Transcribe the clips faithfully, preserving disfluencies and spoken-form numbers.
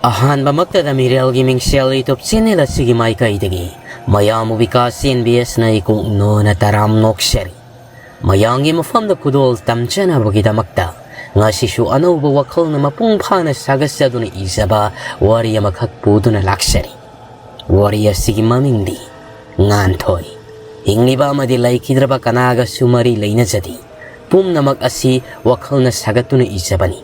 ꯑꯍꯥꯟꯕꯃꯛꯇꯗ ꯃꯤꯔꯦꯜꯒꯤ ꯃꯤꯡꯁꯦꯜ YouTube channel ꯑꯁꯤꯒꯤ ꯃꯥꯏꯀꯩꯗꯒꯤ ꯃꯌꯥꯝꯕꯨ ꯕꯤꯀꯥꯁ ꯑꯦꯟ ꯕꯤ ꯑꯦꯁꯅ ꯏꯀꯣꯛ ꯅꯣꯅ ꯇꯔꯥꯝ ꯅꯣꯛꯆꯔꯤ꯫ ꯃꯌꯥꯝꯒꯤ ꯃꯐꯝꯗ ꯈꯨꯗꯣꯜ ꯇꯝꯖꯅꯕꯒꯤꯗꯃꯛꯇ ꯉꯁꯤꯁꯨ ꯑꯅꯧꯕ ꯋꯥꯈꯜꯅ ꯃꯄꯨꯡ ꯐꯥꯅ ꯁꯥꯒꯠꯆꯗꯨꯅ ꯏꯖꯕ ꯋꯥꯔꯤ ꯑꯃꯈꯛ ꯄꯨꯗꯨꯅ ꯂꯥꯛꯆꯔꯤ꯫ ꯋꯥꯔꯤ ꯑꯁꯤꯒꯤ ꯃꯃꯤꯡꯗꯤ ꯉꯥꯟꯊꯣꯏ꯫ ꯍꯤꯡꯂꯤꯕ ꯑꯃꯗꯤ ꯂꯩꯈꯤꯗ꯭ꯔꯕ ꯀꯅꯥꯒꯁꯨ ꯃꯔꯤ ꯂꯩꯅꯖꯗꯦ꯫ ꯄꯨꯝꯅꯃꯛ ꯑꯁꯤ ꯋꯥꯈꯜꯅ ꯁꯥꯒꯠꯇꯨꯅ ꯏꯖꯕꯅꯤ꯫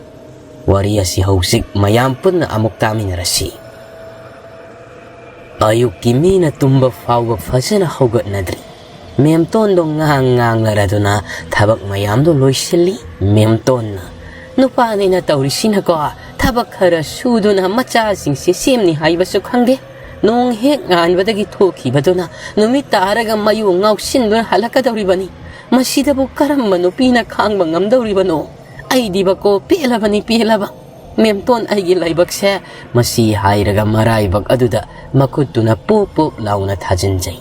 ꯋꯥꯔꯤ ꯑꯁꯤ ꯍꯧꯖꯤꯛ ꯃꯌꯥꯝ ꯄꯨꯟꯅ ꯑꯃꯨꯛ ꯇꯥꯃꯤꯟꯅꯔꯁꯤ꯫ ꯑꯌꯨꯛꯀꯤ ꯃꯤꯅ ꯇꯨꯝꯕ ꯐꯥꯎꯕ ꯐꯖꯅ ꯍꯧꯒꯠꯅꯗ꯭ꯔꯤ꯫ ꯃꯦꯝꯇꯣꯟꯗꯣ ꯉꯥꯡ ꯉꯥꯡꯂꯔꯗꯨꯅ ꯊꯕꯛ ꯃꯌꯥꯝꯗꯣ ꯂꯣꯏꯁꯤꯜꯂꯤ꯫ ꯃꯦꯝꯇꯣꯟꯅ, "ꯅꯨꯄꯥꯅꯤꯅ ꯇꯧꯔꯤꯁꯤꯅꯀꯣ, ꯊꯕꯛ ꯈꯔ ꯁꯨꯗꯨꯅ ꯃꯆꯥꯁꯤꯡꯁꯦ ꯁꯦꯝꯅꯤ ꯍꯥꯏꯕꯁꯨ ꯈꯪꯗꯦ꯫ ꯅꯣꯡ ꯍꯦꯛ ꯉꯥꯟꯕꯗꯒꯤ ꯊꯣꯛꯈꯤꯕꯗꯨꯅ ꯅꯨꯃꯤꯠ ꯇꯥꯔꯒ ꯃꯌꯨ ꯉꯥꯎꯁꯤꯟꯗꯨꯅ ꯍꯜꯂꯛꯀꯗꯧꯔꯤꯕꯅꯤ꯫ ꯃꯁꯤꯗꯕꯨ ꯀꯔꯝꯕ ꯅꯨꯄꯤꯅ ꯈꯥꯡꯕ ꯉꯝꯗꯧꯔꯤꯕꯅꯣ? ꯑꯩꯗꯤꯕꯀꯣ ꯄꯦꯜꯂꯕꯅꯤ, ꯄꯦꯜꯂꯕ꯫ ꯃꯦꯝꯇꯣꯟ ꯑꯩꯒꯤ ꯂꯥꯏꯕꯛꯁꯦ," ꯃꯁꯤ ꯍꯥꯏꯔꯒ ꯃꯔꯥꯏꯕꯛ ꯑꯗꯨꯗ ꯃꯈꯨꯠꯇꯨꯅ ꯄꯣꯞ ꯄꯣꯞ ꯂꯥꯎꯅ ꯊꯥꯖꯤꯟꯖꯩ꯫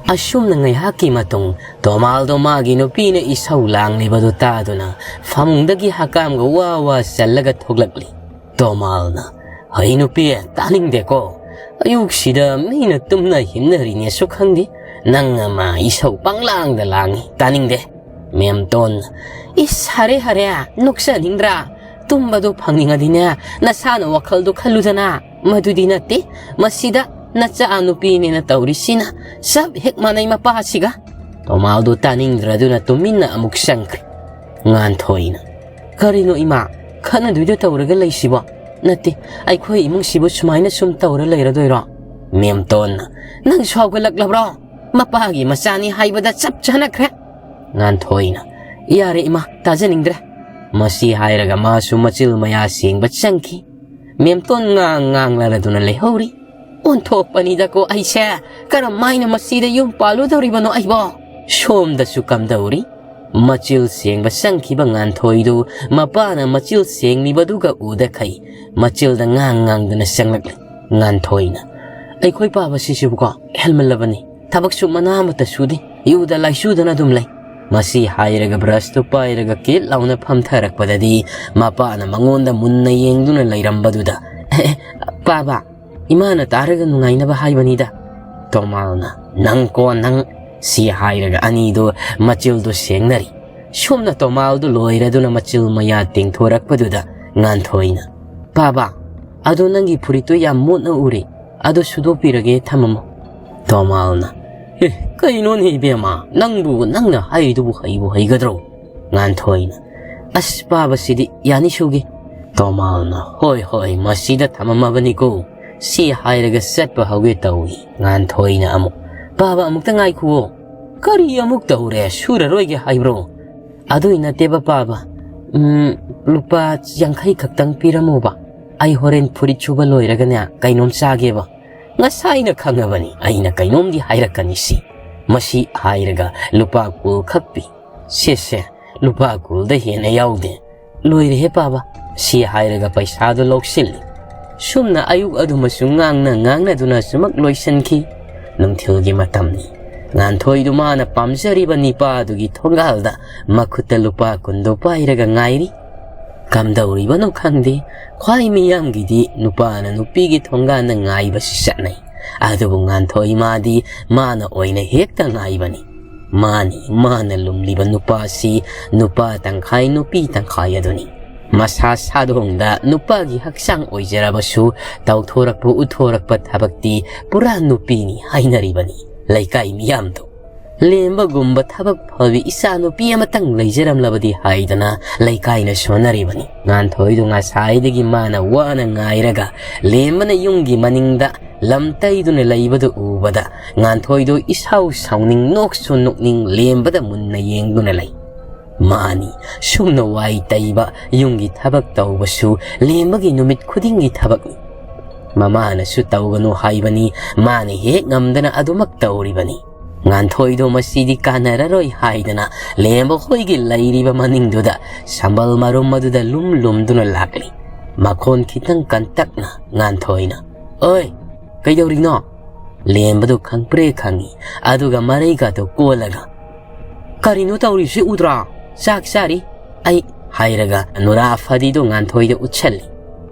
ꯑꯁꯨꯝꯅ ꯉꯥꯏꯍꯥꯛꯀꯤ ꯃꯇꯨꯡ ꯇꯣꯃꯥꯜꯗꯣ ꯃꯥꯒꯤ ꯅꯨꯄꯤꯅ ꯏꯁꯧ ꯂꯥꯡꯂꯤꯕꯗꯨ ꯇꯥꯗꯨꯅ ꯐꯃꯨꯡꯗꯒꯤ ꯍꯀꯥꯝꯒ ꯋꯥ ꯋꯥ ꯆꯜꯂꯒ ꯊꯣꯛꯂꯛꯂꯤ꯫ ꯇꯣꯃꯥꯜꯅ, "ꯍꯩ ꯅꯨꯄꯤ, ꯇꯥꯅꯤꯡꯗꯦꯀꯣ꯫ ꯑꯌꯨꯛꯁꯤꯗ ꯃꯤꯅ ꯇꯨꯝꯅ ꯍꯤꯞꯅꯔꯤꯅꯦꯁꯨ ꯈꯪꯗꯦ꯫ ꯅꯪ ꯑꯃ ꯏꯁꯧ ꯄꯪꯂꯥꯡꯗ ꯂꯥꯡꯉꯤ, ꯇꯥꯅꯤꯡꯗꯦ꯫" ꯃꯦꯝꯇꯣꯟꯅ, "ꯏꯁ, ꯍꯔꯦ ꯍꯔꯦ, ꯅꯣꯛꯆꯅꯤꯡꯗ꯭ꯔꯥ? ꯇꯨꯝꯕꯗꯣ ꯐꯪꯅꯤꯡꯉꯗꯤꯅꯦ, ꯅꯁꯥꯅ ꯋꯥꯈꯜꯗꯣ ꯈꯜꯂꯨꯗꯅ꯫ ꯃꯗꯨꯗꯤ ꯅꯠꯇꯦ, ꯃꯁꯤꯗ ꯅꯆꯥ ꯅꯨꯄꯤꯅꯦꯅ ꯇꯧꯔꯤꯁꯤꯅ ꯆꯞ ꯍꯦꯛ ꯃꯥꯟꯅꯩ ꯃꯄꯥꯁꯤꯒ꯫" ꯇꯣꯃꯥꯜꯗꯣ ꯇꯥꯅꯤꯡꯗ꯭ꯔꯗꯨꯅ ꯇꯨꯃꯤꯟꯅ ꯑꯃꯨꯛ ꯆꯪꯈ꯭ꯔꯦ꯫ ꯉꯥꯟꯊꯣꯏꯅ, "ꯀꯔꯤꯅꯣ ꯏꯃꯥ, ꯈꯠꯅꯗꯣꯏꯗꯣ ꯇꯧꯔꯒ ꯂꯩꯁꯤꯕꯣ? ꯅꯠꯇꯦ, ꯑꯩꯈꯣꯏ ꯏꯃꯨꯡꯁꯤꯕꯨ ꯁꯨꯃꯥꯏꯅ ꯁꯨꯝ ꯇꯧꯔ ꯂꯩꯔꯗꯣꯏꯔꯣ?" ꯃꯦꯝꯇꯣꯟꯅ, "ꯅꯪꯁꯨ ꯍꯧꯒꯠꯂꯛꯂꯕ꯭ꯔꯣ? ꯃꯄꯥꯒꯤ ꯃꯆꯥꯅꯤ ꯍꯥꯏꯕꯗ ꯆꯞ ꯆꯥꯅꯈ꯭ꯔꯦ꯫" ꯉꯥꯟꯊꯣꯏꯅ, "ꯌꯥꯔꯦ ꯏꯃꯥ, ꯇꯥꯖꯅꯤꯡꯗ꯭ꯔꯦ꯫" ꯃꯁꯤ ꯍꯥꯏꯔꯒ ꯃꯥꯁꯨ ꯃꯆꯤꯜ ꯃꯌꯥ ꯁꯦꯡꯕ ꯆꯪꯈꯤ꯫ ꯃꯦꯝꯇꯣꯟ ꯉꯥꯡ ꯉꯥꯡꯂꯔꯗꯨꯅ ꯂꯩꯍꯧꯔꯤ꯫ "ꯑꯣꯟꯊꯣꯛꯄꯅꯤꯗꯀꯣ ꯑꯩꯁꯦ꯫ ꯀꯔꯝ ꯍꯥꯏꯅ ꯃꯁꯤꯗ ꯌꯨꯝ ꯄꯥꯜꯂꯨꯗꯧꯔꯤꯕꯅꯣ ꯑꯩꯕꯣ?" ꯁꯣꯝꯗꯁꯨ ꯀꯝꯗꯧꯔꯤ꯫ ꯃꯆꯤꯜ ꯁꯦꯡꯕ ꯆꯪꯈꯤꯕ ꯉꯥꯟꯊꯣꯏꯗꯨ ꯃꯄꯥꯅ ꯃꯆꯤꯜ ꯁꯦꯡꯂꯤꯕꯗꯨꯒ ꯎꯗꯈꯩ ꯃꯆꯤꯜꯗ ꯉꯥꯡ ꯉꯥꯡꯗꯨꯅ ꯆꯪꯂꯛꯂꯤ꯫ ꯉꯥꯟꯊꯣꯏꯅ, "ꯑꯩꯈꯣꯏ ꯄꯥꯕꯁꯤꯁꯨꯕꯀꯣ ꯍꯦꯜꯃꯜꯂꯕꯅꯤ꯫ ꯊꯕꯛꯁꯨ ꯃꯅꯥ ꯑꯃꯠꯇ ꯁꯨꯗꯦ꯫ ꯌꯨꯗ ꯂꯥꯏꯆꯨꯗꯅ ꯑꯗꯨꯝ ꯂꯩ꯫" ꯃꯁꯤ ꯍꯥꯏꯔꯒ ꯕ꯭ꯔꯁꯇꯨ ꯄꯥꯏꯔꯒ ꯀꯤꯠ ꯂꯥꯎꯅ ꯐꯝꯊꯔꯛꯄꯗꯗꯤ ꯃꯄꯥꯅ ꯃꯉꯣꯟꯗ ꯃꯨꯟꯅ ꯌꯦꯡꯗꯨꯅ ꯂꯩꯔꯝꯕꯗꯨꯗ, "ꯑꯦ, ꯑꯦ, ꯄꯥꯕ, ꯏꯃꯥꯅ ꯇꯥꯔꯒ ꯅꯨꯡꯉꯥꯏꯅꯕ ꯍꯥꯏꯕꯅꯤꯗ꯫ ꯇꯣꯃꯥꯜꯅ, "ꯅꯪ ꯀꯣ ꯅꯪ!" ꯁꯤ ꯍꯥꯏꯔꯒ ꯑꯅꯤꯗꯨ ꯃꯆꯤꯜꯗꯨ ꯁꯦꯡꯅꯔꯤ꯫ ꯁꯣꯝꯅ ꯇꯣꯃꯥꯜꯗꯨ ꯂꯣꯏꯔꯗꯨꯅ ꯃꯆꯤꯜ ꯃꯌꯥ ꯇꯦꯡꯊꯣꯔꯛꯄꯗꯨꯗ ꯉꯥꯟꯊꯣꯏꯅ, "ꯄꯥꯕ, ꯑꯗꯣ ꯅꯪꯒꯤ ꯐꯨꯔꯤꯠꯇꯨ ꯌꯥꯝ ꯃꯣꯠꯅ ꯎꯔꯦ, ꯑꯗꯨ ꯁꯨꯗꯣꯛꯄꯤꯔꯒꯦ, ꯊꯝꯃꯝꯃꯣ꯫" ꯇꯣꯃꯥꯜꯅ, "ꯑꯦ, ꯀꯩꯅꯣꯅꯦ ꯏꯕꯦꯝꯃ, ꯅꯪꯕꯨ ꯅꯪꯅ ꯍꯥꯏꯔꯤꯗꯨꯕꯨ ꯍꯩꯕꯨ ꯍꯩꯒꯗ꯭ꯔꯣ?" ꯉꯥꯟꯊꯣꯏꯅ, "ꯑꯁ, ꯄꯥꯕꯁꯤꯗꯤ ꯌꯥꯅꯤ, ꯁꯨꯒꯦ꯫" ꯇꯣꯃꯥꯜꯅ, "ꯍꯣꯏ ꯍꯣꯏ, ꯃꯁꯤꯗ ꯊꯝꯃꯝꯃꯕꯅꯤꯀꯣ꯫" ꯁꯤ ꯍꯥꯏꯔꯒ ꯆꯠꯄ ꯍꯧꯒꯦ ꯇꯧꯏ꯫ ꯉꯥꯟꯊꯣꯏꯅ ꯑꯃꯨꯛ, "ꯄꯥꯕ, ꯑꯃꯨꯛꯇ ꯉꯥꯏꯈꯨꯑꯣ꯫" "ꯀꯔꯤ ꯑꯃꯨꯛ ꯇꯧꯔꯦ? ꯁꯨꯔꯔꯣꯏꯒꯦ ꯍꯥꯏꯕ꯭ꯔꯣ?" "ꯑꯗꯨꯏ ꯅꯠꯇꯦꯕ ꯄꯥꯕ, ꯎꯝ, ꯂꯨꯄꯥ ꯌꯥꯡꯈꯩ ꯈꯛꯇꯪ ꯄꯤꯔꯝꯃꯣꯕ꯫ ꯑꯩ ꯍꯣꯔꯦꯟ ꯐꯨꯔꯤꯠ ꯁꯨꯕ ꯂꯣꯏꯔꯒꯅꯦ ꯀꯩꯅꯣꯝ ꯆꯥꯒꯦꯕ꯫ ꯉꯁꯥꯏꯅ ꯈꯪꯉꯕꯅꯤ ꯑꯩꯅ ꯀꯩꯅꯣꯝꯗꯤ ꯍꯥꯏꯔꯛꯀꯅꯤ ꯁꯤ꯫" ꯃꯁꯤ ꯍꯥꯏꯔꯒ ꯂꯨꯄꯥ ꯀꯨꯟ ꯈꯛ ꯄꯤ꯫ "ꯁꯦ ꯁꯦ, ꯂꯨꯄꯥ ꯀꯨꯟꯗ ꯍꯦꯟꯅ ꯌꯥꯎꯗꯦ꯫ ꯂꯣꯏꯔꯦꯍꯦ ꯄꯥꯕ꯫" ꯁꯤ ꯍꯥꯏꯔꯒ ꯄꯩꯁꯥꯗꯨ ꯂꯧꯁꯤꯜꯂꯤ꯫ ꯁꯨꯝꯅ ꯑꯌꯨꯛ ꯑꯗꯨꯃꯁꯨ ꯉꯥꯡꯅ ꯉꯥꯡꯅꯗꯨꯅ ꯁꯨꯃꯛ ꯂꯣꯏꯁꯤꯟꯈꯤ꯫ ꯅꯨꯡꯊꯤꯜꯒꯤ ꯃꯇꯝꯅꯤ꯫ ꯉꯥꯟꯊꯣꯏꯗꯨ ꯃꯥꯅ ꯄꯥꯝꯖꯔꯤꯕ ꯅꯤꯄꯥꯗꯨꯒꯤ ꯊꯣꯡꯒꯥꯜꯗ ꯃꯈꯨꯠꯇ ꯂꯨꯄꯥ ꯀꯨꯟꯗꯨ ꯄꯥꯏꯔꯒ ꯉꯥꯏꯔꯤ꯫ ꯀꯝꯗꯧꯔꯤꯕꯅꯣ ꯈꯪꯗꯦ, ꯈ꯭ꯋꯥꯏ ꯃꯤꯌꯥꯝꯒꯤꯗꯤ ꯅꯨꯄꯥꯅ ꯅꯨꯄꯤꯒꯤ ꯊꯣꯡꯒꯥꯟꯗ ꯉꯥꯏꯕꯁꯤ ꯆꯠꯅꯩ꯫ ꯑꯗꯨꯕꯨ ꯉꯥꯟꯊꯣꯏ ꯃꯥꯗꯤ ꯃꯥꯅ ꯑꯣꯏꯅ ꯍꯦꯛꯇ ꯉꯥꯏꯕꯅꯤ꯫ ꯃꯥꯅꯤ, ꯃꯥꯅ ꯂꯨꯝꯂꯤꯕ ꯅꯨꯄꯥꯁꯤ ꯅꯨꯄꯥ ꯇꯪꯈꯥꯏ ꯅꯨꯄꯤ ꯇꯪꯈꯥꯏ ꯑꯗꯨꯅꯤ꯫ ꯃꯁꯥ ꯁꯥꯗꯣꯡꯗ ꯅꯨꯄꯥꯒꯤ ꯍꯛꯆꯥꯡ ꯑꯣꯏꯖꯔꯕꯁꯨ ꯇꯧꯊꯣꯔꯛꯄ ꯎꯠꯊꯣꯔꯛꯄ ꯊꯕꯛꯇꯤ ꯄꯨꯔꯥ ꯅꯨꯄꯤꯅꯤ ꯍꯥꯏꯅꯔꯤꯕꯅꯤ ꯂꯩꯀꯥꯏ ꯃꯤꯌꯥꯝꯗꯨ꯫ ꯂꯦꯝꯕꯒꯨꯝꯕ ꯊꯕꯛ ꯐꯕꯤ ꯏꯆꯥ ꯅꯨꯄꯤ ꯑꯃꯇꯪ ꯂꯩꯖꯔꯝꯂꯕꯗꯤ ꯍꯥꯏꯗꯅ ꯂꯩꯀꯥꯏꯅ ꯁꯣꯟꯅꯔꯤꯕꯅꯤ꯫ ꯉꯥꯟꯊꯣꯏꯗꯨ ꯉꯁꯥꯏꯗꯒꯤ ꯃꯥꯅ ꯋꯥꯅ ꯉꯥꯏꯔꯒ ꯂꯦꯝꯕꯅ ꯌꯨꯝꯒꯤ ꯃꯅꯤꯡꯗ ꯂꯝ ꯇꯩꯗꯨꯅ ꯂꯩꯕꯗꯨ ꯎꯕꯗ ꯉꯥꯟꯊꯣꯏꯗꯨ ꯏꯁꯥꯎ ꯁꯥꯎꯅꯤꯡ ꯅꯣꯛꯁꯨ ꯅꯣꯛꯅꯤꯡ ꯂꯦꯝꯕꯗ ꯃꯨꯟꯅ ꯌꯦꯡꯗꯨꯅ ꯂꯩ꯫ ꯃꯥꯅꯤ, ꯁꯨꯝꯅ ꯋꯥꯏ ꯇꯩꯕ ꯌꯨꯝꯒꯤ ꯊꯕꯛ ꯇꯧꯕꯁꯨ ꯂꯦꯝꯕꯒꯤ ꯅꯨꯃꯤꯠ ꯈꯨꯗꯤꯡꯒꯤ ꯊꯕꯛꯅꯤ꯫ ꯃꯃꯥꯅꯁꯨ ꯇꯧꯒꯅꯨ ꯍꯥꯏꯕꯅꯤ, ꯃꯥꯅ ꯍꯦꯛ ꯉꯝꯗꯅ ꯑꯗꯨꯃꯛ ꯇꯧꯔꯤꯕꯅꯤ꯫ ꯉꯥꯟꯊꯣꯏꯗꯣ ꯃꯁꯤꯗꯤ ꯀꯥꯟꯅꯔꯔꯣꯏ ꯍꯥꯏꯗꯅ ꯂꯦꯝꯕ ꯍꯣꯏꯒꯤ ꯂꯩꯔꯤꯕ ꯃꯅꯤꯡꯗꯨꯗ ꯁꯝꯕꯜ ꯃꯔꯨꯝ ꯑꯗꯨꯗ ꯂꯨꯝ ꯂꯨꯝꯗꯨꯅ ꯂꯥꯛꯂꯤ꯫ ꯃꯈꯣꯟ ꯈꯤꯇꯪ ꯀꯟꯇꯛꯅ ꯉꯥꯟꯊꯣꯏꯅ, "ꯑꯣꯏ, ꯀꯩꯗꯧꯔꯤꯅꯣ?" ꯂꯦꯝꯕꯗꯨ ꯈꯪꯄ꯭ꯔꯦ ꯈꯪꯏ, ꯑꯗꯨꯒ ꯃꯔꯩꯒꯗꯨ ꯀꯣꯜꯂꯒ, "ꯀꯔꯤꯅꯣ ꯇꯧꯔꯤꯁꯤ ꯎꯗ꯭ꯔꯥ? ꯆꯥꯛ ꯆꯥꯔꯤ ꯑꯩ," ꯍꯥꯏꯔꯒ ꯅꯨꯔꯥ ꯐꯗꯤꯗꯨ ꯉꯥꯟꯊꯣꯏꯗ ꯎꯠꯁꯜꯂꯤ꯫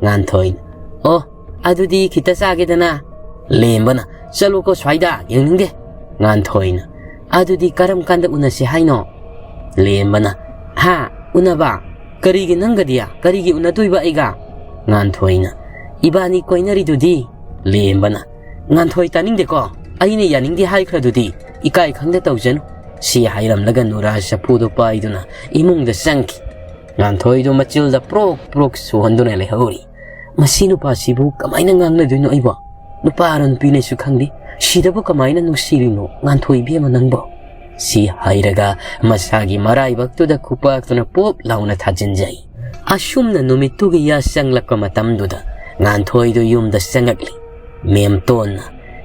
ꯉꯥꯟꯊꯣꯏꯅ, "ꯑꯣ, ꯑꯗꯨꯗꯤ ꯈꯤꯇ ꯆꯥꯒꯦꯗꯅ꯫ ꯂꯦꯝꯕꯅ, "ꯆꯠꯂꯨꯀꯣ ꯁ꯭ꯋꯥꯏꯗ, ꯌꯦꯡꯅꯤꯡꯗꯦ"꯫ ꯉꯥꯟꯊꯣꯏꯅ, "ꯑꯗꯨꯗꯤ ꯀꯔꯝ ꯀꯥꯟꯗ ꯎꯅꯁꯤ ꯍꯥꯏꯅꯣ?" ꯂꯦꯝꯕꯅ, "ꯍꯥ? ꯎꯅꯕ? ꯀꯔꯤꯒꯤ ꯅꯪꯒꯗꯤ? ꯀꯔꯤꯒꯤ ꯎꯅꯗꯣꯏꯕ ꯑꯩꯒ?" ꯉꯥꯟꯊꯣꯏꯅ, "ꯏꯕꯥꯅꯤ ꯀꯣꯏꯅꯔꯤꯗꯨꯗꯤ"꯫ ꯂꯦꯝꯕꯅ, "ꯉꯥꯟꯊꯣꯏ, ꯇꯥꯅꯤꯡꯗꯦꯀꯣ꯫ ꯑꯩꯅ ꯌꯥꯅꯤꯡꯗꯦ ꯍꯥꯏꯈ꯭ꯔꯗꯨꯗꯤ꯫ ꯏꯀꯥꯏ ꯈꯪꯗ ꯇꯧꯖꯅꯨ"꯫ ꯁꯤ ꯍꯥꯏꯔꯝꯂꯒ ꯅꯨꯔꯥ ꯆꯐꯨꯗꯨ ꯄꯥꯏꯗꯨꯅ ꯏꯃꯨꯡꯗ ꯆꯪꯈꯤ꯫ ꯉꯥꯟꯊꯣꯏꯗꯨ ꯃꯆꯤꯜꯗ ꯄ꯭ꯔꯣꯛ ꯄ꯭ꯔꯣꯛ ꯁꯨꯍꯟꯗꯨꯅ ꯂꯩꯍꯧꯔꯤ꯫ "ꯃꯁꯤ ꯅꯨꯄꯥꯁꯤꯕꯨ ꯀꯃꯥꯏꯅ ꯉꯥꯡꯅꯗꯣꯏꯅꯣ ꯑꯩꯕꯣ? ꯅꯨꯄꯥꯔꯣ ꯅꯨꯄꯤꯅꯦꯁꯨ ꯈꯪꯗꯦ꯫ ꯁꯤꯗꯕꯨ ꯀꯃꯥꯏꯅ ꯅꯨꯡꯁꯤꯔꯤꯅꯣ, ꯉꯥꯟꯊꯣꯏ ꯏꯕꯦꯝꯃ ꯅꯪꯕꯣ?" ꯁꯤ ꯍꯥꯏꯔꯒ ꯃꯁꯥꯒꯤ ꯃꯔꯥꯏꯕꯛꯇꯨꯗ ꯈꯨꯄꯥꯛꯇꯨꯅ ꯄꯣꯞ ꯂꯥꯎꯅ ꯊꯥꯖꯤꯟꯖꯩ꯫ ꯑꯁꯨꯝꯅ ꯅꯨꯃꯤꯠꯇꯨꯒꯤ ꯌꯥ ꯆꯪꯂꯛꯄ ꯃꯇꯝꯗꯨꯗ ꯉꯥꯟꯊꯣꯏꯗꯨ ꯌꯨꯝꯗ ꯆꯪꯉꯛꯂꯤ꯫ ꯃꯦꯝꯇꯣꯟꯅ,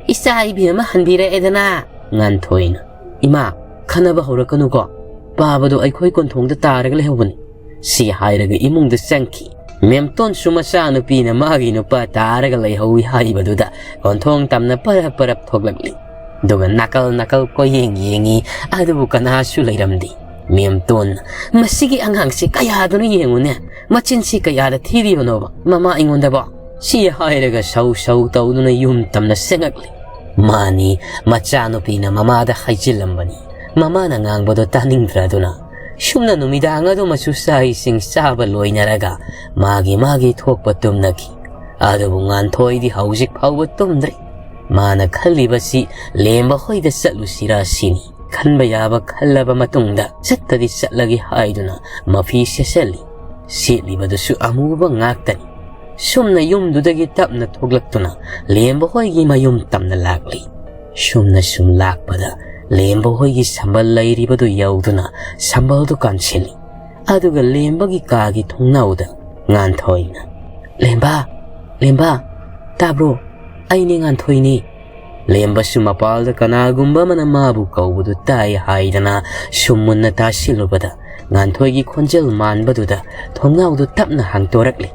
"ꯏꯆꯥ ꯏꯕꯦꯝꯃ ꯍꯟꯕꯤꯔꯛꯑꯦꯗꯅ"꯫ ꯉꯥꯟꯊꯣꯏꯅ, "ꯏꯃꯥ, ꯈꯟꯅꯕ ꯍꯧꯔꯛꯀꯅꯨꯀꯣ꯫ ꯄꯥꯕꯗꯣ ꯑꯩꯈꯣꯏ ꯀꯣꯟꯊꯣꯡꯗ ꯇꯥꯔꯒ ꯂꯩꯍꯧꯕꯅꯤ"꯫ ꯁꯤ ꯍꯥꯏꯔꯒ ꯏꯃꯨꯡꯗ ꯆꯪꯈꯤ꯫ ꯃꯦꯝꯇꯣꯟꯁꯨ ꯃꯆꯥꯅꯨꯄꯤꯅ ꯃꯥꯒꯤ ꯅꯨꯄꯥ ꯇꯥꯔꯒ ꯂꯩꯍꯧꯏ ꯍꯥꯏꯕꯗꯨꯗ ꯀꯣꯟꯊꯣꯡ ꯇꯝꯅ ꯄꯔꯞ ꯄꯔꯞ ꯊꯣꯛꯂꯛꯂꯤ꯫ ꯑꯗꯨꯒ ꯅꯥꯀꯜ ꯅꯥꯀꯜ ꯀꯣꯏꯌꯦꯡ ꯌꯦꯡꯉꯤ, ꯑꯗꯨꯕꯨ ꯀꯅꯥꯁꯨ ꯂꯩꯔꯝꯗꯦ꯫ ꯃꯦꯝꯇꯣꯟ, "ꯃꯁꯤꯒꯤ ꯑꯉꯥꯡꯁꯤ ꯀꯌꯥꯗꯅꯣ ꯌꯦꯡꯉꯨꯅꯦ, ꯃꯆꯤꯟꯁꯤ ꯀꯌꯥꯗ ꯊꯤꯔꯤꯕꯅꯣꯕ ꯃꯃꯥ ꯑꯩꯉꯣꯟꯗꯕꯣ?" ꯁꯤ ꯍꯥꯏꯔꯒ ꯁꯧ ꯁꯧ ꯇꯧꯗꯨꯅ ꯌꯨꯝ ꯇꯝꯅ ꯆꯪꯉꯛꯂꯤ꯫ ꯃꯥꯅꯤ, ꯃꯆꯥꯅꯨꯄꯤꯅ ꯃꯃꯥꯗ ꯍꯥꯏꯖꯤꯜꯂꯝꯕꯅꯤ꯫ ꯃꯃꯥꯅ ꯉꯥꯡꯕꯗꯣ ꯇꯥꯅꯤꯡꯗ꯭ꯔꯗꯨꯅ ꯁꯨꯝꯅ ꯅꯨꯃꯤꯗꯥꯡ ꯑꯗꯨꯃꯁꯨ ꯆꯥꯛ ꯏꯁꯤꯡ ꯆꯥꯕ ꯂꯣꯏꯅꯔꯒ ꯃꯥꯒꯤ ꯃꯥꯒꯤ ꯊꯣꯛꯄ ꯇꯨꯝꯅꯈꯤ꯫ ꯑꯗꯨꯕꯨ ꯉꯥꯟꯊꯣꯏꯗꯤ ꯍꯧꯖꯤꯛ ꯐꯥꯎꯕ ꯇꯨꯝꯗ꯭ꯔꯤ꯫ ꯃꯥꯅ ꯈꯜꯂꯤꯕꯁꯤ ꯂꯦꯝꯕ ꯍꯣꯏꯗ ꯆꯠꯂꯨꯁꯤꯔꯥ ꯁꯤꯅꯤ꯫ ꯈꯟꯕ ꯌꯥꯕ ꯈꯜꯂꯕ ꯃꯇꯨꯡꯗ ꯆꯠꯇꯗꯤ ꯆꯠꯂꯒꯦ ꯍꯥꯏꯗꯨꯅ ꯃꯐꯤ ꯁꯦꯠꯆꯜꯂꯤ꯫ ꯁꯦꯠꯂꯤꯕꯗꯨꯁꯨ ꯑꯃꯨꯕ ꯉꯥꯛꯇꯅꯤ꯫ ꯁꯨꯝꯅ ꯌꯨꯝꯗꯨꯗꯒꯤ ꯇꯞꯅ ꯊꯣꯛꯂꯛꯇꯨꯅ ꯂꯦꯝꯕ ꯍꯣꯏꯒꯤ ꯃꯌꯨꯝ ꯇꯝꯅ ꯂꯥꯛꯂꯤ꯫ ꯁꯨꯝꯅ ꯁꯨꯝ ꯂꯥꯛꯄꯗ ꯂꯦꯝꯕ ꯍꯣꯏꯒꯤ ꯁꯝꯕꯜ ꯂꯩꯔꯤꯕꯗꯨ ꯌꯧꯗꯨꯅ ꯁꯝꯕꯜꯗꯨ ꯀꯥꯟꯁꯤꯜꯂꯤ꯫ ꯑꯗꯨꯒ ꯂꯦꯝꯕꯒꯤ ꯀꯥꯒꯤ ꯊꯣꯡꯅꯥꯎꯗ ꯉꯥꯟꯊꯣꯏꯅ, "ꯂꯦꯝꯕ, ꯂꯦꯝꯕ, ꯇꯥꯕ꯭ꯔꯣ? ꯑꯩꯅꯦ ꯉꯥꯟꯊꯣꯏꯅꯦ"꯫ ꯂꯦꯝꯕꯁꯨ ꯃꯄꯥꯜꯗ ꯀꯅꯥꯒꯨꯝꯕ ꯑꯃꯅ ꯃꯥꯕꯨ ꯀꯧꯕꯗꯨ ꯇꯥꯏ ꯍꯥꯏꯗꯅ ꯁꯨꯝ ꯃꯨꯟꯅ ꯇꯥꯁꯤꯜꯂꯨꯕꯗ ꯉꯥꯟꯊꯣꯏꯒꯤ ꯈꯣꯟꯖꯦꯜ ꯃꯥꯟꯕꯗꯨꯗ ꯊꯣꯡꯅꯥꯎꯗꯨ ꯇꯞꯅ ꯍꯥꯡꯇꯣꯔꯛꯂꯤ꯫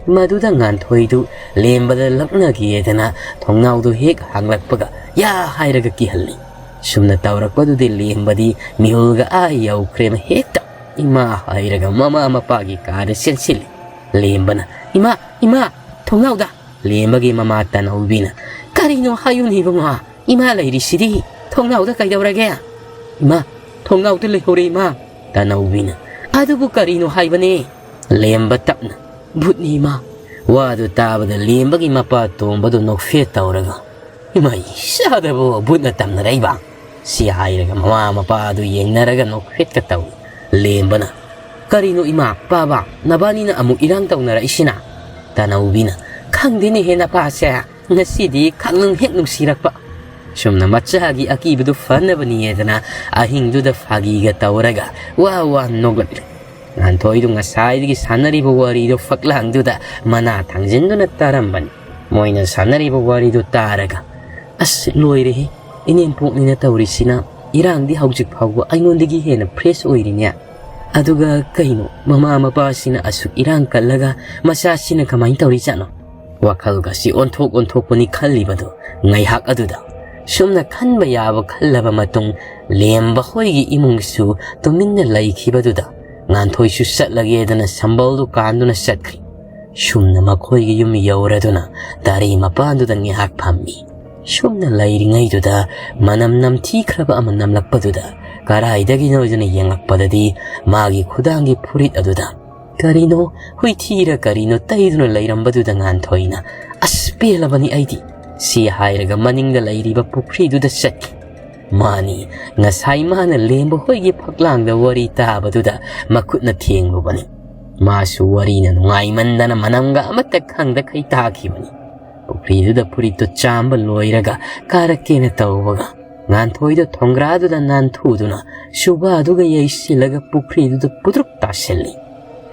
ꯃꯗꯨꯗ ꯉꯥꯟꯊꯣꯏꯗꯨ ꯂꯦꯝꯕꯗ ꯂꯛꯅꯒꯦꯗꯅ ꯊꯣꯡꯅꯥꯎꯗꯨ ꯍꯦꯛ ꯍꯥꯡꯂꯛꯄꯒ "ꯌꯥ" ꯍꯥꯏꯔꯒ ꯀꯤꯍꯜꯂꯤ꯫ ꯁꯨꯝꯅ ꯇꯧꯔꯛꯄꯗꯨꯗꯤ ꯂꯦꯝꯕꯗꯤ ꯃꯤꯍꯨꯜꯒ ꯑꯥ ꯌꯧꯈ꯭ꯔꯦ꯫ ꯍꯦꯛꯇ "ꯏꯃꯥ" ꯍꯥꯏꯔꯒ ꯃꯃꯥ ꯃꯄꯥꯒꯤ ꯀꯥꯗ ꯆꯦꯟꯁꯤꯜꯂꯤ꯫ ꯂꯦꯝꯕꯅ, "ꯏꯃꯥ, ꯏꯃꯥ, ꯊꯣꯡꯅꯥꯎꯗ!" ꯂꯦꯝꯕꯒꯤ ꯃꯃꯥ ꯇꯅꯧꯕꯤꯅ, "ꯀꯔꯤꯅꯣ ꯍꯥꯏꯌꯨꯅꯦ ꯏꯕꯨꯡꯉꯣ? ꯏꯃꯥ ꯂꯩꯔꯤꯁꯤꯗꯤ꯫ ꯊꯣꯡꯅꯥꯎꯗ ꯀꯩꯗꯧꯔꯒꯦ?" "ꯏꯃꯥ, ꯊꯣꯡꯅꯥꯎꯗ ꯂꯩꯍꯧꯔꯦ ꯏꯃꯥ!" ꯇꯅꯧꯕꯤꯅ, "ꯑꯗꯨꯕꯨ ꯀꯔꯤꯅꯣ ꯍꯥꯏꯕꯅꯦ?" ꯂꯦꯝꯕ ꯇꯞꯅ, "ꯚꯨꯠꯅꯤ ꯏꯃꯥ!" ꯋꯥꯗꯨ ꯇꯥꯕꯗ ꯂꯦꯝꯕꯒꯤ ꯃꯄꯥ ꯇꯣꯝꯕꯗꯨ ꯅꯣꯛꯐꯦꯠ ꯇꯧꯔꯒ, "ꯏꯃꯥꯏ ꯆꯥꯗꯕꯣ, ꯚꯨꯠꯅ ꯇꯝꯅꯔꯛꯏꯕ?" ꯁꯤ ꯍꯥꯏꯔꯒ ꯃꯃꯥ ꯃꯄꯥ ꯑꯗꯨ ꯌꯦꯡꯅꯔꯒ ꯅꯣꯛꯐꯦꯠꯀ ꯇꯧꯏ꯫ ꯂꯦꯝꯕꯅ, "ꯀꯔꯤꯅꯣ ꯏꯃꯥ, ꯄꯥꯕ, ꯅꯕꯥꯅꯤꯅ ꯑꯃꯨꯛ ꯏꯔꯥꯡ ꯇꯧꯅꯔꯛꯏꯁꯤꯅ?" ꯇꯅꯧꯕꯤꯅ, "ꯈꯪꯗꯦꯅꯦꯍꯦ ꯅꯄꯥꯁꯦ, ꯉꯁꯤꯗꯤ ꯈꯪꯅꯨꯡ ꯍꯦꯛ ꯅꯨꯡꯁꯤꯔꯛꯄ꯫" ꯁꯨꯝꯅ ꯃꯆꯥꯒꯤ ꯑꯀꯤꯕꯗꯨ ꯐꯅꯕꯅꯤꯌꯦꯗꯅ ꯑꯍꯤꯡꯗꯨꯗ ꯐꯥꯒꯤꯒ ꯇꯧꯔꯒ ꯋꯥ ꯋꯥ ꯅꯣꯛꯂꯛꯂꯦ꯫ ꯉꯥꯟꯊꯣꯏꯗꯨ ꯉꯁꯥꯏꯗꯒꯤ ꯁꯥꯟꯅꯔꯤꯕ ꯋꯥꯔꯤꯗꯨ ꯐꯛꯂꯥꯡꯗꯨꯗ ꯃꯅꯥ ꯊꯥꯡꯖꯤꯟꯗꯨꯅ ꯇꯥꯔꯝꯕꯅꯤ꯫ ꯃꯣꯏꯅ ꯁꯥꯟꯅꯔꯤꯕ ꯋꯥꯔꯤꯗꯨ ꯇꯥꯔꯒ, "ꯑꯁ, ꯂꯣꯏꯔꯦꯍꯦ, ꯏꯅꯦꯝꯄꯣꯛꯅꯤꯅ ꯇꯧꯔꯤꯁꯤꯅ, ꯏꯔꯥꯡꯗꯤ ꯍꯧꯖꯤꯛ ꯐꯥꯎꯕ ꯑꯩꯉꯣꯟꯗꯒꯤ ꯍꯦꯟꯅ ꯐ꯭ꯔꯦꯁ ꯑꯣꯏꯔꯤꯅꯦ꯫ ꯑꯗꯨꯒ ꯀꯩꯅꯣ, ꯃꯃꯥ ꯃꯄꯥꯁꯤꯅ ꯑꯁꯨꯛ ꯏꯔꯥꯡ ꯀꯜꯂꯒ ꯃꯆꯥꯁꯤꯅ ꯀꯃꯥꯏꯅ ꯇꯧꯔꯤꯖꯥꯠꯅꯣ?" ꯋꯥꯈꯜꯒꯁꯤ ꯑꯣꯟꯊꯣꯛ ꯑꯣꯟꯊꯣꯛꯄꯅꯤ ꯈꯜꯂꯤꯕꯗꯨ ꯉꯥꯏꯍꯥꯛ ꯑꯗꯨꯗ꯫ ꯁꯨꯝꯅ ꯈꯟꯕ ꯌꯥꯕ ꯈꯜꯂꯕ ꯃꯇꯨꯡ, ꯂꯦꯝꯕ ꯍꯣꯏꯒꯤ ꯏꯃꯨꯡꯁꯨ ꯇꯨꯃꯤꯟꯅ ꯂꯩꯈꯤꯕꯗꯨꯗ ꯉꯥꯟꯊꯣꯏꯁꯨ ꯆꯠꯂꯒꯦꯗꯅ ꯁꯝꯕꯜꯗꯨ ꯀꯥꯟꯗꯨꯅ ꯆꯠꯈ꯭ꯔꯤ꯫ ꯁꯨꯝꯅ ꯃꯈꯣꯏꯒꯤ ꯌꯨꯝ ꯌꯧꯔꯗꯨꯅ ꯗꯥꯔꯤ ꯃꯄꯥꯟꯗꯨꯗ ꯉꯥꯏꯍꯥꯛ ꯐꯝꯃꯤ꯫ ꯁꯨꯝꯅ ꯂꯩꯔꯤꯉꯩꯗꯨꯗ ꯃꯅꯝ ꯅꯝꯊꯤꯈ꯭ꯔꯕ ꯑꯃ ꯅꯝꯂꯛꯄꯗꯨꯗ ꯀꯔꯥꯏꯗꯒꯤꯅꯣꯗꯨꯅ ꯌꯦꯡꯂꯛꯄꯗꯗꯤ ꯃꯥꯒꯤ ꯈꯨꯗꯥꯡꯒꯤ ꯐꯨꯔꯤꯠ ꯑꯗꯨꯗ ꯀꯔꯤꯅꯣ, ꯍꯨꯏꯊꯤꯔ ꯀꯔꯤꯅꯣ ꯇꯩꯗꯨꯅ ꯂꯩꯔꯝꯕꯗꯨꯗ ꯉꯥꯟꯊꯣꯏꯅ, "ꯑꯁ, ꯄꯦꯜꯂꯕꯅꯤ ꯑꯩꯗꯤ!" ꯁꯤ ꯍꯥꯏꯔꯒ ꯃꯅꯤꯡꯗ ꯂꯩꯔꯤꯕ ꯄꯨꯈ꯭ꯔꯤꯗꯨꯗ ꯆꯠꯈꯤ꯫ ꯃꯥꯅꯤ, ꯉꯁꯥꯏ ꯃꯥꯅ ꯂꯦꯝꯕ ꯍꯣꯏꯒꯤ ꯐꯛꯂꯥꯡꯗ ꯋꯥꯔꯤ ꯇꯥꯕꯗꯨꯗ ꯃꯈꯨꯠꯅ ꯊꯦꯡꯂꯨꯕꯅꯤ꯫ ꯃꯥꯁꯨ ꯋꯥꯔꯤꯅ ꯅꯨꯡꯉꯥꯏꯃꯟꯗꯅ ꯃꯅꯝꯒ ꯑꯃꯠꯇ ꯈꯪꯗꯈꯩ ꯇꯥꯈꯤꯕꯅꯤ꯫ ꯄꯨꯈ꯭ꯔꯤꯗꯨꯗ ꯐꯨꯔꯤꯠꯇꯨ ꯆꯥꯝꯕ ꯂꯣꯏꯔꯒ ꯀꯥꯔꯛꯀꯦꯅ ꯇꯧꯕꯒ ꯉꯥꯟꯊꯣꯏꯗ ꯊꯣꯡꯒ꯭ꯔꯥꯗꯨꯗ ꯅꯥꯟꯊꯨꯗꯨꯅ ꯁꯨꯕꯥꯗꯨꯒ ꯌꯩꯁꯤꯜꯂꯒ ꯄꯨꯈ꯭ꯔꯤꯗꯨꯗ ꯄꯨꯗ꯭ꯔꯨꯞ ꯇꯥꯁꯤꯜꯂꯤ꯫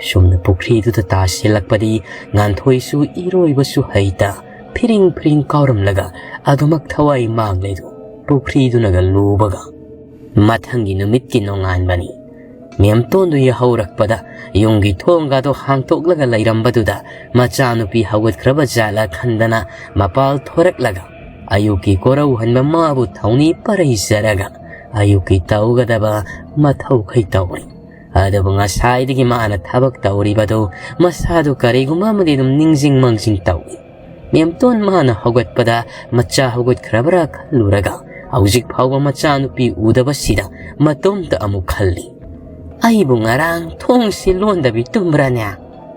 ꯁꯨꯝꯅ ꯄꯨꯈ꯭ꯔꯤꯗꯨꯗ ꯇꯥꯁꯤꯜꯂꯛꯄꯗꯤ ꯉꯥꯟꯊꯣꯏꯁꯨ ꯏꯔꯣꯏꯕꯁꯨ ꯍꯩꯇ ꯐꯤꯔꯤꯡ ꯐꯤꯔꯤꯡ ꯀꯥꯎꯔꯝꯂꯒ ꯑꯗꯨꯃꯛ ꯊꯋꯥꯏ ꯃꯥꯡꯂꯦꯗꯨ ꯄꯨꯈ꯭ꯔꯤꯗꯨꯅꯒ ꯂꯨꯕꯒ꯫ ꯃꯊꯪꯒꯤ ꯅꯨꯃꯤꯠꯀꯤ ꯅꯣꯡꯉꯥꯟꯕꯅꯤ꯫ ꯃꯦꯝꯇꯣꯟꯗꯨ ꯌꯥꯍꯧꯔꯛꯄꯗ ꯌꯨꯝꯒꯤ ꯊꯣꯡꯒꯗꯣ ꯍꯥꯡꯇꯣꯛꯂꯒ ꯂꯩꯔꯝꯕꯗꯨꯗ ꯃꯆꯥꯅꯨꯄꯤ ꯍꯧꯒꯠꯈ꯭ꯔꯕ ꯖꯥꯠꯂ ꯈꯟꯗꯅ ꯃꯄꯥꯜ ꯊꯣꯔꯛꯂꯒ ꯑꯌꯨꯛꯀꯤ ꯀꯣꯔꯧꯍꯟꯕ ꯃꯥꯕꯨ ꯊꯧꯅꯤ ꯄꯔꯩꯖꯔꯒ ꯑꯌꯨꯛꯀꯤ ꯇꯧꯒꯗꯕ ꯃꯊꯧꯈꯩ ꯇꯧꯔꯤ꯫ ꯑꯗꯨꯕꯨ ꯉꯁꯥꯏꯗꯒꯤ ꯃꯥꯅ ꯊꯕꯛ ꯇꯧꯔꯤꯕꯗꯨ ꯃꯁꯥꯗꯨ ꯀꯔꯤꯒꯨꯝꯕ ꯑꯃꯗꯤ ꯑꯗꯨꯝ ꯅꯤꯡꯁꯤꯡ ꯃꯥꯡꯖꯤꯡ ꯇꯧꯏ꯫ ꯃꯦꯝꯇꯣꯟ ꯃꯥꯅ ꯍꯧꯒꯠꯄꯗ ꯃꯆꯥ ꯍꯧꯒꯠꯈ꯭ꯔꯕ꯭ꯔꯥ ꯈꯜꯂꯨꯔꯒ ꯍꯧꯖꯤꯛ ꯐꯥꯎꯕ ꯃꯆꯥꯅꯨꯄꯤ ꯎꯗꯕꯁꯤꯗ ꯃꯇꯣꯝꯇ ꯑꯃꯨꯛ ꯈꯜꯂꯤ꯫ "ꯑꯩꯕꯨ ꯉꯔꯥꯡ ꯊꯣꯡꯁꯤ ꯂꯣꯟꯗꯕꯤ ꯇꯨꯝꯕ꯭ꯔꯥꯅꯦ?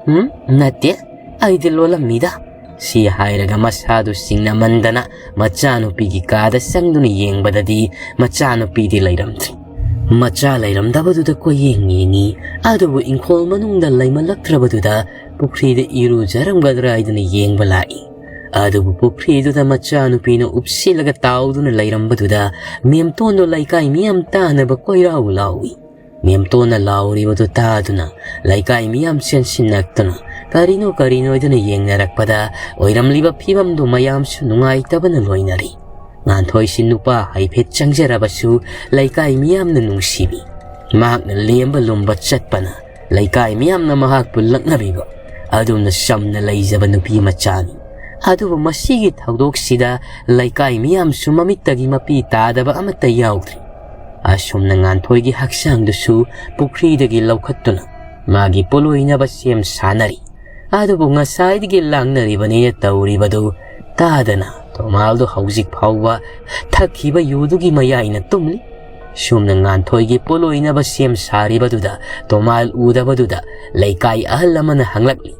ꯎꯝ, ꯅꯠꯇꯦ, ꯑꯩꯗꯤ ꯂꯣꯜꯂꯝꯃꯤꯗ", ꯁꯤ ꯍꯥꯏꯔꯒ ꯃꯁꯥꯗꯨ ꯆꯤꯡꯅꯃꯟꯗꯅ ꯃꯆꯥꯅꯨꯄꯤꯒꯤ ꯀꯥꯗ ꯆꯪꯗꯨꯅ ꯌꯦꯡꯕꯗꯗꯤ ꯃꯆꯥꯅꯨꯄꯤꯗꯤ ꯂꯩꯔꯝꯗ꯭ꯔꯦ꯫ ꯃꯆꯥ ꯂꯩꯔꯝꯗꯕꯗꯨꯗ ꯀꯣꯏꯌꯦꯡ ꯌꯦꯡꯉꯤ꯫ ꯑꯗꯨꯕꯨ ꯏꯪꯈꯣꯜ ꯃꯅꯨꯡꯗ ꯂꯩꯃꯜꯂꯛꯇ꯭ꯔꯕꯗꯨꯗ ꯄꯨꯈ꯭ꯔꯤꯗ ꯏꯔꯨꯖꯔꯝꯒꯗ꯭ꯔꯥ ꯍꯥꯏꯗꯨꯅ ꯌꯦꯡꯕ ꯂꯥꯛꯏ꯫ ꯑꯗꯨꯕꯨ ꯄꯨꯈ꯭ꯔꯤꯗꯨꯗ ꯃꯆꯥꯅꯨꯄꯤꯅ ꯎꯞꯁꯤꯜꯂꯒ ꯇꯥꯎꯗꯨꯅ ꯂꯩꯔꯝꯕꯗꯨꯗ ꯃꯦꯝꯇꯣꯟꯗꯣ ꯂꯩꯀꯥꯏ ꯃꯤꯌꯥꯝ ꯇꯥꯅꯕ ꯀꯣꯏꯔꯥꯎ ꯂꯥꯎꯏ꯫ ꯃꯦꯝꯇꯣꯟꯅ ꯂꯥꯎꯔꯤꯕꯗꯨ ꯇꯥꯗꯨꯅ ꯂꯩꯀꯥꯏ ꯃꯤꯌꯥꯝ ꯆꯦꯟꯁꯤꯟꯅꯔꯛꯇꯨꯅ ꯀꯔꯤꯅꯣ ꯀꯔꯤꯅꯣ ꯍꯥꯏꯗꯨꯅ ꯌꯦꯡꯅꯔꯛꯄꯗ ꯑꯣꯏꯔꯝꯂꯤꯕ ꯐꯤꯕꯝꯗꯨ ꯃꯌꯥꯝꯁꯨ ꯅꯨꯡꯉꯥꯏꯇꯕꯅ ꯂꯣꯏꯅꯔꯤ꯫ ꯉꯥꯟꯊꯣꯏꯁꯤ ꯅꯨꯄꯥ ꯍꯥꯏꯐꯦꯠ ꯆꯪꯖꯔꯕꯁꯨ ꯂꯩꯀꯥꯏ ꯃꯤꯌꯥꯝꯅ ꯅꯨꯡꯁꯤꯕꯤ꯫ ꯃꯍꯥꯛꯅ ꯂꯦꯝꯕ ꯂꯨꯝꯕ ꯆꯠꯄꯅ ꯂꯩꯀꯥꯏ ꯃꯤꯌꯥꯝꯅ ꯃꯍꯥꯛꯄꯨ ꯂꯛꯅꯕꯤꯕ ꯑꯗꯨꯝꯅ ꯆꯝꯅ ꯂꯩꯖꯕ ꯅꯨꯄꯤ ꯃꯆꯥꯅꯤ꯫ ꯑꯗꯨꯕꯨ ꯃꯁꯤꯒꯤ ꯊꯧꯗꯣꯛꯁꯤꯗ ꯂꯩꯀꯥꯏ ꯃꯤꯌꯥꯝꯁꯨ ꯃꯃꯤꯠꯇꯒꯤ ꯃꯄꯤ ꯇꯥꯗꯕ ꯑꯃꯠꯇ ꯌꯥꯎꯗ꯭ꯔꯤ꯫ ꯑꯁꯨꯝꯅ ꯉꯥꯟꯊꯣꯏꯒꯤ ꯍꯛꯆꯥꯡꯗꯨꯁꯨ ꯄꯨꯈ꯭ꯔꯤꯗꯒꯤ ꯂꯧꯈꯠꯇꯨꯅ ꯃꯥꯒꯤ ꯄꯣꯂꯣꯏꯅꯕ ꯁꯦꯝ ꯁꯥꯅꯔꯤ꯫ ꯑꯗꯨꯕꯨ ꯉꯁꯥꯏꯗꯒꯤ ꯂꯥꯡꯅꯔꯤꯕꯅꯤꯅ ꯇꯧꯔꯤꯕꯗꯨ ꯇꯥꯗꯅ ꯇꯣꯃꯥꯜꯗꯨ ꯍꯧꯖꯤꯛ ꯐꯥꯎꯕ ꯊꯛꯈꯤꯕ ꯌꯨꯗꯨꯒꯤ ꯃꯌꯥꯏꯅ ꯇꯨꯝꯂꯤ꯫ ꯁꯨꯝꯅ ꯉꯥꯟꯊꯣꯏꯒꯤ ꯄꯣꯂꯣꯏꯅꯕ ꯁꯦꯝ ꯁꯥꯔꯤꯕꯗꯨꯗ ꯇꯣꯃꯥꯜ ꯎꯗꯕꯗꯨꯗ ꯂꯩꯀꯥꯏ ꯑꯍꯜ ꯑꯃꯅ ꯍꯪꯂꯛꯂꯤ,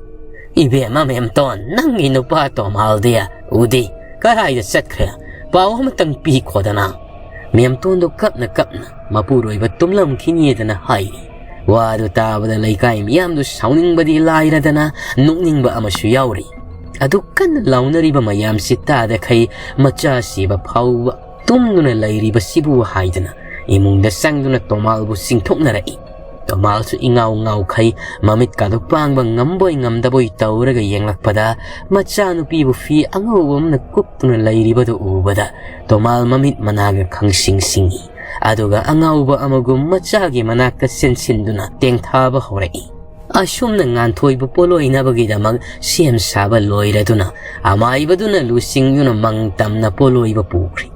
"ꯏꯕꯦꯝꯃ ꯃꯦꯝꯇꯣꯟ, ꯅꯪꯒꯤ ꯅꯨꯄꯥ ꯇꯣꯃꯥꯜꯗꯤ ꯎꯗꯦ, ꯀꯗꯥꯏꯗ ꯆꯠꯈ꯭ꯔꯦ? ꯄꯥꯎ ꯑꯃꯇꯪ ꯄꯤꯈꯣꯗꯅ꯫" ꯃꯦꯝꯇꯣꯟꯗꯣ ꯀꯞꯅ ꯀꯞꯅ ꯃꯄꯨꯔꯣꯏꯕ ꯇꯨꯝꯂꯝꯈꯤꯅꯤꯗꯅ ꯍꯥꯏꯔꯤ꯫ ꯋꯥꯗꯨ ꯇꯥꯕꯗ ꯂꯩꯀꯥꯏ ꯃꯤꯌꯥꯝꯗꯨ ꯁꯥꯎꯅꯤꯡꯕꯗꯤ ꯂꯥꯏꯔꯗꯅ ꯅꯣꯛꯅꯤꯡꯕ ꯑꯃꯁꯨ ꯌꯥꯎꯔꯤ꯫ ꯑꯗꯨ ꯀꯟꯅ ꯂꯥꯎꯅꯔꯤꯕ ꯃꯌꯥꯝꯁꯤ ꯇꯥꯗꯈꯩ ꯃꯆꯥꯁꯤꯕ ꯐꯥꯎꯕ ꯇꯨꯝꯗꯨꯅ ꯂꯩꯔꯤꯕꯁꯤꯕꯨ ꯍꯥꯏꯗꯨꯅ ꯏꯃꯨꯡꯗ ꯆꯪꯗꯨꯅ ꯇꯣꯃꯥꯜꯕꯨ ꯆꯤꯡꯊꯣꯛꯅꯔꯛꯏ꯫ ꯇꯣꯃꯥꯜꯁꯨ ꯏꯉꯥꯎ ꯉꯥꯎꯈꯩ ꯃꯃꯤꯠꯀꯥꯗꯨ ꯄꯥꯡꯕ ꯉꯝꯕꯣꯏ ꯉꯝꯗꯕꯣꯏ ꯇꯧꯔꯒ ꯌꯦꯡꯂꯛꯄꯗ ꯃꯆꯥꯅꯨꯄꯤꯕꯨ ꯐꯤ ꯑꯉꯧꯕ ꯑꯃꯅ ꯀꯨꯞꯇꯨꯅ ꯂꯩꯔꯤꯕꯗꯨ ꯎꯕꯗ ꯇꯣꯃꯥꯜ ꯃꯃꯤꯠ ꯃꯅꯥꯒ ꯈꯪꯁꯤꯡ ꯁꯤꯡꯏ꯫ ꯑꯗꯨꯒ ꯑꯉꯥꯎꯕ ꯑꯃꯒꯨꯝ ꯃꯆꯥꯒꯤ ꯃꯅꯥꯛꯇ ꯆꯦꯟꯁꯤꯟꯗꯨꯅ ꯇꯦꯡꯊꯥꯕ ꯍꯧꯔꯛꯏ꯫ ꯑꯁꯨꯝꯅ ꯉꯥꯟꯊꯣꯏꯕꯨ ꯄꯣꯂꯣꯏꯅꯕꯒꯤꯗꯃꯛ ꯁꯦꯝ ꯁꯥꯕ ꯂꯣꯏꯔꯗꯨꯅ ꯑꯃꯥꯏꯕꯗꯨꯅ ꯂꯨꯆꯤꯡꯗꯨꯅ ꯃꯪ ꯇꯝꯅ ꯄꯣꯂꯣꯏꯕ ꯄꯨꯈ꯭ꯔꯤ꯫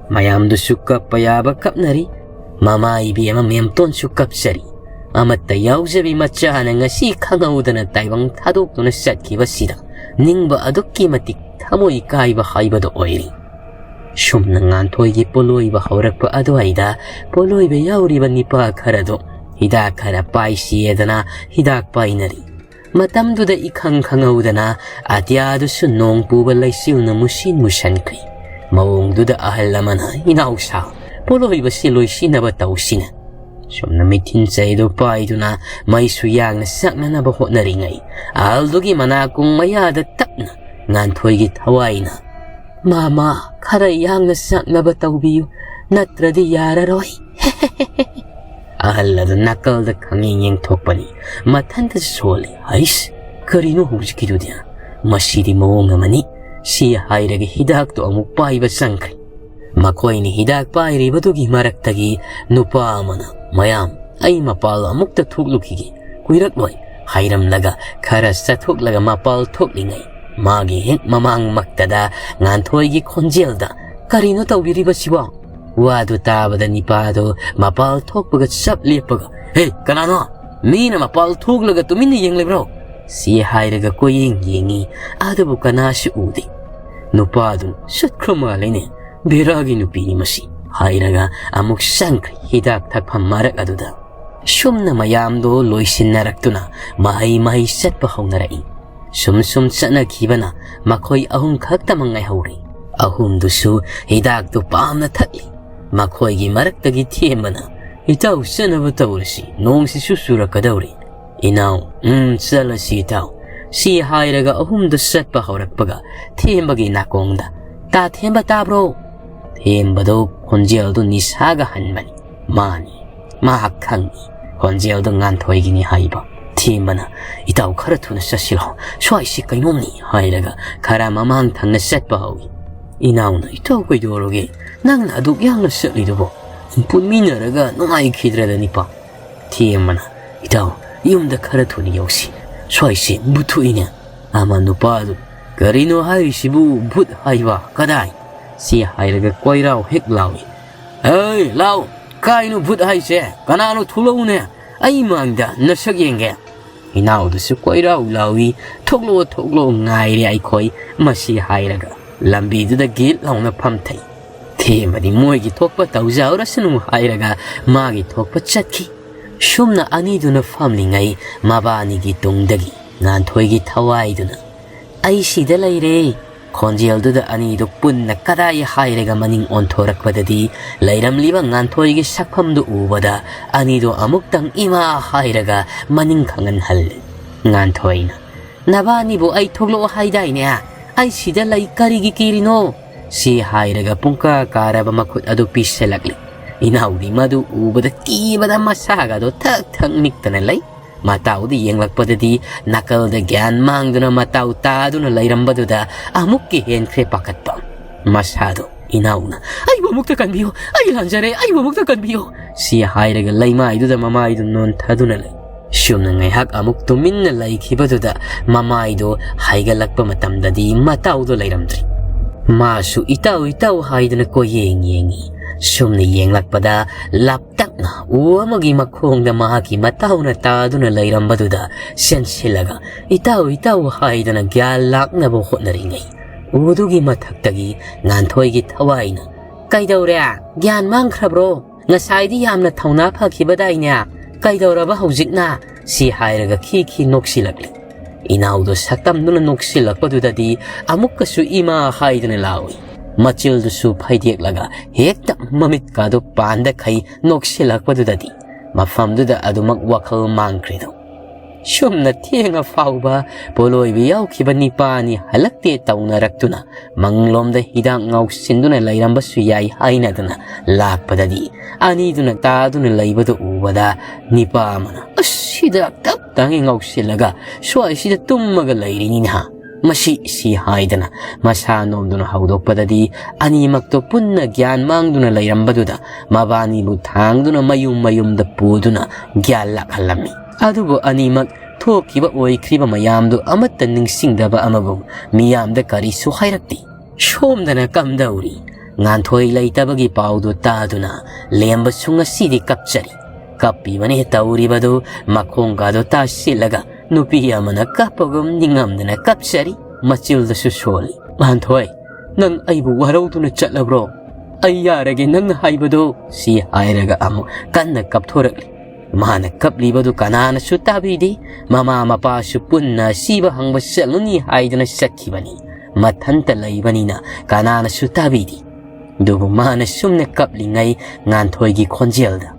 ꯃꯌꯥꯝꯗꯨꯁꯨ ꯀꯞꯄ ꯌꯥꯕ ꯀꯞꯅꯔꯤ꯫ ꯃꯃꯥ ꯏꯕꯦꯝꯃ ꯃꯦꯝꯇꯣꯟꯁꯨ ꯀꯞꯆꯔꯤ꯫ ꯑꯃꯠꯇ ꯌꯥꯎꯖꯕꯤ ꯃꯆꯥꯅ ꯉꯁꯤ ꯈꯪꯍꯧꯗꯅ ꯇꯥꯏꯕꯪ ꯊꯥꯗꯣꯛꯇꯨꯅ ꯆꯠꯈꯤꯕꯁꯤꯗ ꯅꯤꯡꯕ ꯑꯗꯨꯛꯀꯤ ꯃꯇꯤꯛ ꯊꯃꯣꯏ ꯀꯥꯏꯕ ꯍꯥꯏꯕꯗꯨ ꯑꯣꯏꯔꯤ꯫ ꯁꯨꯝꯅ ꯉꯥꯟꯊꯣꯏꯒꯤ ꯄꯣꯠꯂꯣꯏꯕ ꯍꯧꯔꯛꯄ ꯑꯗꯨꯋꯥꯏꯗ ꯄꯣꯠꯂꯣꯏꯕ ꯌꯥꯎꯔꯤꯕ ꯅꯤꯄꯥ ꯈꯔꯗꯨ ꯍꯤꯗꯥꯛ ꯈꯔ ꯄꯥꯏꯁꯤꯌꯦꯗꯅ ꯍꯤꯗꯥꯛ ꯄꯥꯏꯅꯔꯤ꯫ ꯃꯇꯝꯗꯨꯗ ꯏꯈꯪ ꯈꯪꯍꯧꯗꯅ ꯑꯇꯤꯌꯥꯗꯨꯁꯨ ꯅꯣꯡ ꯄꯨꯕ ꯂꯩꯆꯤꯜꯅ ꯃꯨꯁꯤꯟ ꯃꯨꯁꯟꯈ꯭ꯔꯤ꯫ ꯃꯑꯣꯡꯗꯨꯗ ꯑꯍꯜ ꯑꯃꯅ, "ꯏꯅꯥꯎꯁꯥ, ꯄꯣꯠꯂꯣꯏꯕꯁꯤ ꯂꯣꯏꯁꯤꯟꯅꯕ ꯇꯧꯁꯤꯅꯦ"꯫ ꯁꯨꯝꯅ ꯃꯤꯊꯤꯟ ꯆꯩꯗꯨ ꯄꯥꯏꯗꯨꯅ ꯃꯩꯁꯨ ꯌꯥꯡꯅ ꯆꯥꯛꯅꯅꯕ ꯍꯣꯠꯅꯔꯤꯉꯩ, ꯑꯍꯜꯗꯨꯒꯤ ꯃꯅꯥꯀꯣꯡ ꯃꯌꯥꯗ ꯇꯞꯅ ꯉꯥꯟꯊꯣꯏꯒꯤ ꯊꯋꯥꯏꯅ, "ꯃꯥꯃꯥ, ꯈꯔ ꯌꯥꯡꯅ ꯆꯥꯛꯅꯕ ꯇꯧꯕꯤꯌꯨ, ꯅꯠꯇ꯭ꯔꯗꯤ ꯌꯥꯔꯔꯣꯏ"꯫ ꯑꯍꯜ ꯑꯗꯨ ꯅꯥꯀꯜꯗ ꯈꯪꯌꯦꯡ ꯌꯦꯡꯊꯣꯛꯄꯅꯤ꯫ ꯃꯊꯟꯇ ꯁꯣꯜꯂꯤ꯫ "ꯍꯩꯁ, ꯀꯔꯤꯅꯣ ꯍꯧꯖꯤꯛꯀꯤꯗꯨꯗꯤ? ꯃꯁꯤꯗꯤ ꯃꯑꯣꯡ ꯑꯃꯅꯤ"꯫ ꯁꯤ ꯍꯥꯏꯔꯒ ꯍꯤꯗꯥꯛꯇꯨ ꯑꯃꯨꯛ ꯄꯥꯏꯕ ꯆꯪꯈ꯭ꯔꯦ꯫ ꯃꯈꯣꯏꯅ ꯍꯤꯗꯥꯛ ꯄꯥꯏꯔꯤꯕꯗꯨꯒꯤ ꯃꯔꯛꯇꯒꯤ ꯅꯨꯄꯥ ꯑꯃꯅ, "ꯃꯌꯥꯝ, ꯑꯩ ꯃꯄꯥꯜ ꯑꯃꯨꯛꯇ ꯊꯣꯛꯂꯨꯈꯤꯒꯦ, ꯀꯨꯏꯔꯛꯂꯣꯏ" ꯍꯥꯏꯔꯝꯂꯒ ꯈꯔ ꯆꯠꯊꯣꯛꯂꯒ ꯃꯄꯥꯜ ꯊꯣꯛꯂꯤꯉꯩ, ꯃꯥꯒꯤ ꯍꯦꯛ ꯃꯃꯥꯡꯃꯛꯇꯗ ꯉꯥꯟꯊꯣꯏꯒꯤ ꯈꯣꯟꯖꯦꯜꯗ, "ꯀꯔꯤꯅꯣ ꯇꯧꯕꯤꯔꯤꯕꯁꯤꯕꯣ?" ꯋꯥꯗꯨ ꯇꯥꯕꯗ ꯅꯤꯄꯥꯗꯨ ꯃꯄꯥꯜ ꯊꯣꯛꯄꯒ ꯆꯞ ꯂꯦꯞꯄꯒ, "ꯍꯦ, ꯀꯅꯥꯅꯣ? ꯃꯤꯅ ꯃꯄꯥꯜ ꯊꯣꯛꯂꯒ ꯇꯨꯃꯤꯟꯅ ꯌꯦꯡꯂꯤꯕ꯭ꯔꯣ?" ꯁꯤ ꯍꯥꯏꯔꯒ ꯀꯣꯏꯌꯦꯡ ꯌꯦꯡꯉꯤ, ꯑꯗꯨꯕꯨ ꯀꯅꯥꯁꯨ ꯎꯗꯦ꯫ ꯅꯨꯄꯥꯗꯨ ꯆꯠꯈ꯭ꯔ ꯃꯥꯜꯂꯦꯅꯦ꯫ "ꯕꯦꯔꯥꯒꯤ ꯅꯨꯄꯤꯅꯤ ꯃꯁꯤ" ꯍꯥꯏꯔꯒ ꯑꯃꯨꯛ ꯆꯪꯈ꯭ꯔꯦ ꯍꯤꯗꯥꯛ ꯊꯛꯐꯝ ꯃꯔꯛ ꯑꯗꯨꯗ꯫ ꯁꯨꯝꯅ ꯃꯌꯥꯝꯗꯨ ꯂꯣꯏꯁꯤꯟꯅꯔꯛꯇꯨꯅ ꯃꯍꯩ ꯃꯍꯩ ꯆꯠꯄ ꯍꯧꯅꯔꯛꯏ꯫ ꯁꯨꯝ ꯁꯨꯝ ꯆꯠꯅꯈꯤꯕꯅ ꯃꯈꯣꯏ ꯑꯍꯨꯝ ꯈꯛꯇꯃꯛ ꯉꯥꯏꯍꯧꯔꯦ꯫ ꯑꯍꯨꯝꯗꯨꯁꯨ ꯍꯤꯗꯥꯛꯇꯨ ꯄꯥꯝꯅ ꯊꯛꯂꯤ꯫ ꯃꯈꯣꯏꯒꯤ ꯃꯔꯛꯇꯒꯤ ꯊꯦꯝꯕꯅ, "ꯏꯇꯥꯎ, ꯆꯠꯅꯕ ꯇꯧꯔꯁꯤ, ꯅꯣꯡꯁꯤꯁꯨ ꯆꯨꯔꯛꯀꯗꯧꯔꯤ"꯫ "ꯏꯅꯥꯎ, ꯎꯝ, ꯆꯠꯂꯁꯤ ꯏꯇꯥꯎ"꯫ ꯁꯤ ꯍꯥꯏꯔꯒ ꯑꯍꯨꯝꯗꯨ ꯆꯠꯄ ꯍꯧꯔꯛꯄꯒ ꯊꯦꯝꯕꯒꯤ ꯅꯥꯀꯣꯡꯗ, "ꯇꯥ ꯊꯦꯝꯕ, ꯇꯥꯕ꯭ꯔꯣ?" ꯊꯦꯝꯕꯗꯨ ꯈꯣꯟꯖꯦꯜꯗꯨ ꯅꯤꯁꯥꯒ ꯍꯟꯕꯅꯤ꯫ ꯃꯥꯅꯤ, ꯃꯍꯥꯛ ꯈꯪꯏ ꯈꯣꯟꯖꯦꯜꯗꯨ ꯉꯥꯟꯊꯣꯏꯒꯤꯅꯤ ꯍꯥꯏꯕ꯫ ꯊꯦꯝꯕꯅ, "ꯏꯇꯥꯎ, ꯈꯔ ꯊꯨꯅ ꯆꯠꯁꯤꯜꯂꯣ, ꯁ꯭ꯋꯥꯏꯁꯤ ꯀꯩꯅꯣꯝꯅꯤ" ꯍꯥꯏꯔꯒ ꯈꯔ ꯃꯃꯥꯡ ꯊꯪꯅ ꯆꯠꯄ ꯍꯧꯏ꯫ "ꯏꯅꯥꯎꯅ ꯏꯇꯥꯎ ꯀꯩꯗꯧꯔꯒꯦ? ꯅꯪꯅ ꯑꯗꯨꯛ ꯌꯥꯡꯅ ꯆꯠꯂꯤꯗꯨꯕꯣ? ꯄꯨꯟꯃꯤꯟꯅꯔꯒ ꯅꯨꯡꯉꯥꯏꯈꯤꯗ꯭ꯔꯗꯅꯤꯄꯥ"꯫ ꯊꯦꯝꯕꯅ, "ꯏꯇꯥꯎ, ꯌꯨꯝꯗ ꯈꯔ ꯊꯨꯅ ꯌꯧꯁꯤ, ꯁ꯭ꯋꯥꯏꯁꯦ ꯚꯨꯠ ꯊꯣꯛꯏꯅꯦ"꯫ ꯑꯃ ꯅꯨꯄꯥꯗꯨ, "ꯀꯔꯤꯅꯣ ꯍꯥꯏꯔꯤꯁꯤꯕꯨ, ꯚꯨꯠ ꯍꯥꯏꯕ ꯀꯗꯥꯏ?" ꯁꯤ ꯍꯥꯏꯔꯒ ꯀꯣꯏꯔꯥꯎ ꯍꯦꯛ ꯂꯥꯎꯏ꯫ "ꯍꯩ, ꯂꯥꯎ! ꯀꯥꯏꯅꯣ ꯚꯨꯠ ꯍꯥꯏꯁꯦ? ꯀꯅꯥꯅꯣ? ꯊꯣꯛꯂꯛꯎꯅꯦ, ꯑꯩ ꯃꯥꯡꯗ ꯅꯁꯛ ꯌꯦꯡꯒꯦ"꯫ ꯏꯅꯥꯎꯗꯨꯁꯨ ꯀꯣꯏꯔꯥꯎ ꯂꯥꯎꯏ, "ꯊꯣꯛꯂꯛꯑꯣ, ꯊꯣꯛꯂꯛꯑꯣ, ꯉꯥꯏꯔꯦ ꯑꯩꯈꯣꯏ", ꯃꯁꯤ ꯍꯥꯏꯔꯒ ꯂꯝꯕꯤꯗꯨꯗ ꯒꯤꯠ ꯂꯥꯎꯅ ꯐꯝꯊꯩ꯫ ꯊꯦꯝꯃꯗꯤ ꯃꯣꯏꯒꯤ ꯊꯣꯛꯄ ꯇꯧꯖꯍꯧꯔꯁꯅꯨ ꯍꯥꯏꯔꯒ ꯃꯥꯒꯤ ꯊꯣꯛꯄ ꯆꯠꯈꯤ꯫ ꯁꯨꯝꯅ ꯑꯅꯤꯗꯨꯅ ꯐꯝꯂꯤꯉꯩ ꯃꯕꯥꯅꯤꯒꯤ ꯇꯨꯡꯗꯒꯤ ꯉꯥꯟꯊꯣꯏꯒꯤ ꯊꯋꯥꯏꯗꯨꯅ, "ꯑꯩ ꯁꯤꯗ ꯂꯩꯔꯦ" ꯈꯣꯟꯖꯦꯜꯗꯨꯗ ꯑꯅꯤꯗꯨ ꯄꯨꯟꯅ ꯀꯗꯥꯏ ꯍꯥꯏꯔꯒ ꯃꯅꯤꯡ ꯑꯣꯟꯊꯣꯔꯛꯄꯗꯗꯤ, ꯂꯩꯔꯝꯂꯤꯕ ꯉꯥꯟꯊꯣꯏꯒꯤ ꯁꯛꯐꯝꯗꯨ ꯎꯕꯗ ꯑꯅꯤꯗꯨ ꯑꯃꯨꯛꯇꯪ ꯏꯃꯥ ꯍꯥꯏꯔꯒ ꯃꯅꯤꯡ ꯈꯪꯍꯟꯍꯜꯂꯤ꯫ ꯉꯥꯟꯊꯣꯏꯅ, "ꯅꯕꯥꯅꯤꯕꯨ ꯑꯩ ꯊꯣꯛꯂꯛꯑꯣ ꯍꯥꯏꯗꯥꯏꯅꯦ? ꯑꯩ ꯁꯤꯗ ꯂꯩ, ꯀꯔꯤꯒꯤ ꯀꯤꯔꯤꯅꯣ?" ꯁꯤ ꯍꯥꯏꯔꯒ ꯄꯨꯡꯀꯥ ꯀꯥꯔꯕ ꯃꯈꯨꯠ ꯑꯗꯨ ꯄꯤꯁꯜꯂꯛꯂꯤ꯫ ꯏꯅꯥꯎꯗꯤ ꯃꯗꯨ ꯎꯕꯗ ꯀꯤꯕꯗ ꯃꯁꯥꯒꯗꯣ ꯊꯛ ꯊꯛ ꯅꯤꯛꯇꯅ ꯂꯩ꯫ ꯃꯇꯥꯎꯗ ꯌꯦꯡꯂꯛꯄꯗꯗꯤ ꯅꯥꯀꯜꯗ ꯒ꯭ꯌꯥꯟ ꯃꯥꯡꯗꯨꯅ ꯃꯇꯥꯎ ꯇꯥꯗꯨꯅ ꯂꯩꯔꯝꯕꯗꯨꯗ ꯑꯃꯨꯛꯀ ꯍꯦꯟꯈ꯭ꯔꯦ ꯄꯥꯈꯠꯄ꯫ ꯃꯁꯥꯗꯣ ꯏꯅꯥꯎꯅ, "ꯑꯩꯕꯨ ꯑꯃꯨꯛꯇ ꯀꯟꯕꯤꯌꯨ, ꯑꯩ ꯂꯥꯟꯖꯔꯦ, ꯑꯩꯕꯨ ꯑꯃꯨꯛꯇ ꯀꯟꯕꯤꯌꯨ" ꯁꯤ ꯍꯥꯏꯔꯒ ꯂꯩꯃꯥꯏꯗꯨꯗ ꯃꯃꯥꯏꯗꯨ ꯅꯣꯟꯊꯗꯨꯅ ꯂꯩ꯫ ꯁꯨꯝꯅ ꯉꯥꯏꯍꯥꯛ ꯑꯃꯨꯛ ꯇꯨꯃꯤꯟꯅ ꯂꯩꯈꯤꯕꯗꯨꯗ ꯃꯃꯥꯏꯗꯣ ꯍꯥꯏꯒꯠꯂꯛꯄ ꯃꯇꯝꯗꯗꯤ ꯃꯇꯥꯎꯗꯣ ꯂꯩꯔꯝꯗ꯭ꯔꯦ꯫ ꯃꯥꯁꯨ "ꯏꯇꯥꯎ, ꯏꯇꯥꯎ" ꯍꯥꯏꯗꯨꯅ ꯀꯣꯏꯌꯦꯡ ꯌꯦꯡꯉꯤ꯫ ꯁꯨꯝꯅ ꯌꯦꯡꯂꯛꯄꯗ ꯂꯥꯞꯇꯛꯅ ꯎ ꯑꯃꯒꯤ ꯃꯈꯣꯡꯗ ꯃꯍꯥꯛꯀꯤ ꯃꯇꯥꯎꯅ ꯇꯥꯗꯨꯅ ꯂꯩꯔꯝꯕꯗꯨꯗ ꯆꯦꯟꯁꯤꯜꯂꯒ "ꯏꯇꯥꯎ, ꯏꯇꯥꯎ" ꯍꯥꯏꯗꯨꯅ ꯒ꯭ꯌꯥꯟ ꯂꯥꯛꯅꯕ ꯍꯣꯠꯅꯔꯤꯉꯩ ꯎꯗꯨꯒꯤ ꯃꯊꯛꯇꯒꯤ ꯉꯥꯟꯊꯣꯏꯒꯤ ꯊꯋꯥꯏꯅ, "ꯀꯩꯗꯧꯔꯦ? ꯒ꯭ꯌꯥꯟ ꯃꯥꯡꯈ꯭ꯔꯕ꯭ꯔꯣ? ꯉꯁꯥꯏꯗꯤ ꯌꯥꯝꯅ ꯊꯧꯅꯥ ꯐꯈꯤꯕꯗꯥꯏꯅꯦ? ꯀꯩꯗꯧꯔꯕ ꯍꯧꯖꯤꯛꯅ?" ꯁꯤ ꯍꯥꯏꯔꯒ ꯈꯤ ꯈꯤ ꯅꯣꯛꯁꯤꯜꯂꯛꯂꯤ꯫ ꯏꯅꯥꯎꯗꯣ ꯁꯛꯇꯝꯗꯨꯅ ꯅꯣꯛꯁꯤꯜꯂꯛꯄꯗꯨꯗꯗꯤ ꯑꯃꯨꯛꯀꯁꯨ "ꯏꯃꯥ" ꯍꯥꯏꯗꯨꯅ ꯂꯥꯎꯏ꯫ ꯃꯆꯤꯜꯗꯨꯁꯨ ꯐꯩꯗꯦꯛꯂꯒ ꯍꯦꯛꯇ ꯃꯃꯤꯠꯀꯥꯗꯣ ꯄꯥꯟꯗꯈꯩ ꯅꯣꯛꯁꯤꯜꯂꯛꯄꯗꯨꯗꯗꯤ ꯃꯐꯝꯗꯨꯗ ꯑꯗꯨꯃꯛ ꯋꯥꯈꯜ ꯃꯥꯡꯈ꯭ꯔꯦꯗꯣ꯫ ꯁꯨꯝꯅ ꯊꯦꯡꯉ ꯐꯥꯎꯕ ꯄꯣꯂꯣꯏꯕ ꯌꯥꯎꯈꯤꯕ ꯅꯤꯄꯥꯅꯤ ꯍꯜꯂꯛꯇꯦ ꯇꯧꯅꯔꯛꯇꯨꯅ ꯃꯪꯂꯣꯝꯗ ꯍꯤꯗꯥꯛ ꯉꯥꯎꯁꯤꯟꯗꯨꯅ ꯂꯩꯔꯝꯕꯁꯨ ꯌꯥꯏ ꯍꯥꯏꯅꯗꯨꯅ ꯂꯥꯛꯄꯗꯗꯤ ꯑꯅꯤꯗꯨꯅ ꯇꯥꯗꯨꯅ ꯂꯩꯕꯗꯨ ꯎꯕꯗ ꯅꯤꯄꯥ ꯑꯃꯅ, "ꯑꯁ, ꯍꯤꯗꯥꯛ ꯇꯞ ꯇꯥꯉꯩ ꯉꯥꯎꯁꯤꯜꯂꯒ ꯁ꯭ꯋꯥꯏꯁꯤꯗ ꯇꯨꯝꯃꯒ ꯂꯩꯔꯤꯅꯤꯅ ꯃꯁꯤ" ꯁꯤ ꯍꯥꯏꯗꯅ ꯃꯁꯥ ꯅꯣꯝꯗꯨꯅ ꯍꯧꯗꯣꯛꯄꯗꯗꯤ ꯑꯅꯤꯃꯛꯇꯣ ꯄꯨꯟꯅ ꯒ꯭ꯌꯥꯟ ꯃꯥꯡꯗꯨꯅ ꯂꯩꯔꯝꯕꯗꯨꯗ ꯃꯕꯥꯅꯤꯕꯨ ꯊꯥꯡꯗꯨꯅ ꯃꯌꯨꯝ ꯃꯌꯨꯝꯗ ꯄꯨꯗꯨꯅ ꯒ꯭ꯌꯥꯟ ꯂꯥꯛꯍꯜꯂꯝꯃꯤ꯫ ꯑꯗꯨꯕꯨ ꯑꯅꯤꯃꯛ ꯊꯣꯛꯈꯤꯕ ꯑꯣꯏꯈ꯭ꯔꯤꯕ ꯃꯌꯥꯝꯗꯨ ꯑꯃꯠꯇ ꯅꯤꯡꯁꯤꯡꯗꯕ ꯑꯃꯒꯨꯝ ꯃꯤꯌꯥꯝꯗ ꯀꯔꯤꯁꯨ ꯍꯥꯏꯔꯛꯇꯦ꯫ ꯁꯣꯝꯗꯅ ꯀꯝꯗꯧꯔꯤ? ꯉꯥꯟꯊꯣꯏ ꯂꯩꯇꯕꯒꯤ ꯄꯥꯎꯗꯨ ꯇꯥꯗꯨꯅ ꯂꯦꯝꯕꯁꯨ ꯉꯁꯤꯗꯤ ꯀꯞꯆꯔꯤ꯫ ꯀꯞꯄꯤꯕꯅꯤ ꯇꯧꯔꯤꯕꯗꯨ ꯃꯈꯣꯡꯒꯗꯨ ꯇꯥꯁꯤꯜꯂꯒ ꯅꯨꯄꯤ ꯑꯃꯅ ꯀꯞꯄꯒꯨꯝ ꯅꯤꯡꯉꯝꯗꯅ ꯀꯞꯆꯔꯤ꯫ ꯃꯆꯤꯜꯗꯁꯨ ꯁꯣꯜꯂꯤ꯫ "ꯉꯥꯟꯊꯣꯏ, ꯅꯪ ꯑꯩꯕꯨ ꯋꯥꯔꯧꯗꯨꯅ ꯆꯠꯂꯕ꯭ꯔꯣ? ꯑꯩ ꯌꯥꯔꯒꯦ ꯅꯪꯅ ꯍꯥꯏꯕꯗꯣ," ꯁꯤ ꯍꯥꯏꯔꯒ ꯑꯃꯨꯛ ꯀꯟꯅ ꯀꯞꯊꯣꯔꯛꯂꯤ꯫ ꯃꯥꯅ ꯀꯞꯂꯤꯕꯗꯨ ꯀꯅꯥꯅꯁꯨ ꯇꯥꯕꯤꯗꯦ꯫ ꯃꯃꯥ ꯃꯄꯥꯁꯨ ꯄꯨꯟꯅ ꯑꯁꯤꯕ ꯍꯪꯕ ꯆꯠꯂꯨꯅꯤ ꯍꯥꯏꯗꯨꯅ ꯆꯠꯈꯤꯕꯅꯤ꯫ ꯃꯊꯟꯇ ꯂꯩꯕꯅꯤꯅ ꯀꯅꯥꯅꯁꯨ ꯇꯥꯕꯤꯗꯦ꯫ ꯑꯗꯨꯕꯨ ꯃꯥꯅ ꯁꯨꯝꯅ ꯀꯞꯂꯤꯉꯩ ꯉꯥꯟꯊꯣꯏꯒꯤ ꯈꯣꯟꯖꯦꯜꯗ,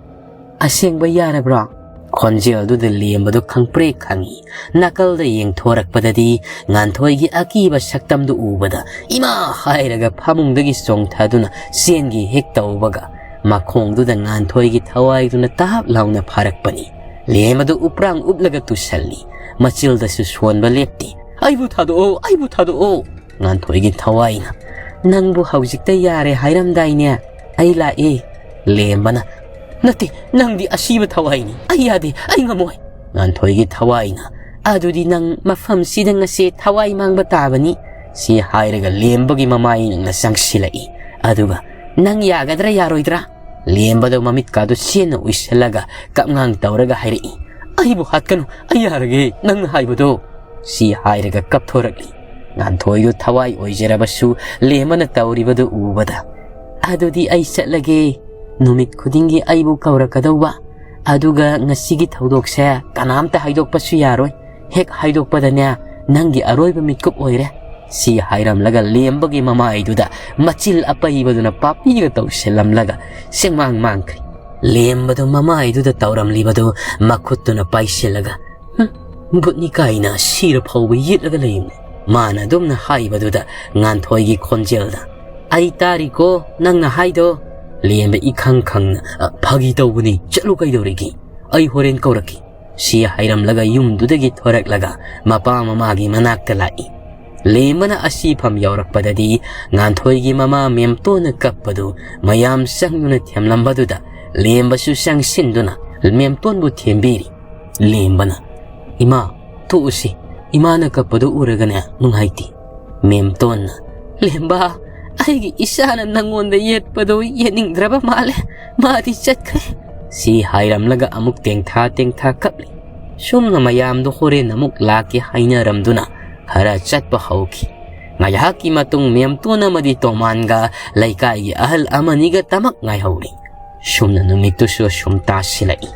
"ꯑꯁꯦꯡꯕ ꯌꯥꯔꯕ꯭ꯔꯣ?" ꯈꯣꯟꯖꯦꯜꯗꯨꯗ ꯂꯦꯝꯕꯗꯨ ꯈꯪꯄ꯭ꯔꯦꯛ ꯈꯪꯉꯤ꯫ ꯅꯥꯀꯜꯗ ꯌꯦꯡꯊꯣꯔꯛꯄꯗꯗꯤ ꯉꯥꯟꯊꯣꯏꯒꯤ ꯑꯀꯤꯕ ꯁꯛꯇꯝꯗꯨ ꯎꯕꯗ ꯏꯃꯥ ꯍꯥꯏꯔꯒ ꯐꯃꯨꯡꯗꯒꯤ ꯆꯣꯡꯊꯗꯨꯅ ꯆꯦꯟꯒꯤ ꯍꯦꯛ ꯇꯧꯕꯒ ꯃꯈꯣꯡꯗꯨꯗ ꯉꯥꯟꯊꯣꯏꯒꯤ ꯊꯋꯥꯏꯗꯨꯅ ꯇꯥꯞ ꯂꯥꯎꯅ ꯐꯥꯔꯛꯄꯅꯤ꯫ ꯂꯦꯝꯕꯗꯨ ꯎꯄ꯭ꯔꯥꯡ ꯎꯞꯂꯒ ꯇꯨꯁꯜꯂꯤ꯫ ꯃꯆꯤꯜꯗꯁꯨ ꯁꯣꯟꯕ ꯂꯦꯞꯇꯦ꯫ "ꯑꯩꯕꯨ ꯊꯥꯗꯣꯛꯑꯣ, ꯑꯩꯕꯨ ꯊꯥꯗꯣꯛꯑꯣ!" ꯉꯥꯟꯊꯣꯏꯒꯤ ꯊꯋꯥꯏꯅ꯫ "ꯅꯪꯕꯨ ꯍꯧꯖꯤꯛꯇ ꯌꯥꯔꯦ ꯍꯥꯏꯔꯝꯗꯥꯏꯅꯦ? ꯑꯩ ꯂꯥꯛꯑꯦ!" ꯂꯦꯝꯕꯅ꯫ "ꯅꯠꯇꯦ, ꯅꯪꯗꯤ ꯑꯁꯤꯕ ꯊꯋꯥꯏꯅꯤ꯫ ꯑꯩ ꯌꯥꯗꯦ, ꯑꯩ ꯉꯝꯃꯣꯏ!" ꯉꯥꯟꯊꯣꯏꯒꯤ ꯊꯋꯥꯏꯅ꯫ "ꯑꯗꯨꯗꯤ ꯅꯪ ꯃꯐꯝꯁꯤꯗ ꯉꯁꯤ ꯊꯋꯥꯏ ꯃꯥꯡꯕ ꯇꯥꯕꯅꯤ!" ꯁꯤ ꯍꯥꯏꯔꯒ ꯂꯦꯝꯕꯒꯤ ꯃꯃꯥꯏ ꯅꯛꯅ ꯆꯪꯁꯤꯜꯂꯛꯏ꯫ ꯑꯗꯨꯒ, "ꯅꯪ ꯌꯥꯒꯗ꯭ꯔꯥ ꯌꯥꯔꯣꯏꯗ꯭ꯔꯥ?" ꯂꯦꯝꯕꯗꯣ ꯃꯃꯤꯠꯀꯥꯗꯨ ꯆꯦꯟꯅ ꯎꯏꯁꯜꯂꯒ ꯀꯞꯉꯥꯡ ꯇꯧꯔꯒ ꯍꯥꯏꯔꯛꯏ꯫ "ꯑꯩꯕꯨ ꯍꯥꯠꯀꯅꯨ, ꯑꯩ ꯌꯥꯔꯒꯦ ꯅꯪꯅ ꯍꯥꯏꯕꯗꯣ!" ꯁꯤ ꯍꯥꯏꯔꯒ ꯀꯞꯊꯣꯔꯛꯂꯤ꯫ ꯉꯥꯟꯊꯣꯏꯗꯨ ꯊꯋꯥꯏ ꯑꯣꯏꯖꯔꯕꯁꯨ ꯂꯦꯝꯕꯅ ꯇꯧꯔꯤꯕꯗꯨ ꯎꯕꯗ, "ꯑꯗꯨꯗꯤ ꯑꯩ ꯆꯠꯂꯒꯦ꯫ ꯅꯨꯃꯤꯠ ꯈꯨꯗꯤꯡꯒꯤ ꯑꯩꯕꯨ ꯀꯧꯔꯛꯀꯗꯧꯕ꯫ ꯑꯗꯨꯒ ꯉꯁꯤꯒꯤ ꯊꯧꯗꯣꯛꯁꯦ ꯀꯅꯥꯝꯇ ꯍꯥꯏꯗꯣꯛꯄꯁꯨ ꯌꯥꯔꯣꯏ꯫ ꯍꯦꯛ ꯍꯥꯏꯗꯣꯛꯄꯗꯅꯦ, ꯅꯪꯒꯤ ꯑꯔꯣꯏꯕ ꯃꯤꯀꯨꯞ ꯑꯣꯏꯔꯦ!" ꯁꯤ ꯍꯥꯏꯔꯝꯂꯒ ꯂꯦꯝꯕꯒꯤ ꯃꯃꯥꯏꯗꯨꯗ ꯃꯆꯤꯜ ꯑꯄꯩꯕꯗꯨꯅ ꯄꯥꯄꯤꯒ ꯇꯧꯁꯤꯜꯂꯝꯂꯒ ꯁꯦꯡꯃꯥꯡ ꯃꯥꯡꯈ꯭ꯔꯦ꯫ ꯂꯦꯝꯕꯗꯨ ꯃꯃꯥꯏꯗꯨꯗ ꯇꯧꯔꯝꯂꯤꯕꯗꯨ ꯃꯈꯨꯠꯇꯨꯅ ꯄꯥꯏꯁꯤꯜꯂꯒ, "ꯍꯨꯝ, ꯕꯨꯠꯅꯤ ꯀꯥꯏꯅ ꯁꯤꯔ ꯐꯥꯎꯕ ꯌꯦꯠꯂꯒ ꯂꯩꯌꯨꯅꯦ!" ꯃꯥꯅ ꯑꯗꯨꯝꯅ ꯍꯥꯏꯕꯗꯨꯗ ꯉꯥꯟꯊꯣꯏꯒꯤ ꯈꯣꯟꯖꯦꯜꯗ, "ꯑꯩ ꯇꯥꯔꯤꯀꯣ ꯅꯪꯅ ꯍꯥꯏꯗꯣ!" ꯂꯦꯝꯕ ꯏꯈꯪ ꯈꯪꯅ, "ꯑ, ꯐꯥꯒꯤ ꯇꯧꯕꯅꯤ, ꯆꯠꯂꯨ ꯀꯩꯗꯧꯔꯤꯒꯦ? ꯑꯩ ꯍꯣꯔꯦꯟ ꯀꯧꯔꯛꯀꯦ!" ꯁꯤ ꯍꯥꯏꯔꯝꯂꯒ ꯌꯨꯝꯗꯨꯗꯒꯤ ꯊꯣꯔꯛꯂꯒ ꯃꯄꯥ ꯃꯃꯥꯒꯤ ꯃꯅꯥꯛꯇ ꯂꯥꯛꯏ꯫ ꯂꯦꯝꯕꯅ ꯑꯁꯤꯐꯝ ꯌꯧꯔꯛꯄꯗꯗꯤ ꯉꯥꯟꯊꯣꯏꯒꯤ ꯃꯃꯥ ꯃꯦꯝꯇꯣꯟꯅ ꯀꯞꯄꯗꯨ ꯃꯌꯥꯝ ꯆꯪꯗꯨꯅ ꯊꯦꯝꯂꯝꯕꯗꯨꯗ ꯂꯦꯝꯕꯁꯨ ꯆꯪꯁꯤꯟꯗꯨꯅ ꯃꯦꯝꯇꯣꯟꯕꯨ ꯊꯦꯝꯕꯤꯔꯤ꯫ ꯂꯦꯝꯕꯅ, "ꯏꯃꯥ, ꯇꯣꯛꯎꯁꯤ, ꯏꯃꯥꯅ ꯀꯞꯄꯗꯨ ꯎꯔꯒꯅꯦ ꯅꯨꯡꯉꯥꯏꯇꯦ꯫" ꯃꯦꯝꯇꯣꯟꯅ, "ꯂꯦꯝꯕ, ꯑꯩꯒꯤ ꯏꯆꯥꯅ ꯅꯪꯉꯣꯟꯗ ꯌꯦꯠꯄꯗꯨ ꯌꯦꯠꯅꯤꯡꯗ꯭ꯔꯕ ꯃꯥꯜꯂꯦ, ꯃꯥꯗꯤ ꯆꯠꯈ꯭ꯔꯦ꯫" ꯁꯤ ꯍꯥꯏꯔꯝꯂꯒ ꯑꯃꯨꯛ ꯇꯦꯡꯊꯥ ꯇꯦꯡꯊꯥ ꯀꯞꯂꯤ꯫ ꯁꯨꯝꯅ ꯃꯌꯥꯝꯗꯣ ꯍꯣꯔꯦꯟ ꯑꯃꯨꯛ ꯂꯥꯛꯀꯦ ꯍꯥꯏꯅꯔꯝꯗꯨꯅ ꯈꯔ ꯆꯠꯄ ꯍꯧꯈꯤ꯫ ꯉꯥꯏꯍꯥꯛꯀꯤ ꯃꯇꯨꯡ ꯃꯦꯝꯇꯣꯟ ꯑꯃꯗꯤ ꯇꯣꯃꯥꯟꯒ ꯂꯩꯀꯥꯏꯒꯤ ꯑꯍꯜ ꯑꯃꯅꯤꯒ ꯇꯃꯛ ꯉꯥꯏꯍꯧꯔꯤ꯫ ꯁꯨꯝꯅ ꯅꯨꯃꯤꯠꯇꯨꯁꯨ ꯁꯨꯝ ꯇꯥꯁꯤꯜꯂꯛꯏ꯫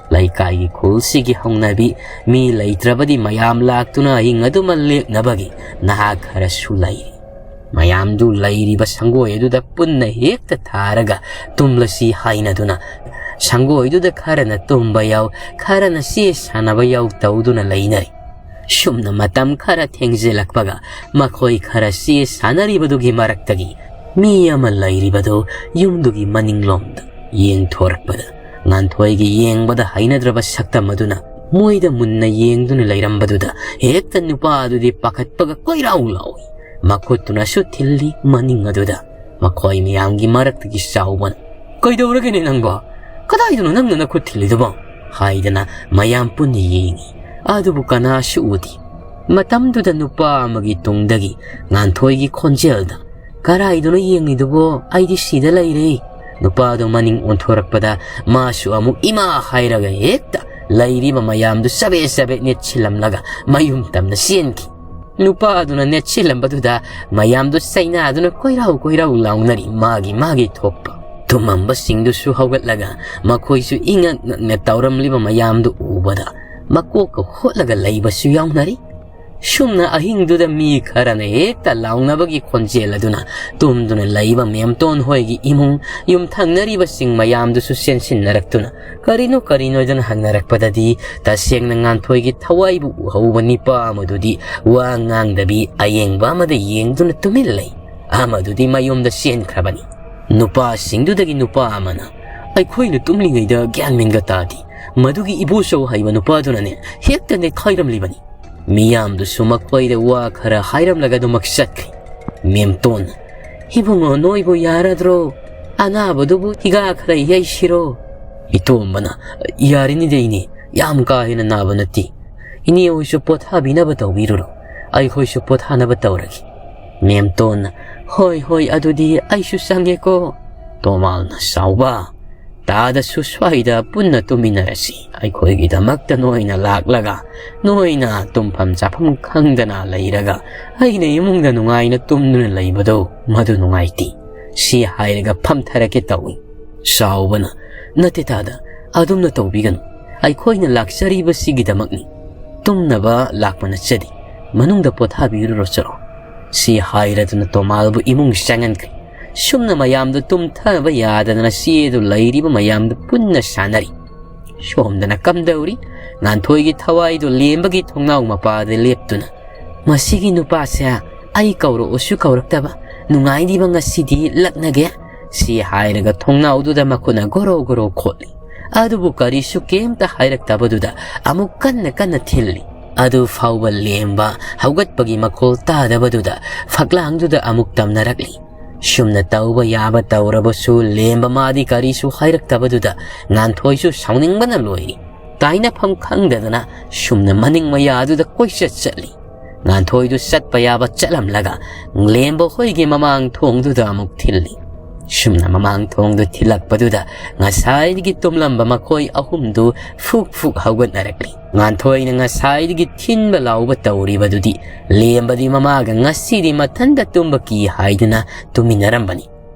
ꯂꯩꯀꯥꯏꯒꯤ ꯈꯨꯜꯁꯤꯒꯤ ꯍꯧꯅꯕꯤ, ꯃꯤ ꯂꯩꯇ꯭ꯔꯕꯗꯤ ꯃꯌꯥꯝ ꯂꯥꯛꯇꯨꯅ ꯑꯍꯤꯡ ꯑꯗꯨꯃ ꯂꯦꯛꯅꯕꯒꯤ ꯅꯍꯥ ꯈꯔꯁꯨ ꯂꯩꯔꯤ꯫ ꯃꯌꯥꯝꯗꯨ ꯂꯩꯔꯤꯕ ꯁꯪꯒꯣꯏ ꯑꯗꯨꯗ ꯄꯨꯟꯅ ꯍꯦꯛꯇ ꯊꯥꯔꯒ ꯇꯨꯝꯂꯁꯤ ꯍꯥꯏꯅꯗꯨꯅ, ꯁꯪꯒꯣꯏꯗꯨꯗ ꯈꯔꯅ ꯇꯨꯝꯕ ꯌꯥꯎ, ꯈꯔꯅ ꯆꯦ ꯁꯥꯟꯅꯕ ꯌꯥꯎ ꯇꯧꯗꯨꯅ ꯂꯩꯅꯔꯤ꯫ ꯁꯨꯝꯅ ꯃꯇꯝ ꯈꯔ ꯊꯦꯡꯖꯤꯜꯂꯛꯄꯒ ꯃꯈꯣꯏ ꯈꯔ ꯆꯦ ꯁꯥꯟꯅꯔꯤꯕꯗꯨꯒꯤ ꯃꯔꯛꯇꯒꯤ ꯃꯤ ꯑꯃ ꯂꯩꯔꯤꯕꯗꯨ ꯌꯨꯝꯗꯨꯒꯤ ꯃꯅꯤꯡꯂꯣꯝꯗ ꯌꯦꯡꯊꯣꯔꯛꯄꯗ, ꯉꯥꯟꯊꯣꯏꯒꯤ ꯌꯦꯡꯕꯗ ꯍꯩꯅꯗ꯭ꯔꯕ ꯁꯛꯇꯝ ꯑꯗꯨꯅ ꯃꯣꯏꯗ ꯃꯨꯟꯅ ꯌꯦꯡꯗꯨꯅ ꯂꯩꯔꯝꯕꯗꯨꯗ ꯍꯦꯛꯇ ꯅꯨꯄꯥ ꯑꯗꯨꯗꯤ ꯄꯥꯈꯠꯄꯒ ꯀꯣꯏꯔꯥꯎ ꯂꯥꯎꯏ꯫ ꯃꯈꯨꯠꯇꯨꯅꯁꯨ ꯊꯤꯜꯂꯤ ꯃꯅꯤꯡ ꯑꯗꯨꯗ꯫ ꯃꯈꯣꯏ ꯃꯌꯥꯝꯒꯤ ꯃꯔꯛꯇꯒꯤ ꯆꯥꯎꯕꯅ, "ꯀꯩꯗꯧꯔꯒꯦꯅꯦ ꯅꯪꯕꯣ? ꯀꯗꯥꯏꯗꯅꯣ ꯅꯪꯅ ꯅꯈꯨꯠ ꯊꯤꯜꯂꯤꯗꯨꯕꯣ?" ꯍꯥꯏꯗꯅ ꯃꯌꯥꯝ ꯄꯨꯟꯅ ꯌꯦꯡꯉꯤ꯫ ꯑꯗꯨꯕꯨ ꯀꯅꯥꯁꯨ ꯎꯗꯦ꯫ ꯃꯇꯝꯗꯨꯗ ꯅꯨꯄꯥ ꯑꯃꯒꯤ ꯇꯨꯡꯗꯒꯤ ꯉꯥꯟꯊꯣꯏꯒꯤ ꯈꯣꯟꯖꯦꯜꯗ, "ꯀꯔꯥꯏꯗꯅꯣ ꯌꯦꯡꯉꯤꯗꯨꯕꯣ? ꯑꯩꯗꯤ ꯁꯤꯗ ꯂꯩꯔꯦ꯫" ꯅꯨꯄꯥꯗꯨ ꯃꯅꯤꯡ ꯑꯣꯟꯊꯣꯔꯛꯄꯗ ꯃꯥꯁꯨ ꯑꯃꯨꯛ ꯏꯃꯥ ꯍꯥꯏꯔꯒ ꯍꯦꯛꯇ ꯂꯩꯔꯤꯕ ꯃꯌꯥꯝꯗꯨ ꯆꯕꯦꯠ ꯆꯕꯦꯠ ꯅꯦꯠꯁꯤꯜꯂꯝꯂꯒ ꯃꯌꯨꯝ ꯇꯝꯅ ꯆꯦꯟꯈꯤ꯫ ꯅꯨꯄꯥ ꯑꯗꯨꯅ ꯅꯦꯠꯁꯤꯜꯂꯝꯕꯗꯨꯗ ꯃꯌꯥꯝꯗꯨ ꯆꯩꯅꯥꯗꯨꯅ ꯀꯣꯏꯔꯥꯎ ꯀꯣꯏꯔꯥꯎ ꯂꯥꯎꯅꯔꯤ, ꯃꯥꯒꯤ ꯃꯥꯒꯤ ꯊꯣꯛꯄ꯫ ꯇꯨꯝꯃꯝꯕꯁꯤꯡꯗꯨꯁꯨ ꯍꯧꯒꯠꯂꯒ ꯃꯈꯣꯏꯁꯨ ꯏꯉꯛ ꯉꯛꯅ ꯇꯧꯔꯝꯂꯤꯕ ꯃꯌꯥꯝꯗꯨ ꯎꯕꯗ ꯃꯀꯣꯛꯀ ꯍꯣꯠꯂꯒ ꯂꯩꯕꯁꯨ ꯌꯥꯎꯅꯔꯤ꯫ ꯁꯨꯝꯅ ꯑꯍꯤꯡꯗꯨꯗ ꯃꯤ ꯈꯔꯅ ꯍꯦꯛꯇ ꯂꯥꯎꯅꯕꯒꯤ ꯈꯣꯟꯖꯦꯜ ꯑꯗꯨꯅ ꯇꯨꯝꯗꯨꯅ ꯂꯩꯕ ꯃꯦꯝꯇꯣꯟ ꯍꯣꯏꯒꯤ ꯏꯃꯨꯡ, ꯌꯨꯝ ꯊꯪꯅꯔꯤꯕꯁꯤꯡ ꯃꯌꯥꯝꯗꯨꯁꯨ ꯆꯦꯟꯁꯤꯟꯅꯔꯛꯇꯨꯅ ꯀꯔꯤꯅꯣ ꯀꯔꯤꯅꯣꯗꯅ ꯍꯪꯅꯔꯛꯄꯗꯗꯤ, ꯇꯁꯦꯡꯅ ꯉꯥꯟꯊꯣꯏꯒꯤ ꯊꯋꯥꯏꯕꯨ ꯎꯍꯧꯕ ꯅꯤꯄꯥ ꯑꯃꯗꯨꯗꯤ ꯋꯥ ꯉꯥꯡꯗꯕꯤ ꯑꯌꯦꯡꯕ ꯑꯃꯗ ꯌꯦꯡꯗꯨꯅ ꯇꯨꯃꯤꯟ ꯂꯩ꯫ ꯑꯃꯗꯨꯗꯤ ꯃꯌꯨꯝꯗ ꯆꯦꯟꯈ꯭ꯔꯕꯅꯤ꯫ ꯅꯨꯄꯥꯁꯤꯡꯗꯨꯗꯒꯤ ꯅꯨꯄꯥ ꯑꯃꯅ, "ꯑꯩꯈꯣꯏꯅ ꯇꯨꯝꯂꯤꯉꯩꯗ ꯒ꯭ꯌꯥꯟ ꯃꯦꯟꯒ ꯇꯥꯗꯦ, ꯃꯗꯨꯒꯤ ꯏꯕꯣꯆꯧ ꯍꯥꯏꯕ ꯅꯨꯄꯥꯗꯨꯅꯅꯦ ꯍꯦꯛꯇ ꯅꯦꯠꯈꯥꯏꯔꯝꯂꯤꯕꯅꯤ꯫" ꯃꯤꯌꯥꯝꯗꯨꯁꯨ ꯃꯈꯣꯏꯗ ꯋꯥ ꯈꯔ ꯍꯥꯏꯔꯝꯂꯒ ꯑꯗꯨꯃꯛ ꯆꯠꯈ꯭ꯔꯤ꯫ ꯃꯦꯝꯇꯣꯟ, "ꯏꯕꯨꯡꯉꯣ, ꯅꯣꯏꯕꯨ ꯌꯥꯔꯗ꯭ꯔꯣ? ꯑꯅꯥꯕꯗꯨꯕꯨ ꯍꯤꯒꯥ ꯈꯔ ꯌꯩꯁꯤꯔꯣ?" ꯏꯇꯣꯝꯕꯅ, "ꯌꯥꯔꯤꯅꯤꯗ ꯏꯅꯦ, ꯌꯥꯝ ꯀꯥ ꯍꯦꯟꯅ ꯅꯥꯕ ꯅꯠꯇꯦ꯫ ꯏꯅꯦ ꯍꯣꯏꯁꯨ ꯄꯣꯊꯥꯕꯤꯅꯕ ꯇꯧꯕꯤꯔꯨꯔꯣ, ꯑꯩꯈꯣꯏꯁꯨ ꯄꯣꯊꯥꯅꯕ ꯇꯧꯔꯒꯦ꯫" ꯃꯦꯝꯇꯣꯟꯅ, "ꯍꯣꯏ, ꯍꯣꯏ, ꯑꯗꯨꯗꯤ ꯑꯩꯁꯨ ꯆꯪꯉꯦꯀꯣ꯫" ꯇꯣꯃꯥꯜꯅ, "ꯆꯥꯎꯕ, ꯇꯥꯗꯁꯨ ꯁ꯭ꯋꯥꯏꯗ ꯄꯨꯟꯅ ꯇꯨꯝꯃꯤꯟꯅꯔꯁꯤ꯫ ꯑꯩꯈꯣꯏꯒꯤꯗꯃꯛꯇ ꯅꯣꯏꯅ ꯂꯥꯛꯂꯒ ꯅꯣꯏꯅ ꯇꯨꯝꯐꯝ ꯆꯥꯐꯝ ꯈꯪꯗꯅ ꯂꯩꯔꯒ ꯑꯩꯅ ꯏꯃꯨꯡꯗ ꯅꯨꯡꯉꯥꯏꯅ ꯇꯨꯝꯗꯨꯅ ꯂꯩꯕꯗꯣ ꯃꯗꯨ ꯅꯨꯡꯉꯥꯏꯇꯦ" ꯁꯤ ꯍꯥꯏꯔꯒ ꯐꯝꯊꯔꯛꯀꯦ ꯇꯧꯏ꯫ ꯆꯥꯎꯕꯅ, "ꯅꯠꯇꯦ ꯇꯥꯗ, ꯑꯗꯨꯝꯅ ꯇꯧꯕꯤꯒꯅꯨ꯫ ꯑꯩꯈꯣꯏꯅ ꯂꯥꯛꯆꯔꯤꯕꯁꯤꯒꯤꯗꯃꯛꯅꯤ꯫ ꯇꯨꯝꯅꯕ ꯂꯥꯛꯄ ꯅꯠꯆꯗꯦ꯫ ꯃꯅꯨꯡꯗ ꯄꯣꯊꯥꯕꯤꯔꯨꯔꯣ ꯆꯠꯂꯣ" ꯁꯤ ꯍꯥꯏꯔꯗꯨꯅ ꯇꯣꯃꯥꯜꯕꯨ ꯏꯃꯨꯡ ꯆꯪꯍꯟꯈ꯭ꯔꯦ꯫ ꯁꯨꯝꯅ ꯃꯌꯥꯝꯗꯨ ꯇꯨꯝꯊꯕ ꯌꯥꯗꯗꯅ ꯆꯦꯗꯨ ꯂꯩꯔꯤꯕ ꯃꯌꯥꯝꯗꯨ ꯄꯨꯟꯅ ꯁꯥꯟꯅꯔꯤ꯫ ꯁꯣꯝꯗꯅ ꯀꯝꯗꯧꯔꯤ? ꯉꯥꯟꯊꯣꯏꯒꯤ ꯊꯋꯥꯏꯗꯨ ꯂꯦꯝꯕꯒꯤ ꯊꯣꯡꯅꯥꯎ ꯃꯄꯥꯗ ꯂꯦꯞꯇꯨꯅ, "ꯃꯁꯤꯒꯤ ꯅꯨꯄꯥꯁꯦ ꯑꯩ ꯀꯧꯔꯛꯎꯁꯨ ꯀꯧꯔꯛꯇꯕ, ꯅꯨꯡꯉꯥꯏꯔꯤꯕ ꯉꯁꯤꯗꯤ ꯂꯛꯅꯒꯦ" ꯁꯤ ꯍꯥꯏꯔꯒ ꯊꯣꯡꯅꯥꯎꯗꯨꯗ ꯃꯈꯨꯠꯅ ꯒꯣꯔꯣ ꯒꯣꯔꯣ ꯈꯣꯠꯂꯤ꯫ ꯑꯗꯨꯕꯨ ꯀꯔꯤꯁꯨ ꯀꯩꯝꯇ ꯍꯥꯏꯔꯛꯇꯕꯗꯨꯗ ꯑꯃꯨꯛ ꯀꯟꯅ ꯀꯟꯅ ꯊꯤꯜꯂꯤ꯫ ꯑꯗꯨ ꯐꯥꯎꯕ ꯂꯦꯝꯕ ꯍꯧꯒꯠꯄꯒꯤ ꯃꯈꯣꯜ ꯇꯥꯗꯕꯗꯨꯗ ꯐꯛꯂꯥꯡꯗꯨꯗ ꯑꯃꯨꯛ ꯇꯝꯅꯔꯛꯂꯤ꯫ ꯁꯨꯝꯅ ꯇꯧꯕ ꯌꯥꯕ ꯇꯧꯔꯕꯁꯨ ꯂꯦꯝꯕ ꯃꯥꯗꯤ ꯀꯔꯤꯁꯨ ꯍꯥꯏꯔꯛꯇꯕꯗꯨꯗ ꯉꯥꯟꯊꯣꯏꯁꯨ ꯁꯥꯎꯅꯤꯡꯕꯅ ꯂꯣꯏꯔꯤ꯫ ꯇꯥꯏꯅꯐꯝ ꯈꯪꯗꯗꯅ ꯁꯨꯝꯅ ꯃꯅꯤꯡ ꯃꯌꯥꯗꯨꯗ ꯀꯣꯏꯆꯠ ꯆꯠꯂꯤ꯫ ꯉꯥꯟꯊꯣꯏꯗꯨ ꯆꯠꯄ ꯌꯥꯕ ꯆꯠꯂꯝꯂꯒ ꯂꯦꯝꯕ ꯍꯣꯏꯒꯤ ꯃꯃꯥꯡ ꯊꯣꯡꯗꯨꯗ ꯑꯃꯨꯛ ꯊꯤꯜꯂꯤ꯫ ꯁꯨꯝꯅ ꯃꯃꯥꯡ ꯊꯣꯡꯗꯨ ꯊꯤꯜꯂꯛꯄꯗꯨꯗ ꯉꯁꯥꯏꯗꯒꯤ ꯇꯨꯝꯂꯝꯕ ꯃꯈꯣꯏ ꯑꯍꯨꯝꯗꯨ ꯐꯨꯛ ꯐꯨꯛ ꯍꯧꯒꯠꯅꯔꯛꯂꯤ꯫ ꯉꯥꯟꯊꯣꯏꯅ ꯉꯁꯥꯏꯗꯒꯤ ꯊꯤꯟꯕ ꯂꯥꯎꯕ ꯇꯧꯔꯤꯕꯗꯨꯗꯤ ꯂꯦꯝꯕꯗꯤ ꯃꯃꯥꯒ ꯉꯁꯤꯗꯤ ꯃꯊꯟꯇ ꯇꯨꯝꯕ ꯀꯤ ꯍꯥꯏꯗꯨꯅ ꯇꯨꯃꯤꯟꯅꯔꯝꯕꯅꯤ꯫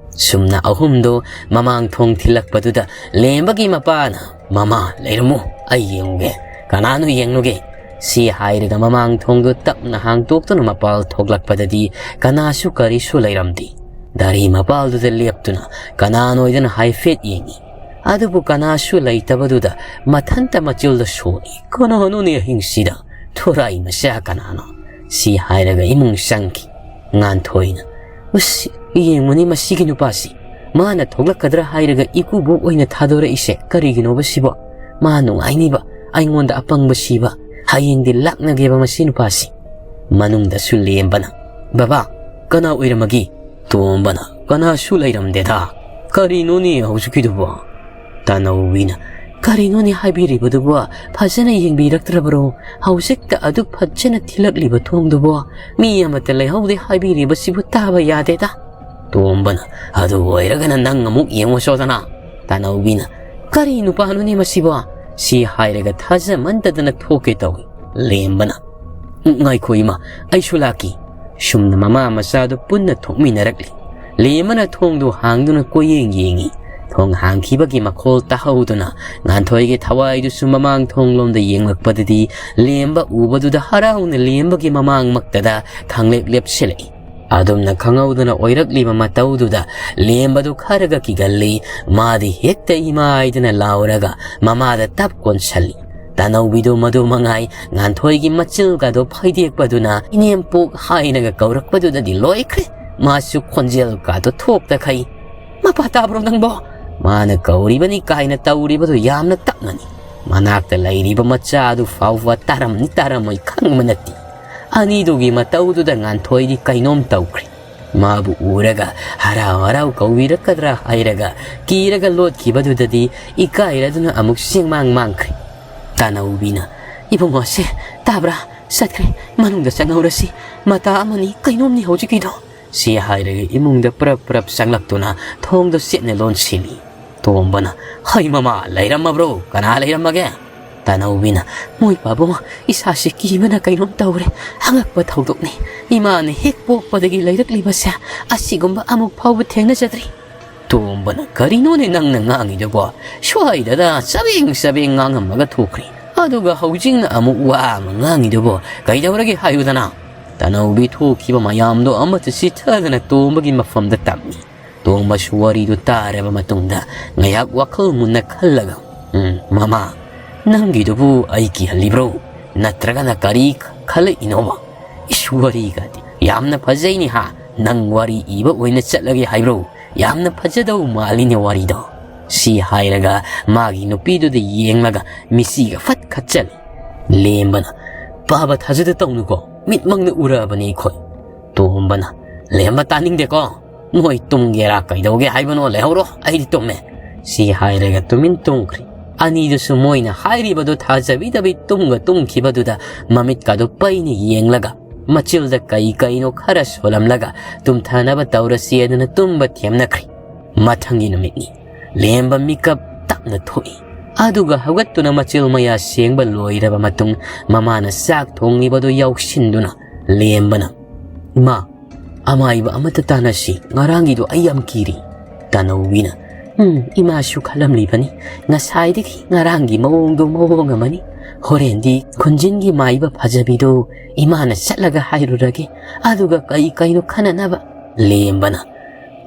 ꯁꯨꯝꯅ ꯑꯍꯨꯝꯗꯣ ꯃꯃꯥꯡ ꯊꯣꯡ ꯊꯤꯜꯂꯛꯄꯗꯨꯗ ꯂꯦꯝꯕꯒꯤ ꯃꯄꯥꯅ, "ꯃꯃꯥ, ꯂꯩꯔꯝꯃꯨ, ꯑꯩ ꯌꯦꯡꯉꯨꯒꯦ꯫ ꯀꯅꯥꯅꯣ ꯌꯦꯡꯂꯨꯒꯦ?" ꯁꯤ ꯍꯥꯏꯔꯒ ꯃꯃꯥꯡ ꯊꯣꯡꯗꯨ ꯇꯞꯅ ꯍꯥꯡꯇꯣꯛꯇꯨꯅ ꯃꯄꯥꯜ ꯊꯣꯛꯂꯛꯄꯗꯗꯤ ꯀꯅꯥꯁꯨ ꯀꯔꯤꯁꯨ ꯂꯩꯔꯝꯗꯦ꯫ ꯗꯥꯔꯤ ꯃꯄꯥꯜꯗꯨꯗ ꯂꯦꯞꯇꯨꯅ ꯀꯅꯥꯅꯣꯏꯗꯅ ꯍꯥꯏꯐꯦꯠ ꯌꯦꯡꯉꯤ꯫ ꯑꯗꯨꯕꯨ ꯀꯅꯥꯁꯨ ꯂꯩꯇꯕꯗꯨꯗ ꯃꯊꯟꯇ ꯃꯆꯤꯜꯗ ꯁꯣꯜꯂꯤ꯫ "ꯀꯅꯥꯅꯣꯅꯦ ꯑꯍꯤꯡꯁꯤꯗ? ꯊꯣꯔꯥꯏ ꯃꯆꯥ ꯀꯅꯥꯅꯣ?" ꯁꯤ ꯍꯥꯏꯔꯒ ꯏꯃꯨꯡ ꯆꯪꯈꯤ꯫ ꯉꯥꯟꯊꯣꯏꯅ, "ꯎꯁ, ꯌꯦꯡꯉꯨꯅꯦ ꯃꯁꯤꯒꯤ ꯅꯨꯄꯥꯁꯤ꯫ ꯃꯥꯅ ꯊꯣꯛꯂꯛꯀꯗ꯭ꯔꯥ ꯍꯥꯏꯔꯒ ꯏꯀꯨꯕꯣꯛ ꯑꯣꯏꯅ ꯊꯥꯗꯣꯔꯛꯏꯁꯦ ꯀꯔꯤꯒꯤꯅꯣꯕ ꯁꯤꯕꯣ? ꯃꯥ ꯅꯨꯡꯉꯥꯏꯅꯤꯕ, ꯑꯩꯉꯣꯟꯗ ꯑꯄꯪꯕ ꯁꯤꯕ꯫ ꯍꯌꯦꯡꯗꯤ ꯂꯥꯛꯅꯒꯦꯕ ꯃꯁꯤ ꯅꯨꯄꯥꯁꯤ"꯫ ꯃꯅꯨꯡꯗꯁꯨ ꯂꯦꯝꯕꯅ, "ꯕꯕꯥ, ꯀꯅꯥ ꯑꯣꯏꯔꯝꯃꯒꯦ?" ꯇꯣꯝꯕꯅ, "ꯀꯅꯥꯁꯨ ꯂꯩꯔꯝꯗꯦꯗ꯫ ꯀꯔꯤꯅꯣꯅꯦ ꯍꯧꯖꯤꯛꯀꯤꯗꯨꯕꯣ?" ꯇꯥꯅꯧꯕꯤꯅ, "ꯀꯔꯤꯅꯣꯅꯦ ꯍꯥꯏꯕꯤꯔꯤꯕꯗꯨꯕꯣ? ꯐꯖꯅ ꯌꯦꯡꯕꯤꯔꯛꯇ꯭ꯔꯕꯔꯣ? ꯍꯧꯖꯤꯛꯇ ꯑꯗꯨ ꯐꯖꯅ ꯊꯤꯜꯂꯛꯂꯤꯕ ꯊꯣꯡꯗꯨꯕꯣ? ꯃꯤ ꯑꯃꯠꯇ ꯂꯩꯍꯧꯗꯦ ꯍꯥꯏꯕꯤꯔꯤꯕꯁꯤꯕꯨ ꯇꯥꯕ ꯌꯥꯗꯦꯗ"꯫ ꯇꯣꯝꯕꯅ, "ꯑꯗꯨ ꯑꯣꯏꯔꯒꯅ ꯅꯪ ꯑꯃꯨꯛ ꯌꯦꯡꯉꯨꯆꯣꯗꯅ꯫ ꯇꯥꯅꯧꯕꯤꯅ, "ꯀꯔꯤ ꯅꯨꯄꯥꯅꯣꯅꯦ ꯃꯁꯤꯕꯣ?" ꯁꯤ ꯍꯥꯏꯔꯒ ꯊꯥꯖꯃꯟꯗꯗꯅ ꯊꯣꯛꯀꯦ ꯇꯧꯏ꯫ ꯂꯦꯝꯕꯅ, "ꯎꯝ, ꯉꯥꯏꯈꯣ ꯏꯃꯥ, ꯑꯩꯁꯨ ꯂꯥꯛꯀꯦ"꯫ ꯁꯨꯝꯅ ꯃꯃꯥ ꯃꯆꯥꯗꯨ ꯄꯨꯟꯅ ꯊꯣꯛꯃꯤꯟꯅꯔꯛꯂꯤ꯫ ꯂꯦꯝꯕꯅ ꯊꯣꯡꯗꯨ ꯍꯥꯡꯗꯨꯅ ꯀꯣꯏꯌꯦꯡ ꯌꯦꯡꯏ꯫ ꯊꯣꯡ ꯍꯥꯡꯈꯤꯕꯒꯤ ꯃꯈꯣꯜ ꯇꯥꯍꯧꯗꯨꯅ ꯉꯥꯟꯊꯣꯏꯒꯤ ꯊꯋꯥꯏꯗꯨꯁꯨ ꯃꯃꯥꯡ ꯊꯣꯡꯂꯣꯝꯗ ꯌꯦꯡꯂꯛꯄꯗꯗꯤ ꯂꯦꯝꯕ ꯎꯕꯗꯨꯗ ꯍꯔꯥꯎꯅ ꯂꯦꯝꯕꯒꯤ ꯃꯃꯥꯡꯃꯛꯇꯗ ꯈꯪꯂꯦꯞ ꯂꯦꯞꯁꯤꯜꯂꯛꯏ꯫ ꯑꯗꯨꯝꯅ ꯈꯪꯍꯧꯗꯅ ꯑꯣꯏꯔꯛꯂꯤꯕ ꯃꯇꯧꯗꯨꯗ ꯂꯦꯝꯕꯗꯨ ꯈꯔꯒ ꯀꯤꯒꯜꯂꯤ꯫ ꯃꯥꯗꯤ ꯍꯦꯛꯇ ꯏꯃꯥ ꯍꯥꯏꯗꯨꯅ ꯂꯥꯎꯔꯒ ꯃꯃꯥꯗ ꯇꯞ ꯀꯣꯟꯁꯜꯂꯤ꯫ ꯇꯥꯅꯧꯕꯤꯗꯨ ꯃꯗꯨ ꯃꯉꯥꯏ, ꯉꯥꯟꯊꯣꯏꯒꯤ ꯃꯆꯤꯜꯒꯗꯣ ꯐꯩꯗꯦꯛꯄꯗꯨꯅ "ꯏꯅꯦꯝꯄꯣꯛ" ꯍꯥꯏꯅꯒ ꯀꯧꯔꯛꯄꯗꯨꯗꯗꯤ ꯂꯣꯏꯈ꯭ꯔꯦ꯫ ꯃꯥꯁꯨ ꯈꯣꯟꯖꯦꯜ ꯀꯥꯗꯣ ꯊꯣꯛꯇꯈꯩ, "ꯃꯄꯥ ꯇꯥꯕ꯭ꯔꯣ ꯅꯪꯕꯣ? ꯃꯥꯅ ꯀꯧꯔꯤꯕꯅꯤ" ꯀꯥꯏꯅ ꯇꯧꯔꯤꯕꯗꯨ ꯌꯥꯝꯅ ꯇꯞꯅꯅꯤ꯫ ꯃꯅꯥꯛꯇ ꯂꯩꯔꯤꯕ ꯃꯆꯥ ꯑꯗꯨ ꯐꯥꯎꯕ ꯇꯥꯔꯝꯅꯤ ꯇꯥꯔꯝꯃꯣꯏ ꯈꯪꯕ ꯅꯠꯇꯦ꯫ ꯑꯅꯤꯗꯨꯒꯤ ꯃꯇꯧꯗꯨꯗ ꯉꯥꯟꯊꯣꯏꯗꯤ ꯀꯩꯅꯣꯝ ꯇꯧꯈ꯭ꯔꯦ꯫ ꯃꯥꯕꯨ ꯎꯔꯒ ꯍꯔꯥꯎ ꯍꯔꯥꯎ ꯀꯧꯕꯤꯔꯛꯀꯗ꯭ꯔꯥ ꯍꯥꯏꯔꯒ ꯀꯤꯔꯒ ꯂꯣꯠꯈꯤꯕꯗꯨꯗꯗꯤ ꯏꯀꯥꯏꯔꯗꯨꯅ ꯑꯃꯨꯛ ꯁꯦꯡꯃꯥꯡ ꯃꯥꯡꯈ꯭ꯔꯦ꯫ ꯇꯥꯅꯧꯕꯤꯅ, "ꯏꯕꯨꯡꯉꯣꯁꯦ ꯇꯥꯕ꯭ꯔꯥ? ꯆꯠꯈ꯭ꯔꯦ, ꯃꯅꯨꯡꯗ ꯆꯪꯍꯧꯔꯁꯤ꯫ ꯃꯇꯥ ꯑꯃꯅꯤ, ꯀꯩꯅꯣꯝꯅꯤ ꯍꯧꯖꯤꯛꯀꯤꯗꯣ"꯫ ꯁꯤ ꯍꯥꯏꯔꯒ ꯏꯃꯨꯡꯗ ꯄ꯭ꯔꯞ ꯄ꯭ꯔꯞ ꯆꯪꯂꯛꯇꯨꯅ ꯊꯣꯡꯗꯣ ꯆꯦꯠꯅ ꯂꯣꯟꯁꯤꯜꯂꯤ꯫ ꯇꯣꯝꯕꯅ, "ꯍꯩ ꯃꯃꯥ, ꯂꯩꯔꯝꯃꯕ꯭ꯔꯣ? ꯀꯅꯥ ꯂꯩꯔꯝꯃꯒꯦ?" ꯇꯥꯅꯧꯕꯤꯅ, "ꯃꯣꯏ ꯄꯥꯕꯨꯡ, ꯏꯁꯥꯁꯤ ꯀꯤꯕꯅ ꯀꯩꯅꯣꯝ ꯇꯧꯔꯦ꯫ ꯑꯉꯛꯄ ꯊꯧꯗꯣꯛꯅꯤ꯫ ꯏꯃꯥꯅ ꯍꯦꯛ ꯄꯣꯛꯄꯗꯒꯤ ꯂꯩꯔꯛꯂꯤꯕꯁꯦ ꯑꯁꯤꯒꯨꯝꯕ ꯑꯃꯨꯛ ꯐꯥꯎꯕ ꯊꯦꯡꯅꯖꯗ꯭ꯔꯤ"꯫ ꯇꯣꯝꯕꯅ, "ꯀꯔꯤꯅꯣꯅꯦ ꯅꯪꯅ ꯉꯥꯡꯉꯤꯗꯨꯕꯣ? ꯁ꯭ꯋꯥꯏꯗꯗ ꯆꯕꯦꯡ ꯆꯕꯦꯡ ꯉꯥꯡꯉꯝꯃꯒ ꯊꯣꯛꯈ꯭ꯔꯦ꯫ ꯑꯗꯨꯒ ꯍꯧꯖꯤꯛꯅ ꯑꯃꯨꯛ ꯋꯥ ꯑꯃ ꯉꯥꯡꯉꯤꯗꯨꯕꯣ? ꯀꯩꯗꯧꯔꯒꯦ ꯍꯥꯏꯌꯨꯗꯅ?" ꯇꯥꯅꯧꯕꯤ ꯊꯣꯛꯈꯤꯕ ꯃꯌꯥꯝꯗꯣ ꯑꯃꯠꯇ ꯆꯤꯊꯗꯅ ꯇꯣꯝꯕꯒꯤ ꯃꯐꯝꯗ ꯇꯝꯃꯤ꯫ ꯇꯣꯝꯕꯁꯨ ꯋꯥꯔꯤꯗꯨ ꯇꯥꯔꯕ ꯃꯇꯨꯡꯗ ꯉꯥꯏꯍꯥꯛ ꯋꯥꯈꯜ ꯃꯨꯟꯅ ꯈꯜꯂꯒ, "ꯎꯝ, ꯃꯃꯥ, ꯅꯪꯒꯤꯗꯨꯕꯨ ꯑꯩ ꯀꯤꯍꯜꯂꯤꯕ꯭ꯔꯣ? ꯅꯠꯇ꯭ꯔꯒꯅ ꯀꯔꯤ ꯈꯜꯂꯛꯏꯅꯣꯕ? ꯏꯁ, ꯋꯥꯔꯤꯒꯗꯤ ꯌꯥꯝꯅ ꯐꯖꯩꯅꯦ ꯍꯥ? ꯅꯪ ꯋꯥꯔꯤ ꯏꯕ ꯑꯣꯏꯅ ꯆꯠꯂꯒꯦ ꯍꯥꯏꯕ꯭ꯔꯣ? ꯌꯥꯝꯅ ꯐꯖꯗꯧ ꯃꯥꯜꯂꯤꯅꯦ ꯋꯥꯔꯤꯗꯣ"꯫ ꯁꯤ ꯍꯥꯏꯔꯒ ꯃꯥꯒꯤ ꯅꯨꯄꯤꯗꯨꯗ ꯌꯦꯡꯂꯒ ꯃꯤꯆꯤꯒ ꯐꯠ ꯈꯠꯆꯜꯂꯤ꯫ ꯂꯦꯝꯕꯅ, "ꯄꯥꯕ ꯊꯥꯖꯗ ꯇꯧꯅꯨꯀꯣ, ꯃꯤꯠꯃꯛꯅ ꯎꯔꯛꯑꯕꯅꯤ ꯑꯩꯈꯣꯏ"꯫ ꯇꯣꯝꯕꯅ, "ꯂꯦꯝꯕ ꯇꯥꯅꯤꯡꯗꯦꯀꯣ, ꯅꯣꯏ ꯇꯨꯝꯒꯦꯔꯥ ꯀꯩꯗꯧꯒꯦ ꯍꯥꯏꯕꯅꯣ, ꯂꯩꯍꯧꯔꯣ, ꯑꯩꯗꯤ ꯇꯨꯝꯃꯦ"꯫ ꯁꯤ ꯍꯥꯏꯔꯒ ꯇꯨꯃꯤꯟ ꯇꯨꯝꯈ꯭ꯔꯤ꯫ ꯑꯅꯤꯗꯨꯁꯨ ꯃꯣꯏꯅ ꯍꯥꯏꯔꯤꯕꯗꯨ ꯊꯥꯖꯕꯤꯗꯕꯤ ꯇꯨꯝꯒ ꯇꯨꯝꯈꯤꯕꯗꯨꯗ ꯃꯃꯤꯠꯀꯗꯨ ꯄꯩꯅ ꯌꯦꯡꯂꯒ ꯃꯆꯤꯜꯗ ꯀꯩ ꯀꯩꯅꯣ ꯈꯔ ꯁꯣꯜꯂꯝꯂꯒ ꯇꯨꯝꯊꯅꯕ ꯇꯧꯔꯁꯤ ꯑꯗꯨꯅ ꯇꯨꯝꯕ ꯊꯦꯝꯅꯈ꯭ꯔꯤ꯫ ꯃꯊꯪꯒꯤ ꯅꯨꯃꯤꯠꯅꯤ꯫ ꯂꯦꯝꯕ ꯃꯤꯀꯞ ꯇꯞꯅ ꯊꯣꯛꯏ꯫ ꯑꯗꯨꯒ ꯍꯧꯒꯠꯇꯨꯅ ꯃꯆꯤꯜ ꯃꯌꯥ ꯁꯦꯡꯕ ꯂꯣꯏꯔꯕ ꯃꯇꯨꯡ ꯃꯃꯥꯅ ꯆꯥꯛ ꯊꯣꯡꯂꯤꯕꯗꯨ ꯌꯥꯎꯁꯤꯟꯗꯨꯅ ꯂꯦꯝꯕꯅ, "ꯏꯃꯥ, ꯑꯃꯥꯏꯕ ꯑꯃꯠꯇ ꯇꯥꯟꯅꯁꯤ, ꯉꯔꯥꯡꯒꯤꯗꯣ ꯑꯩ ꯌꯥꯝ ꯀꯤꯔꯤ"꯫ ꯇꯥꯅꯧꯕꯤꯅ, "ꯎꯝ, ꯏꯃꯥꯁꯨ ꯈꯜꯂꯝꯂꯤꯕꯅꯤ, ꯉꯁꯥꯏꯗꯒꯤ ꯉꯔꯥꯡꯒꯤ ꯃꯑꯣꯡꯗꯣ ꯃꯑꯣꯡ ꯑꯃꯅꯤ꯫ ꯍꯣꯔꯦꯟꯗꯤ ꯈꯨꯟꯖꯤꯟꯒꯤ ꯃꯥꯏꯕ ꯐꯖꯕꯤꯗꯣ ꯏꯃꯥꯅ ꯆꯠꯂꯒ ꯍꯥꯏꯔꯨꯔꯒꯦ, ꯑꯗꯨꯒ ꯀꯩ ꯀꯩꯅꯣ ꯈꯟꯅꯅꯕ"꯫ ꯂꯦꯝꯕꯅ,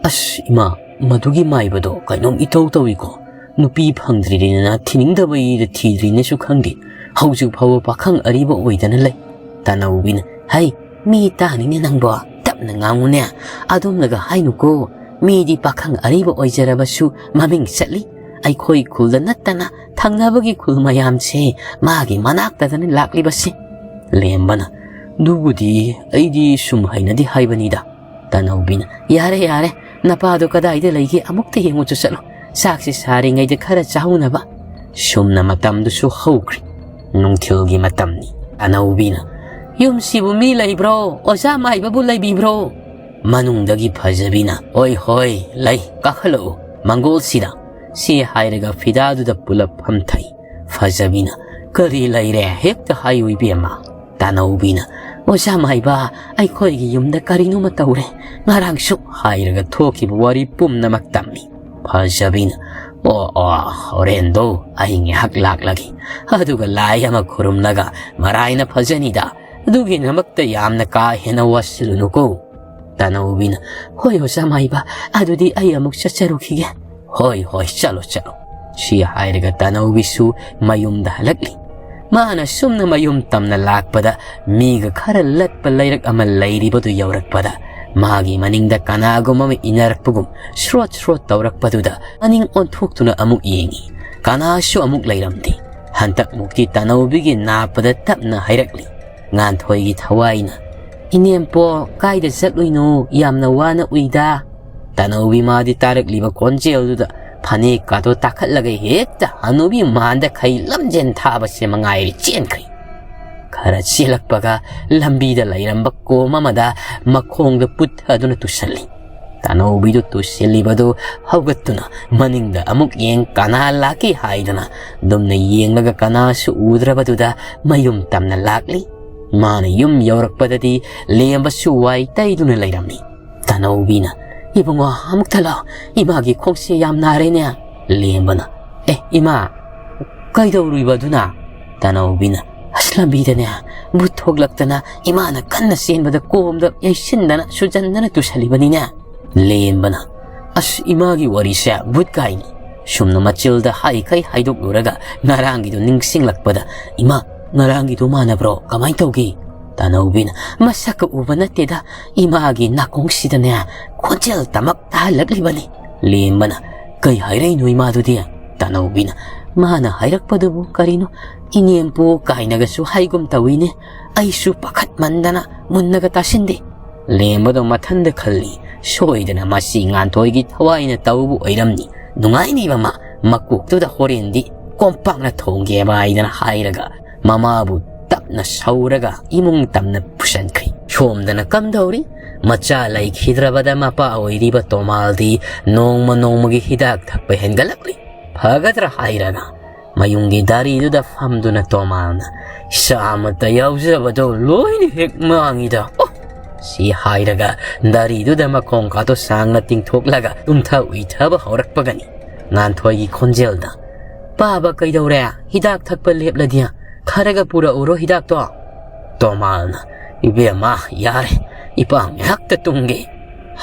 "ꯑꯁ ꯏꯃꯥ, ꯃꯗꯨꯒꯤ ꯃꯥꯏꯕꯗꯣ ꯀꯩꯅꯣꯝ ꯏꯇꯧ ꯇꯧꯏꯀꯣ꯫ ꯅꯨꯄꯤ ꯐꯪꯗ꯭ꯔꯤꯅꯦꯅ ꯊꯤꯅꯤꯡꯗꯕꯩꯗ ꯊꯤꯗ꯭ꯔꯤꯅꯦꯁꯨ ꯈꯪꯗꯦ꯫ ꯍꯧꯖꯤꯛ ꯐꯥꯎꯕ ꯄꯥꯈꯪ ꯑꯔꯤꯕ ꯑꯣꯏꯗꯅ ꯂꯩ"꯫ ꯇꯥꯅꯧꯕꯤꯅ, "ꯍꯩ, ꯃꯤ ꯇꯥꯅꯤꯅꯦ ꯅꯪꯕꯣ, ꯇꯞꯅ ꯉꯥꯡꯉꯨꯅꯦ꯫ ꯑꯗꯨꯝꯅꯒ ꯍꯥꯏꯅꯨꯀꯣ꯫ ꯃꯤꯗꯤ ꯄꯥꯈꯪ ꯑꯔꯤꯕ ꯑꯣꯏꯖꯔꯕꯁꯨ ꯃꯃꯤꯡ ꯆꯠꯂꯤ꯫ ꯑꯩꯈꯣꯏ ꯈꯨꯜꯗ ꯅꯠꯇꯅ ꯊꯪꯅꯕꯒꯤ ꯈꯨꯜ ꯃꯌꯥꯝꯁꯦ ꯃꯥꯒꯤ ꯃꯅꯥꯛꯇꯗꯅ ꯂꯥꯛꯂꯤꯕꯁꯦ"꯫ ꯂꯦꯝꯕꯅ, "ꯑꯗꯨꯕꯨꯗꯤ ꯑꯩꯗꯤ ꯁꯨꯝ ꯍꯩꯅꯗꯦ ꯍꯥꯏꯕꯅꯤꯗ"꯫ ꯇꯥꯅꯧꯕꯤꯅ, "ꯌꯥꯔꯦ, ꯌꯥꯔꯦ, ꯅꯄꯥꯗꯣ ꯀꯗꯥꯏꯗ ꯂꯩꯒꯦ ꯑꯃꯨꯛꯇ ꯌꯦꯡꯉꯨꯆꯣ ꯆꯠꯂꯣ꯫ ꯆꯥꯛꯁꯤ ꯁꯥꯔꯤꯉꯩꯗ ꯈꯔ ꯆꯥꯍꯧꯅꯕ"꯫ ꯁꯨꯝꯅ ꯃꯇꯝꯗꯨꯁꯨ ꯍꯧꯈ꯭ꯔꯦ꯫ ꯅꯨꯡꯊꯤꯜꯒꯤ ꯃꯇꯝꯅꯤ꯫ ꯇꯥꯅꯧꯕꯤꯅ, "ꯌꯨꯝꯁꯤꯕꯨ ꯃꯤ ꯂꯩꯕ꯭ꯔꯣ? ꯑꯣꯖꯥ ꯃꯥꯏꯕꯕꯨ ꯂꯩꯕꯤꯕ꯭ꯔꯣ?" ꯃꯅꯨꯡꯗꯒꯤ ꯐꯖꯕꯤꯅ, "ꯍꯣꯏ, ꯍꯣꯏ, ꯂꯩ, ꯀꯥꯈꯠꯂꯛꯎ, ꯃꯪꯒꯣꯜꯁꯤꯗ"꯫ ꯁꯤ ꯍꯥꯏꯔꯒ ꯐꯤꯗꯥꯗꯨꯗ ꯄꯨꯂꯞ ꯐꯝꯊꯩ꯫ ꯐꯖꯕꯤꯅ, "ꯀꯔꯤ ꯂꯩꯔꯦ? ꯍꯦꯛꯇ ꯍꯥꯏꯌꯨ ꯏꯕꯦꯝꯃ"꯫ ꯇꯥꯅꯧꯕꯤꯅ, "ꯑꯣꯖꯥ ꯃꯥꯏꯕ, ꯑꯩꯈꯣꯏꯒꯤ ꯌꯨꯝꯗ ꯀꯔꯤꯅꯣꯃ ꯇꯧꯔꯦ꯫ ꯉꯔꯥꯡꯁꯨ"꯫ ꯍꯥꯏꯔꯒ ꯊꯣꯛꯈꯤꯕ ꯋꯥꯔꯤ ꯄꯨꯝꯅꯃꯛ ꯇꯝꯃꯤ꯫ ꯐꯖꯕꯤꯅ, "ꯑꯣ, ꯑꯣ, ꯍꯣꯔꯦꯟꯗꯣ ꯑꯩ ꯉꯥꯏꯍꯥꯛ ꯂꯥꯛꯂꯒꯦ꯫ ꯑꯗꯨꯒ ꯂꯥꯏ ꯑꯃ ꯈꯨꯔꯨꯝꯂꯒ ꯃꯔꯥꯏꯅ ꯐꯖꯅꯤꯗ꯫ ꯑꯗꯨꯒꯤꯗꯃꯛꯇ ꯌꯥꯝꯅ ꯀꯥ ꯍꯦꯟꯅ ꯋꯥꯁꯤꯜꯂꯨꯅꯨꯀꯣ"꯫ ꯇꯥꯅꯧꯕꯤꯅ, "ꯍꯣꯏ ꯑꯣꯖꯥ ꯃꯥꯏꯕ, ꯑꯗꯨꯗꯤ ꯑꯩ ꯑꯃꯨꯛ ꯆꯠꯆꯔꯨꯈꯤꯒꯦ"꯫ "ꯍꯣꯏ, ꯍꯣꯏ, ꯆꯠꯂꯣ, ꯆꯠꯂꯣ"꯫ ꯁꯤ ꯍꯥꯏꯔꯒ ꯇꯥꯅꯧꯕꯤꯁꯨ ꯃꯌꯨꯝꯗ ꯍꯜꯂꯛꯂꯤ꯫ ꯃꯥꯅ ꯁꯨꯝꯅ ꯃꯌꯨꯝ ꯇꯝꯅ ꯂꯥꯛꯄꯗ ꯃꯤꯒ ꯈꯔ ꯂꯠꯄ ꯂꯩꯔꯛ ꯑꯃ ꯂꯩꯔꯤꯕꯗꯨ ꯌꯧꯔꯛꯄꯗ ꯃꯥꯒꯤ ꯃꯅꯤꯡꯗ ꯀꯅꯥꯒꯨꯝꯕ ꯑꯃ ꯏꯟꯅꯔꯛꯄꯒꯨꯝ ꯁ꯭ꯔꯣꯠ ꯁ꯭ꯔꯣꯠ ꯇꯧꯔꯛꯄꯗꯨꯗ ꯃꯅꯤꯡ ꯑꯣꯟꯊꯣꯛꯇꯨꯅ ꯑꯃꯨꯛ ꯌꯦꯡꯉꯤ꯫ ꯀꯅꯥꯁꯨ ꯑꯃꯨꯛ ꯂꯩꯔꯝꯗꯦ꯫ ꯍꯟꯗꯛꯃꯨꯛꯇꯤ ꯇꯥꯅꯧꯕꯤꯒꯤ ꯅꯥꯞꯄꯗ ꯇꯞꯅ ꯍꯥꯏꯔꯛꯂꯤ꯫ ꯉꯥꯟꯊꯣꯏꯒꯤ ꯊꯋꯥꯏꯅ, "ꯏꯅꯦꯝꯄꯣꯛ, ꯀꯥꯏꯗ ꯆꯠꯂꯨꯏꯅꯣ? ꯌꯥꯝꯅ ꯋꯥꯅ ꯎꯏꯗ"꯫ ꯇꯥꯅꯧꯕꯤ ꯃꯥꯗꯤ ꯇꯥꯔꯛꯂꯤꯕ ꯈꯣꯟꯖꯦꯜꯗꯨꯗ ꯐꯅꯦꯛꯀꯥꯗꯣ ꯇꯥꯈꯠꯂꯒ ꯍꯦꯛꯇ ꯍꯅꯨꯕꯤ ꯃꯥꯟꯗ ꯈꯩ ꯂꯝꯖꯦꯟ ꯊꯥꯕꯁꯦ ꯃꯉꯥꯏꯔꯦ ꯆꯦꯟꯈ꯭ꯔꯦ꯫ ꯈꯔ ꯆꯦꯜꯂꯛꯄꯒ ꯂꯝꯕꯤꯗ ꯂꯩꯔꯝꯕ ꯀꯣꯝ ꯑꯃꯗ ꯃꯈꯣꯡꯗ ꯄꯨꯠꯊꯗꯨꯅ ꯇꯨꯁꯜꯂꯤ꯫ ꯇꯥꯅꯧꯕꯤꯗꯨ ꯇꯨꯁꯤꯜꯂꯤꯕꯗꯨ ꯍꯧꯒꯠꯇꯨꯅ ꯃꯅꯤꯡꯗ ꯑꯃꯨꯛ ꯌꯦꯡ ꯀꯅꯥ ꯂꯥꯛꯀꯦ ꯍꯥꯏꯗꯅ ꯂꯨꯝꯅ ꯌꯦꯡꯂꯒ ꯀꯅꯥꯁꯨ ꯎꯗ꯭ꯔꯕꯗꯨꯗ ꯃꯌꯨꯝ ꯇꯝꯅ ꯂꯥꯛꯂꯤ꯫ ꯃꯥꯅ ꯌꯨꯝ ꯌꯧꯔꯛꯄꯗꯗꯤ ꯂꯦꯝꯕꯁꯨ ꯋꯥꯏ ꯇꯩꯗꯨꯅ ꯂꯩꯔꯝꯃꯤ꯫ ꯇꯥꯅꯧꯕꯤꯅ, "ꯏꯕꯨꯡꯉꯣ, ꯑꯃꯨꯛꯇ ꯂꯥꯛꯑꯣ, ꯏꯃꯥꯒꯤ ꯈꯣꯡꯁꯦ ꯌꯥꯝ ꯅꯥꯔꯦꯅꯦ꯫" ꯂꯦꯝꯕꯅ, "ꯑꯦ ꯏꯃꯥ, ꯀꯩꯗꯧꯔꯨꯏꯕ ꯑꯗꯨꯅ?" ꯇꯥꯅꯧꯕꯤꯅ, "ꯑꯁ, ꯂꯝꯕꯤꯗꯅꯦ ꯚꯨꯠ ꯊꯣꯛꯂꯛꯇꯅ ꯏꯃꯥꯅ ꯀꯟꯅ ꯆꯦꯟꯕꯗ ꯀꯣꯝꯗ ꯌꯩꯁꯤꯟꯗꯅ ꯁꯨꯖꯟꯗꯅ ꯇꯨꯁꯜꯂꯤꯕꯅꯤꯅꯦ꯫" ꯂꯦꯝꯕꯅ, "ꯑꯁ, ꯏꯃꯥꯒꯤ ꯋꯥꯔꯤꯁꯦ ꯚꯨꯠ ꯀꯥꯏꯅꯤ꯫" ꯁꯨꯝꯅ ꯃꯆꯤꯜꯗ ꯍꯥꯏꯈꯩ ꯍꯥꯏꯗꯣꯛꯂꯨꯔꯒ ꯉꯔꯥꯡꯒꯤꯗꯣ ꯅꯤꯡꯁꯤꯡꯂꯛꯄꯗ, "ꯏꯃꯥ, ꯉꯔꯥꯡꯒꯤꯗꯣ ꯃꯥꯟꯅꯕ꯭ꯔꯣ? ꯀꯃꯥꯏꯅ ꯇꯧꯒꯦ?" ꯇꯥꯅꯧꯕꯤꯅ, "ꯃꯁꯛꯀ ꯎꯕ ꯅꯠꯇꯦꯗ, ꯏꯃꯥꯒꯤ ꯅꯥꯀꯣꯡꯁꯤꯗꯅꯦ ꯈꯣꯟꯖꯦꯜ ꯇꯃꯛ ꯇꯥꯍꯜꯂꯛꯂꯤꯕꯅꯤ꯫" ꯂꯦꯝꯕꯅ, "ꯀꯩ ꯍꯥꯏꯔꯛꯏꯅꯣ ꯏꯃꯥꯗꯨꯗꯤ?" ꯇꯥꯅꯧꯕꯤꯅ, "ꯃꯥꯅ ꯍꯥꯏꯔꯛꯄꯗꯨꯕꯨ ꯀꯔꯤꯅꯣ, ꯏꯅꯦꯝꯄꯣꯛ ꯀꯥꯏꯅꯒꯁꯨ ꯍꯥꯏꯒꯨꯝ ꯇꯧꯏꯅꯦ꯫ ꯑꯩꯁꯨ ꯄꯥꯈꯠꯃꯟꯗꯅ ꯃꯨꯟꯅꯒ ꯇꯥꯁꯤꯟꯗꯦ꯫" ꯂꯦꯝꯕꯗꯣ ꯃꯊꯟꯗ ꯈꯜꯂꯤ, "ꯁꯣꯏꯗꯅ ꯃꯁꯤ ꯉꯥꯟꯊꯣꯏꯒꯤ ꯊꯋꯥꯏꯅ ꯇꯧꯕ ꯑꯣꯏꯔꯝꯅꯤ꯫ ꯅꯨꯡꯉꯥꯏꯅꯤꯕ ꯃꯥ, ꯃꯀꯣꯛꯇꯨꯗ ꯍꯣꯔꯦꯟꯗꯤ ꯀꯣꯝꯄꯥꯛꯅ ꯊꯣꯡꯒꯦꯕ" ꯍꯥꯏꯗꯅ ꯍꯥꯏꯔꯒ ꯃꯃꯥꯕꯨ ꯇꯞꯅ ꯁꯧꯔꯒ ꯏꯃꯨꯡ ꯇꯝꯅ ꯄꯨꯁꯟꯈ꯭ꯔꯤ꯫ ꯁꯣꯝꯗꯅ ꯀꯝꯗꯧꯔꯤ? ꯃꯆꯥ ꯂꯩꯈꯤꯗ꯭ꯔꯕꯗ ꯃꯄꯥ ꯑꯣꯏꯔꯤꯕ ꯇꯣꯃꯥꯜꯗꯤ ꯅꯣꯡꯃ ꯅꯣꯡꯃꯒꯤ ꯍꯤꯗꯥꯛ ꯊꯛꯄ ꯍꯦꯟꯒꯠꯂꯛꯂꯤ꯫ ꯐꯒꯗ꯭ꯔꯥ ꯍꯥꯏꯔꯒ ꯃꯌꯨꯝꯒꯤ ꯗꯥꯔꯤꯗꯨꯗ ꯐꯝꯗꯨꯅ ꯇꯣꯃꯥꯜꯅ, "ꯏꯁꯥ ꯑꯃꯠꯇ ꯌꯥꯎꯖꯕꯗꯣ ꯂꯣꯏꯅ ꯍꯦꯛ ꯃꯥꯡꯉꯤꯗ꯫ ꯑꯣ!" ꯁꯤ ꯍꯥꯏꯔꯒ ꯗꯥꯔꯤꯗꯨꯗ ꯃꯈꯣꯡꯒꯥꯗꯣ ꯁꯥꯡꯅ ꯇꯤꯡꯊꯣꯛꯂꯒ ꯇꯨꯝꯊ ꯎꯏꯊꯕ ꯍꯧꯔꯛꯄꯒꯅꯤ꯫ ꯉꯥꯟꯊꯣꯏꯒꯤ ꯈꯣꯟꯖꯦꯜꯗ, "ꯄꯥꯕ ꯀꯩꯗꯧꯔꯦ? ꯍꯤꯗꯥꯛ ꯊꯛꯄ ꯂꯦꯞꯂꯗꯤ ꯈꯔꯒ ꯄꯨꯔꯛꯎꯔꯣ ꯍꯤꯗꯥꯛꯇꯣ?" ꯇꯣꯃꯥꯜꯅ, "ꯏꯕꯦꯝꯃ, ꯌꯥꯔꯦ, ꯏꯄꯥ ꯉꯥꯏꯍꯥꯛꯇ ꯇꯨꯝꯒꯦ"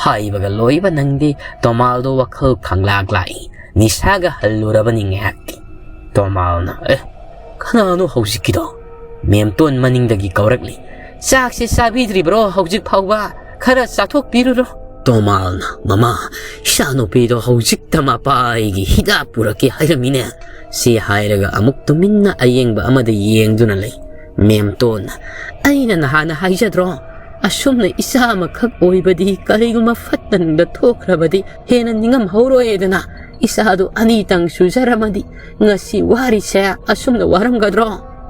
ꯍꯥꯏꯕꯒ ꯂꯣꯏꯕ ꯅꯪꯗꯦ꯫ ꯇꯣꯃꯥꯜꯗꯣ ꯋꯥꯈꯜ ꯈꯪꯂꯥꯛ ꯂꯥꯛꯏ꯫ ꯅꯤꯁꯥꯒ ꯍꯜꯂꯨꯔꯕꯅꯤ ꯉꯥꯏꯍꯥꯛꯇꯤ꯫ ꯇꯣꯃꯥꯜꯅ, "ꯑꯦ, ꯀꯅꯥꯅꯣ ꯍꯧꯖꯤꯛꯀꯤꯗꯣ?" ꯃꯦꯝꯇꯣꯟ ꯃꯅꯤꯡꯗꯒꯤ ꯀꯧꯔꯛꯂꯤ꯫ "ꯆꯥꯛꯁꯦ ꯆꯥꯕꯤꯗ꯭ꯔꯤꯕ꯭ꯔꯣ ꯍꯧꯖꯤꯛ ꯐꯥꯎꯕ? ꯈꯔ ꯆꯥꯊꯣꯛꯄꯤꯔꯨꯔꯣ꯫" ꯇꯣꯃꯥꯜꯅ, "ꯃꯃꯥ, ꯏꯆꯥꯅꯨꯄꯤꯗꯣ ꯍꯧꯖꯤꯛꯇ ꯃꯄꯥ ꯑꯩꯒꯤ ꯍꯤꯗꯥꯛ ꯄꯨꯔꯛꯀꯦ ꯍꯥꯏꯔꯝꯃꯤꯅꯦ꯫" ꯁꯤ ꯍꯥꯏꯔꯒ ꯑꯃꯨꯛ ꯇꯨꯃꯤꯟꯅ ꯑꯌꯦꯡꯕ ꯑꯃꯗ ꯌꯦꯡꯗꯨꯅ ꯂꯩ꯫ ꯃꯦꯝꯇꯣꯟꯅ, "ꯑꯩꯅ ꯅꯍꯥꯟꯅ ꯍꯥꯏꯖꯗ꯭ꯔꯣ? ꯑꯁꯨꯝꯅ ꯏꯆꯥ ꯑꯃꯈꯛ ꯑꯣꯏꯕꯗꯤ ꯀꯔꯤꯒꯨꯝꯕ ꯐꯠꯇꯅꯨꯡꯗ ꯊꯣꯛꯈ꯭ꯔꯕꯗꯤ ꯍꯦꯟꯅ ꯅꯤꯡꯉꯝꯍꯧꯔꯣꯏꯗꯅ꯫ ꯏꯆꯥꯗꯨ ꯑꯅꯤꯇꯪ ꯁꯨꯖꯔꯝꯃꯗꯤ ꯉꯁꯤ ꯋꯥꯔꯤꯁꯦ ꯑꯁꯨꯝꯅ ꯋꯥꯔꯝꯒꯗ꯭ꯔꯣ?"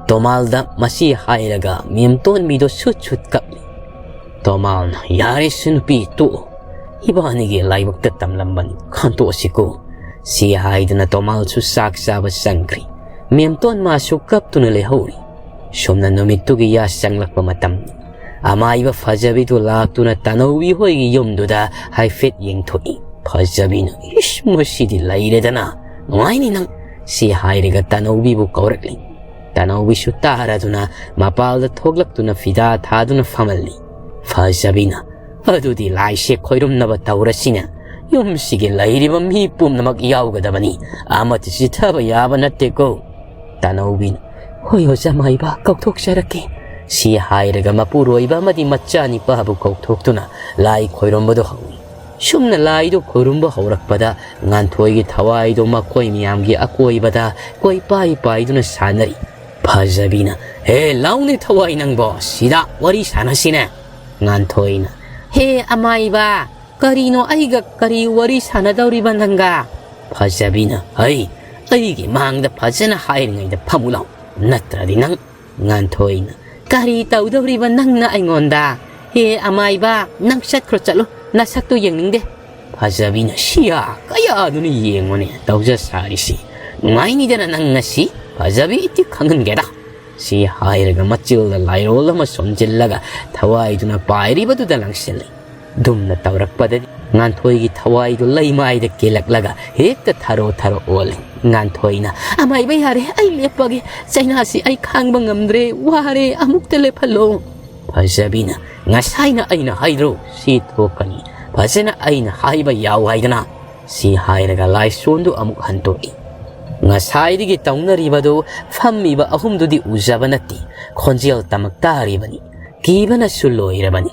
ꯇꯣꯃꯥꯜꯗ ꯃꯁꯤ ꯍꯥꯏꯔꯒ ꯃꯦꯝꯇꯣꯟꯕꯤꯗꯣ ꯁꯨꯠ ꯁꯨꯠ ꯀꯞꯂꯤ꯫ ꯇꯣꯃꯥꯜꯅ, "ꯌꯥꯔꯦ ꯁꯤ ꯅꯨꯄꯤ ꯇꯣꯛꯑꯣ꯫ ꯏꯕꯥꯅꯤꯒꯤ ꯂꯥꯏꯕꯛꯇ ꯇꯝꯂꯝꯕꯅꯤ, ꯈꯟꯇꯣꯛꯑꯁꯤꯀꯣ꯫ ꯁꯤ ꯍꯥꯏꯗꯨꯅ ꯇꯣꯃꯥꯜꯁꯨ ꯆꯥꯛ ꯆꯥꯕ ꯆꯪꯈ꯭ꯔꯤ꯫ ꯃꯦꯝꯇꯣꯟ ꯃꯥꯁꯨ ꯀꯞꯇꯨꯅ ꯂꯩꯍꯧꯔꯤ꯫ ꯁꯨꯝꯅ ꯅꯨꯃꯤꯠꯇꯨꯒꯤ ꯌꯥ ꯆꯪꯂꯛꯄ ꯃꯇꯝ, ꯑꯃꯥꯏꯕ ꯐꯖꯕꯤꯗꯨ ꯂꯥꯛꯇꯨꯅ ꯇꯅꯧꯕꯤ ꯍꯣꯏꯒꯤ ꯌꯨꯝꯗꯨꯗ ꯍꯥꯏꯐꯦꯠ ꯌꯦꯡꯊꯣꯛꯏ꯫ ꯐꯖꯕꯤꯅ, "ꯏꯁ, ꯃꯁꯤꯗꯤ ꯂꯩꯔꯦꯗꯅ, ꯅꯨꯡꯉꯥꯏꯅꯤ ꯅꯪ," ꯁꯤ ꯍꯥꯏꯔꯒ ꯇꯅꯧꯕꯤꯕꯨ ꯀꯧꯔꯛꯂꯤ꯫ ꯇꯅꯧꯕꯤꯁꯨ ꯇꯥꯔꯗꯨꯅ ꯃꯄꯥꯜꯗ ꯊꯣꯛꯂꯛꯇꯨꯅ ꯐꯤꯗꯥ ꯊꯥꯗꯨꯅ ꯐꯝꯍꯜꯂꯤ꯫ ꯐꯖꯕꯤꯅ, "ꯑꯗꯨꯗꯤ ꯂꯥꯏꯁꯦ ꯈꯣꯏꯔꯨꯝꯅꯕ ꯇꯧꯔꯁꯤꯅꯦ꯫ ꯌꯨꯝꯁꯤꯒꯤ ꯂꯩꯔꯤꯕ ꯃꯤ ꯄꯨꯝꯅꯃꯛ ꯌꯥꯎꯒꯗꯕꯅꯤ꯫ ꯑꯃꯠꯇ ꯆꯤꯠꯊꯕ ꯌꯥꯕ ꯅꯠꯇꯦꯀꯣ꯫" ꯇꯅꯧꯕꯤꯅ, "ꯍꯣꯏ ꯑꯣꯖꯥ ꯃꯥꯏꯕ, ꯀꯧꯊꯣꯛꯆꯔꯛꯀꯦ꯫" ꯁꯤ ꯍꯥꯏꯔꯒ ꯃꯄꯨꯔꯣꯏꯕ ꯑꯃꯗꯤ ꯃꯆꯥꯅꯤꯄꯥꯕꯨ ꯀꯧꯊꯣꯛꯇꯨꯅ ꯂꯥꯏ ꯈꯣꯏꯔꯝꯕꯗꯨ ꯍꯧꯏ꯫ ꯁꯨꯝꯅ ꯂꯥꯏꯗꯨ ꯈꯣꯏꯔꯨꯝꯕ ꯍꯧꯔꯛꯄꯗ ꯉꯥꯟꯊꯣꯏꯒꯤ ꯊꯋꯥꯏꯗꯨ ꯃꯈꯣꯏ ꯃꯌꯥꯝꯒꯤ ꯑꯀꯣꯏꯕꯗ ꯀꯣꯏꯄꯥꯏ ꯄꯥꯏꯗꯨꯅ ꯁꯥꯟꯅꯔꯤ꯫ ꯐꯖꯕꯤꯅ, "ꯍꯦ, ꯂꯥꯎꯅꯦ ꯊꯋꯥꯏ ꯅꯪꯕꯣ, ꯁꯤꯗ ꯋꯥꯔꯤ ꯁꯥꯟꯅꯁꯤꯅꯦ꯫" ꯉꯥꯟꯊꯣꯏꯅ, "ꯍꯦ ꯑꯃꯥꯏꯕ, ꯀꯔꯤꯅꯣ ꯑꯩꯒ ꯀꯔꯤ ꯋꯥꯔꯤ ꯁꯥꯟꯅꯗꯧꯔꯤꯕ ꯅꯪꯒ?" ꯐꯖꯕꯤꯅ, "ꯍꯩ, ꯑꯩꯒꯤ ꯃꯥꯡꯗ ꯐꯖꯅ ꯍꯥꯏꯔꯤꯉꯩꯗ ꯐꯝꯃꯨ ꯂꯥꯎ, ꯅꯠꯇ꯭ꯔꯗꯤ ꯅꯪ꯫" ꯉꯥꯟꯊꯣꯏꯅ, "ꯀꯔꯤ ꯇꯧꯗꯧꯔꯤꯕ ꯅꯪꯅ ꯑꯩꯉꯣꯟꯗ? ꯍꯦ ꯑꯃꯥꯏꯕ, ꯅꯪ ꯆꯠꯈ꯭ꯔꯣ, ꯆꯠꯂꯣ, ꯅꯁꯛꯇꯨ ꯌꯦꯡꯅꯤꯡꯗꯦ꯫" ꯐꯖꯕꯤꯅ, "ꯁꯤꯌꯥ ꯀꯌꯥꯗꯨꯅ ꯌꯦꯡꯉꯨꯅꯦ ꯇꯧꯖ ꯁꯥꯔꯤꯁꯤ, ꯅꯨꯡꯉꯥꯏꯅꯤꯗꯅ ꯅꯪ ꯉꯁꯤ, ꯐꯖꯕꯤ ꯏꯇꯤ ꯈꯪꯍꯟꯒꯦꯗ꯫" ꯁꯤ ꯍꯥꯏꯔꯒ ꯃꯆꯤꯜꯗ ꯂꯥꯏꯔꯣꯜ ꯑꯃ ꯁꯣꯟꯖꯤꯜꯂꯒ ꯊꯋꯥꯏꯗꯨꯅ ꯄꯥꯏꯔꯤꯕꯗꯨꯗ ꯂꯪꯁꯤꯜꯂꯤ꯫ ꯗꯨꯝꯅ ꯇꯧꯔꯛꯄꯗꯗꯤ ꯉꯥꯟꯊꯣꯏꯒꯤ ꯊꯋꯥꯏꯗꯨ ꯂꯩꯃꯥꯏꯗ ꯀꯦꯜꯂꯛꯂꯒ ꯍꯦꯛꯇ ꯊꯔꯣ ꯊꯔꯣ ꯑꯣꯜꯂꯤ꯫ ꯉꯥꯟꯊꯣꯏꯅ, "ꯑꯃꯥꯏꯕ ꯌꯥꯔꯦ, ꯑꯩ ꯂꯦꯞꯄꯒꯦ, ꯆꯩꯅꯥꯁꯤ ꯑꯩ ꯈꯥꯡꯕ ꯉꯝꯗ꯭ꯔꯦ, ꯋꯥꯔꯦ, ꯑꯃꯨꯛꯇ ꯂꯦꯞꯍꯜꯂꯣ꯫" ꯐꯖꯕꯤꯅ, "ꯉꯁꯥꯏꯅ ꯑꯩꯅ ꯍꯥꯏꯗ꯭ꯔꯣ ꯁꯤ ꯊꯣꯛꯀꯅꯤ, ꯐꯖꯅ ꯑꯩꯅ ꯍꯥꯏꯕ ꯌꯥꯎ ꯍꯥꯏꯗꯅ꯫" ꯁꯤ ꯍꯥꯏꯔꯒ ꯂꯥꯏꯁꯣꯟꯗꯨ ꯑꯃꯨꯛ ꯍꯟꯇꯣꯛꯏ꯫ ꯉꯁꯥꯏꯗꯒꯤ ꯇꯧꯅꯔꯤꯕꯗꯨ ꯐꯝꯃꯤꯕ ꯑꯍꯨꯝꯗꯨꯗꯤ ꯎꯖꯕ ꯅꯠꯇꯦ, ꯈꯣꯟꯖꯦꯜ ꯇꯃꯛ ꯇꯥꯔꯤꯕꯅꯤ꯫ ꯀꯤꯕꯅꯁꯨ ꯂꯣꯏꯔꯕꯅꯤ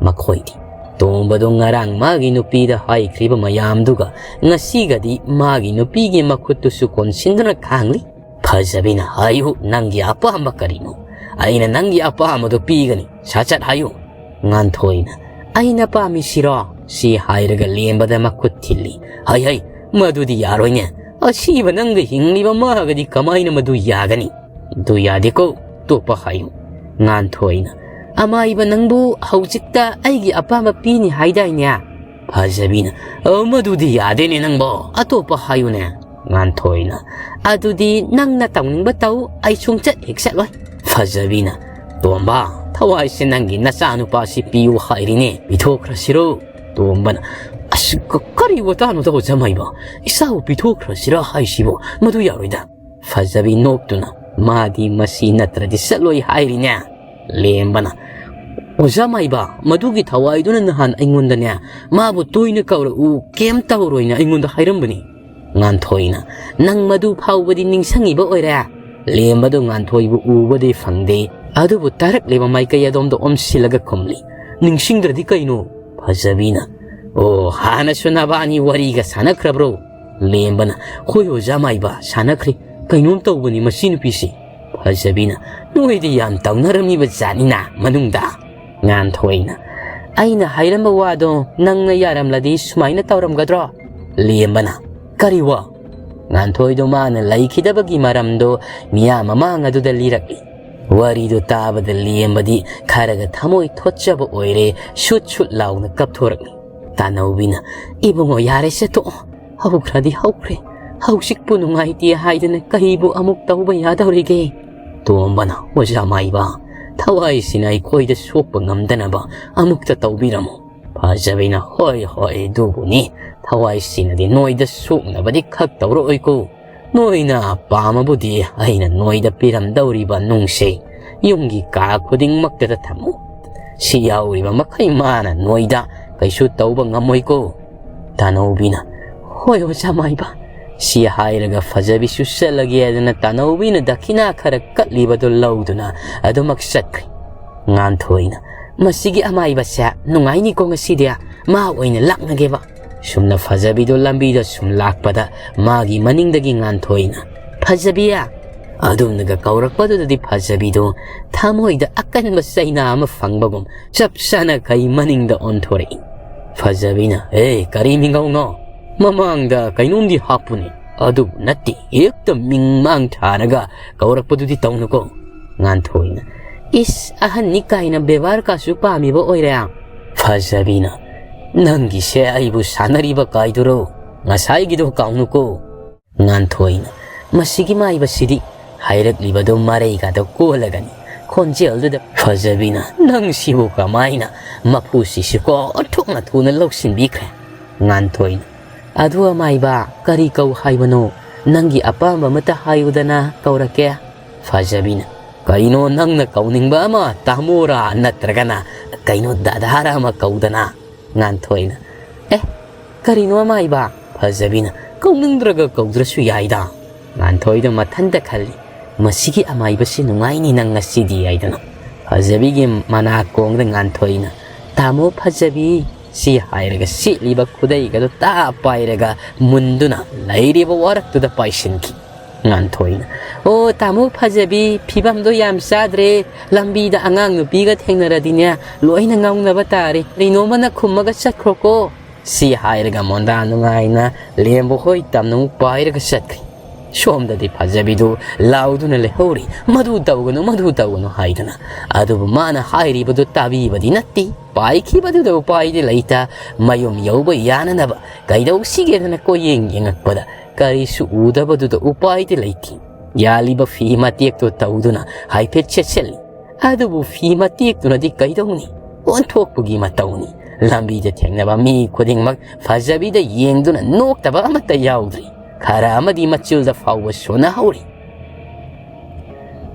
ꯃꯈꯣꯏꯗꯤ꯫ ꯇꯣꯝꯕꯗꯨ ꯉꯔꯥꯡ ꯃꯥꯒꯤ ꯅꯨꯄꯤꯗ ꯍꯥꯏꯈ꯭ꯔꯤꯕ ꯃꯌꯥꯝꯗꯨꯒ ꯉꯁꯤꯒꯗꯤ ꯃꯥꯒꯤ ꯅꯨꯄꯤꯒꯤ ꯃꯈꯨꯠꯇꯨꯁꯨ ꯀꯣꯟꯁꯤꯟꯗꯨꯅ ꯈꯥꯡꯂꯤ꯫ ꯐꯖꯕꯤꯅ, "ꯍꯥꯏꯌꯨ, ꯅꯪꯒꯤ ꯑꯄꯥꯝꯕ ꯀꯔꯤꯅꯣ? ꯑꯩꯅ ꯅꯪꯒꯤ ꯑꯄꯥꯝꯕꯗꯨ ꯄꯤꯒꯅꯤ, ꯁꯠ ꯁꯠ ꯍꯥꯏꯌꯨ꯫" ꯉꯥꯟꯊꯣꯏꯅ, "ꯑꯩꯅ ꯄꯥꯝꯃꯤꯁꯤꯔꯣ?" ꯁꯤ ꯍꯥꯏꯔꯒ ꯂꯦꯝꯕꯗ ꯃꯈꯨꯠ ꯊꯤꯜꯂꯤ꯫ "ꯍꯩ, ꯍꯩ, ꯃꯗꯨꯗꯤ ꯌꯥꯔꯣꯏꯅꯦ꯫ ꯑꯁꯤꯕ ꯅꯪꯒ ꯍꯤꯡꯂꯤꯕ ꯃꯥꯒꯗꯤ ꯀꯃꯥꯏꯅ ꯃꯗꯨ ꯌꯥꯒꯅꯤ? ꯑꯗꯨ ꯌꯥꯗꯦꯀꯣ, ꯑꯇꯣꯞꯄ ꯍꯥꯏꯌꯨ꯫" ꯉꯥꯟꯊꯣꯏꯅ, "ꯑꯃꯥꯏꯕ ꯅꯪꯕꯨ ꯍꯧꯖꯤꯛꯇ ꯑꯩꯒꯤ ꯑꯄꯥꯝꯕ ꯄꯤꯅꯤ ꯍꯥꯏꯗꯥꯏꯅꯦ?" ꯐꯖꯕꯤꯅ, "ꯑ, ꯃꯗꯨꯗꯤ ꯌꯥꯗꯦꯅꯦ ꯅꯪꯕꯣ, ꯑꯇꯣꯞꯄ ꯍꯥꯏꯌꯨꯅꯦ"꯫ ꯉꯥꯟꯊꯣꯏꯅ, "ꯑꯗꯨꯗꯤ ꯅꯪꯅ ꯇꯧꯅꯤꯡꯕ ꯇꯧ, ꯑꯩ ꯁꯨꯡꯆꯠ ꯍꯦꯛ ꯆꯠꯂꯣꯏ"꯫ ꯐꯖꯕꯤꯅ, "ꯇꯣꯝꯕ, ꯊꯋꯥꯏꯁꯦ ꯅꯪꯒꯤ ꯅꯆꯥꯅꯨꯄꯥꯁꯤ ꯄꯤꯌꯨ ꯍꯥꯏꯔꯤꯅꯦ, ꯄꯤꯊꯣꯛꯈ꯭ꯔꯁꯤꯔꯣ?" ꯇꯣꯝꯕꯅ, "ꯑꯁ, ꯀ-, ꯀꯔꯤ ꯋꯥꯇꯥꯅꯣꯗ ꯑꯣꯖꯥ ꯃꯥꯏꯕ? ꯏꯆꯥꯕꯨ ꯄꯤꯊꯣꯛꯈ꯭ꯔꯁꯤꯔꯥ ꯍꯥꯏꯁꯤꯕꯣ? ꯃꯗꯨ ꯌꯥꯔꯣꯏꯗ"꯫ ꯐꯖꯕꯤ ꯅꯣꯛꯇꯨꯅ, "ꯃꯥꯗꯤ ꯃꯁꯤ ꯅꯠꯇ꯭ꯔꯗꯤ ꯆꯠꯂꯣꯏ ꯍꯥꯏꯔꯤꯅꯦ"꯫ ꯂꯦꯝꯕꯅ, "ꯑꯣꯖꯥ ꯃꯥꯏꯕ, ꯃꯗꯨꯒꯤ ꯊꯋꯥꯏꯗꯨꯅ ꯅꯍꯥꯟ ꯑꯩꯉꯣꯟꯗꯅꯦ, ꯃꯥꯕꯨ ꯇꯣꯏꯅ ꯀꯧꯔꯛꯎ, ꯀꯩꯝ ꯇꯧꯔꯣꯏꯅ ꯑꯩꯉꯣꯟꯗ ꯍꯥꯏꯔꯝꯕꯅꯤ"꯫ ꯉꯥꯟꯊꯣꯏꯅ, "ꯅꯪ ꯃꯗꯨ ꯐꯥꯎꯕꯗꯤ ꯅꯤꯡꯁꯤꯡꯉꯤꯕ ꯑꯣꯏꯔꯦ?" ꯂꯦꯝꯕꯗꯨ ꯉꯥꯟꯊꯣꯏꯕꯨ ꯎꯕꯗꯤ ꯐꯪꯗꯦ, ꯑꯗꯨꯕꯨ ꯇꯥꯔꯛꯂꯤꯕ ꯃꯥꯏꯀꯩ ꯑꯗꯣꯝꯗ ꯑꯣꯝꯁꯤꯜꯂꯒ ꯈꯨꯝꯂꯤ, "ꯅꯤꯡꯁꯤꯡꯗ꯭ꯔꯗꯤ ꯀꯩꯅꯣ?" ꯐꯖꯕꯤꯅ, "ꯑꯣ, ꯍꯥꯟꯅꯁꯨ ꯅꯕꯥꯅꯤ ꯋꯥꯔꯤꯒ ꯁꯥꯟꯅꯈ꯭ꯔꯕ꯭ꯔꯣ?" ꯂꯦꯝꯕꯅ, "ꯍꯣꯏ ꯑꯣꯖꯥ ꯃꯥꯏꯕ, ꯁꯥꯟꯅꯈ꯭ꯔꯦ꯫ ꯀꯩꯅꯣꯝ ꯇꯧꯕꯅꯤ ꯃꯁꯤ ꯅꯨꯄꯤꯁꯤ"꯫ ꯐꯖꯕꯤꯅ, "ꯅꯣꯏꯗꯤ ꯌꯥꯝ ꯇꯧꯅꯔꯝꯃꯤꯕ ꯖꯥꯠꯅꯤꯅ ꯃꯅꯨꯡꯗ"꯫ ꯉꯥꯟꯊꯣꯏꯅ, "ꯑꯩꯅ ꯍꯥꯏꯔꯝꯕ ꯋꯥꯗꯣ ꯅꯪꯅ ꯌꯥꯔꯝꯂꯗꯤ ꯁꯨꯃꯥꯏꯅ ꯇꯧꯔꯝꯒꯗ꯭ꯔꯣ?" ꯂꯦꯝꯕꯅ, "ꯀꯔꯤ ꯋꯥ?" ꯉꯥꯟꯊꯣꯏꯗꯣ ꯃꯥꯅ ꯂꯩꯈꯤꯗꯕꯒꯤ ꯃꯔꯝꯗꯣ ꯃꯤꯌꯥꯝ ꯃꯃꯥꯡ ꯑꯗꯨꯗ ꯂꯤꯔꯛꯂꯤ꯫ ꯋꯥꯔꯤꯗꯨ ꯇꯥꯕꯗ ꯂꯦꯝꯕꯗꯤ ꯈꯔꯒ ꯊꯃꯣꯏ ꯊꯣꯠꯆꯕ ꯑꯣꯏꯔꯦ, ꯁꯨꯠ ꯁꯨꯠ ꯂꯥꯎꯅ ꯀꯞꯊꯣꯔꯛꯂꯤ꯫ ꯇꯥꯅꯧꯕꯤꯅ, "ꯏꯕꯨꯡꯉꯣ, ꯌꯥꯔꯦꯁꯦ, ꯇꯣꯛꯑꯣ꯫ ꯍꯧꯈ꯭ꯔꯗꯤ ꯍꯧꯈ꯭ꯔꯦ꯫ ꯍꯧꯖꯤꯛꯄꯨ ꯅꯨꯡꯉꯥꯏꯇꯦ ꯍꯥꯏꯗꯅ ꯀꯔꯤꯕꯨ ꯑꯃꯨꯛ ꯇꯧꯕ ꯌꯥꯗꯧꯔꯤꯒꯦ?" ꯇꯣꯝꯕꯅ, "ꯑꯣꯖꯥ ꯃꯥꯏꯕ, ꯊꯋꯥꯏꯁꯤꯅ ꯑꯩꯈꯣꯏꯗ ꯁꯣꯛꯄ ꯉꯝꯗꯅꯕ ꯑꯃꯨꯛꯇ ꯇꯧꯕꯤꯔꯝꯃꯨ"꯫ ꯐꯖꯕꯤꯅ, "ꯍꯣꯏ, ꯍꯣꯏ, ꯑꯗꯨꯕꯨꯅꯤ꯫ ꯊꯋꯥꯏꯁꯤꯅꯗꯤ ꯅꯣꯏꯗ ꯁꯣꯛꯅꯕꯗꯤ ꯈꯛ ꯇꯧꯔꯛꯑꯣꯏꯀꯣ꯫ ꯅꯣꯏꯅ ꯄꯥꯝꯃꯕꯨꯗꯤ ꯑꯩꯅ ꯅꯣꯏꯗ ꯄꯤꯔꯝꯗꯧꯔꯤꯕ ꯅꯨꯡꯁꯦ ꯌꯨꯝꯒꯤ ꯀꯥ ꯈꯨꯗꯤꯡꯃꯛꯇꯗ ꯊꯝꯃꯨ꯫ ꯁꯤ ꯌꯥꯎꯔꯤꯕ ꯃꯈꯩ ꯃꯥꯅ ꯅꯣꯏꯗ ꯀꯩꯁꯨ ꯇꯧꯕ ꯉꯝꯃꯣꯏꯀꯣ"꯫ ꯇꯥꯅꯧꯕꯤꯅ, "ꯍꯣꯏ, ꯑꯣꯖꯥ ꯃꯥꯏꯕ"꯫ ꯁꯤ ꯍꯥꯏꯔꯒ ꯐꯖꯕꯤꯁꯨ ꯆꯠꯂꯒꯦ ꯍꯥꯏꯗꯅ ꯇꯥꯅꯧꯕꯤꯅ ꯗꯈꯤꯅꯥ ꯈꯔ ꯀꯠꯂꯤꯕꯗꯨ ꯂꯧꯗꯨꯅ ꯑꯗꯨꯃꯛ ꯆꯠꯈ꯭ꯔꯦ꯫ ꯉꯥꯟꯊꯣꯏꯅ, "ꯃꯁꯤꯒꯤ ꯑꯃꯥꯏꯕꯁꯦ ꯅꯨꯡꯉꯥꯏꯅꯤꯀꯣ ꯉꯁꯤꯗꯤ, ꯃꯥ ꯑꯣꯏꯅ ꯂꯥꯛꯅꯒꯦꯕ"꯫ ꯁꯨꯝꯅ ꯐꯖꯕꯤꯗꯣ ꯂꯝꯕꯤꯗ ꯁꯨꯝ ꯂꯥꯛꯄꯗ ꯃꯥꯒꯤ ꯃꯅꯤꯡꯗꯒꯤ ꯉꯥꯟꯊꯣꯏꯅ, "ꯐꯖꯕꯤ!" ꯑꯗꯨꯝꯅꯒ ꯀꯧꯔꯛꯄꯗꯨꯗꯗꯤ ꯐꯖꯕꯤꯗꯣ ꯊꯃꯣꯏꯗ ꯑꯀꯟꯕ ꯆꯩꯅꯥ ꯑꯃ ꯐꯪꯕꯒꯨꯝ ꯆꯞ ꯆꯥꯅ ꯀꯩ ꯃꯅꯤꯡꯗ ꯑꯣꯟꯊꯣꯔꯛꯏ꯫ ꯐꯖꯕꯤꯅ, "ꯑꯦ, ꯀꯔꯤ ꯃꯤꯡꯒꯧꯅꯣ? ꯃꯃꯥꯡꯗ ꯀꯩꯅꯣꯝꯗꯤ ꯍꯥꯞꯄꯨꯅꯦ"꯫ "ꯑꯗꯨꯕꯨ ꯅꯠꯇꯦ, ꯍꯦꯛꯇ ꯃꯤꯡ ꯃꯥꯡ ꯊꯥꯔꯒ ꯀꯧꯔꯛꯄꯗꯨꯗꯤ ꯇꯧꯅꯨꯀꯣ"꯫ ꯉꯥꯟꯊꯣꯏꯅ, "ꯏꯁ, ꯑꯍꯟꯅꯤ ꯀꯥꯏꯅ ꯕꯦꯕꯥꯔ ꯀꯥꯁꯨ ꯄꯥꯝꯃꯤꯕ ꯑꯣꯏꯔꯦ"꯫ ꯐꯖꯕꯤꯅ, "ꯅꯪꯒꯤꯁꯦ ꯑꯩꯕꯨ ꯁꯥꯟꯅꯔꯤꯕ ꯀꯥꯏꯗꯨꯔꯣ? ꯉꯁꯥꯏꯒꯤꯗꯣ ꯀꯥꯎꯅꯨꯀꯣ?" ꯉꯥꯟꯊꯣꯏꯅ, "ꯃꯁꯤꯒꯤ ꯃꯥꯏꯕꯁꯤꯗꯤ ꯍꯥꯏꯔꯛꯂꯤꯕꯗꯣ ꯃꯔꯩꯒꯗꯣ ꯀꯣꯜꯂꯒꯅꯤ ꯈꯣꯟꯖꯦꯜꯗꯨꯗ ꯐꯖꯕꯤꯅ, "ꯅꯪꯁꯤꯕꯨ ꯀꯃꯥꯏꯅ ꯃꯄꯨꯁꯤꯁꯨ ꯀꯣ ꯑꯣꯟꯊꯣꯛꯅ ꯊꯨꯅ ꯂꯧꯁꯤꯟꯕꯤꯈ꯭ꯔꯦ?" ꯉꯥꯟꯊꯣꯏꯅ, "ꯑꯗꯨ ꯑꯃꯥꯏꯕ, ꯀꯔꯤ ꯀꯧ ꯍꯥꯏꯕꯅꯣ? ꯅꯪꯒꯤ ꯑꯄꯥꯝꯕ ꯑꯃꯠꯇ ꯍꯥꯏꯌꯨꯗꯅ, ꯀꯧꯔꯛꯀꯦ꯫" ꯐꯖꯕꯤꯅ, "ꯀꯩꯅꯣ ꯅꯪꯅ ꯀꯧꯅꯤꯡꯕ ꯑꯃ, ꯇꯥꯃꯣꯔꯥ ꯅꯠꯇ꯭ꯔꯒꯅ ꯀꯩꯅꯣ ꯗꯥꯗꯥꯔꯥ ꯑꯃ ꯀꯧꯗꯅ?" ꯉꯥꯟꯊꯣꯏꯅ, "ꯑꯦ, ꯀꯔꯤꯅꯣ ꯑꯃꯥꯏꯕ?" ꯐꯖꯕꯤꯅ, "ꯀꯧꯅꯤꯡꯗ꯭ꯔꯒ ꯀꯧꯗ꯭ꯔꯁꯨ ꯌꯥꯏꯗ꯫" ꯉꯥꯟꯊꯣꯏꯗꯣ ꯃꯊꯟꯇ ꯈꯜꯂꯤ, "ꯃꯁꯤꯒꯤ ꯑꯃꯥꯏꯕꯁꯤ ꯅꯨꯡꯉꯥꯏꯅꯤ ꯅꯪ ꯉꯁꯤꯗꯤ" ꯍꯥꯏꯗꯅ꯫ ꯐꯖꯕꯤꯒꯤ ꯃꯅꯥꯀꯣꯡꯗ ꯉꯥꯟꯊꯣꯏꯅ, "ꯇꯥꯃꯣ ꯐꯖꯕꯤ" ꯁꯤ ꯍꯥꯏꯔꯒ ꯁꯦꯠꯂꯤꯕ ꯈꯨꯗꯩꯒꯗꯣ ꯇꯥ ꯄꯥꯏꯔꯒ ꯃꯨꯟꯗꯨꯅ ꯂꯩꯔꯤꯕ ꯋꯥꯔꯛꯇꯨꯗ ꯄꯥꯏꯁꯤꯟꯈꯤ꯫ ꯉꯥꯟꯊꯣꯏꯅ, "ꯑꯣ ꯇꯥꯃꯣ ꯐꯖꯕꯤ, ꯐꯤꯕꯝꯗꯣ ꯌꯥꯝ ꯆꯥꯗ꯭ꯔꯦ, ꯂꯝꯕꯤꯗ ꯑꯉꯥꯡ ꯅꯨꯄꯤꯒ ꯊꯦꯡꯅꯔꯗꯤꯅꯦ ꯂꯣꯏꯅ ꯉꯥꯎꯅꯕ ꯇꯥꯔꯦ, ꯀꯔꯤꯅꯣꯃꯅ ꯈꯨꯝꯃꯒ ꯆꯠꯈ꯭ꯔꯣꯀꯣ" ꯁꯤ ꯍꯥꯏꯔꯒ ꯃꯣꯟꯗꯥ ꯅꯨꯡꯉꯥꯏꯅ ꯂꯦꯝꯕ ꯍꯣꯏ ꯇꯝꯅ ꯑꯃꯨꯛ ꯄꯥꯏꯔꯒ ꯆꯠꯈ꯭ꯔꯤ꯫ ꯁꯣꯝꯗꯗꯤ ꯐꯖꯕꯤꯗꯨ ꯂꯥꯎꯗꯨꯅ ꯂꯩꯍꯧꯔꯤ, "ꯃꯗꯨ ꯇꯧꯒꯅꯨ, ꯃꯗꯨ ꯇꯧꯒꯅꯨ" ꯍꯥꯏꯗꯅ꯫ ꯑꯗꯨꯕꯨ ꯃꯥꯅ ꯍꯥꯏꯔꯤꯕꯗꯨ ꯇꯥꯕꯤꯕꯗꯤ ꯅꯠꯇꯦ꯫ ꯄꯥꯏꯈꯤꯕꯗꯨꯗ ꯎꯄꯥꯏꯗꯤ ꯂꯩꯇ꯫ ꯃꯌꯨꯝ ꯌꯧꯕ ꯌꯥꯅꯅꯕ ꯀꯩꯗꯧꯁꯤꯒꯦꯗꯅ ꯀꯣꯏꯌꯦꯡ ꯌꯦꯡꯉꯛꯄꯗ ꯀꯔꯤꯁꯨ ꯎꯗꯕꯗꯨꯗ ꯎꯄꯥꯏꯗꯤ ꯂꯩꯇꯦ꯫ ꯌꯥꯜꯂꯤꯕ ꯐꯤ ꯃꯇꯦꯛꯇꯨ ꯇꯧꯗꯨꯅ ꯍꯥꯏꯐꯦꯠ ꯆꯦꯠꯁꯤꯜꯂꯤ꯫ ꯑꯗꯨꯕꯨ ꯐꯤ ꯃꯇꯦꯛꯇꯨꯅꯗꯤ ꯀꯩꯗꯧꯅꯤ? ꯑꯣꯟꯊꯣꯛꯄꯒꯤ ꯃꯇꯧꯅꯤ꯫ ꯂꯝꯕꯤꯗ ꯊꯦꯡꯅꯕ ꯃꯤ ꯈꯨꯗꯤꯡꯃꯛ ꯐꯖꯕꯤꯗ ꯌꯦꯡꯗꯨꯅ ꯅꯣꯛꯇꯕ ꯑꯃꯠꯇ ꯌꯥꯎꯗ꯭ꯔꯤ꯫ ꯈꯔ ꯑꯃꯗꯤ ꯃꯆꯤꯜꯗ ꯐꯥꯎꯕ ꯁꯣꯟꯅꯍꯧꯔꯤ꯫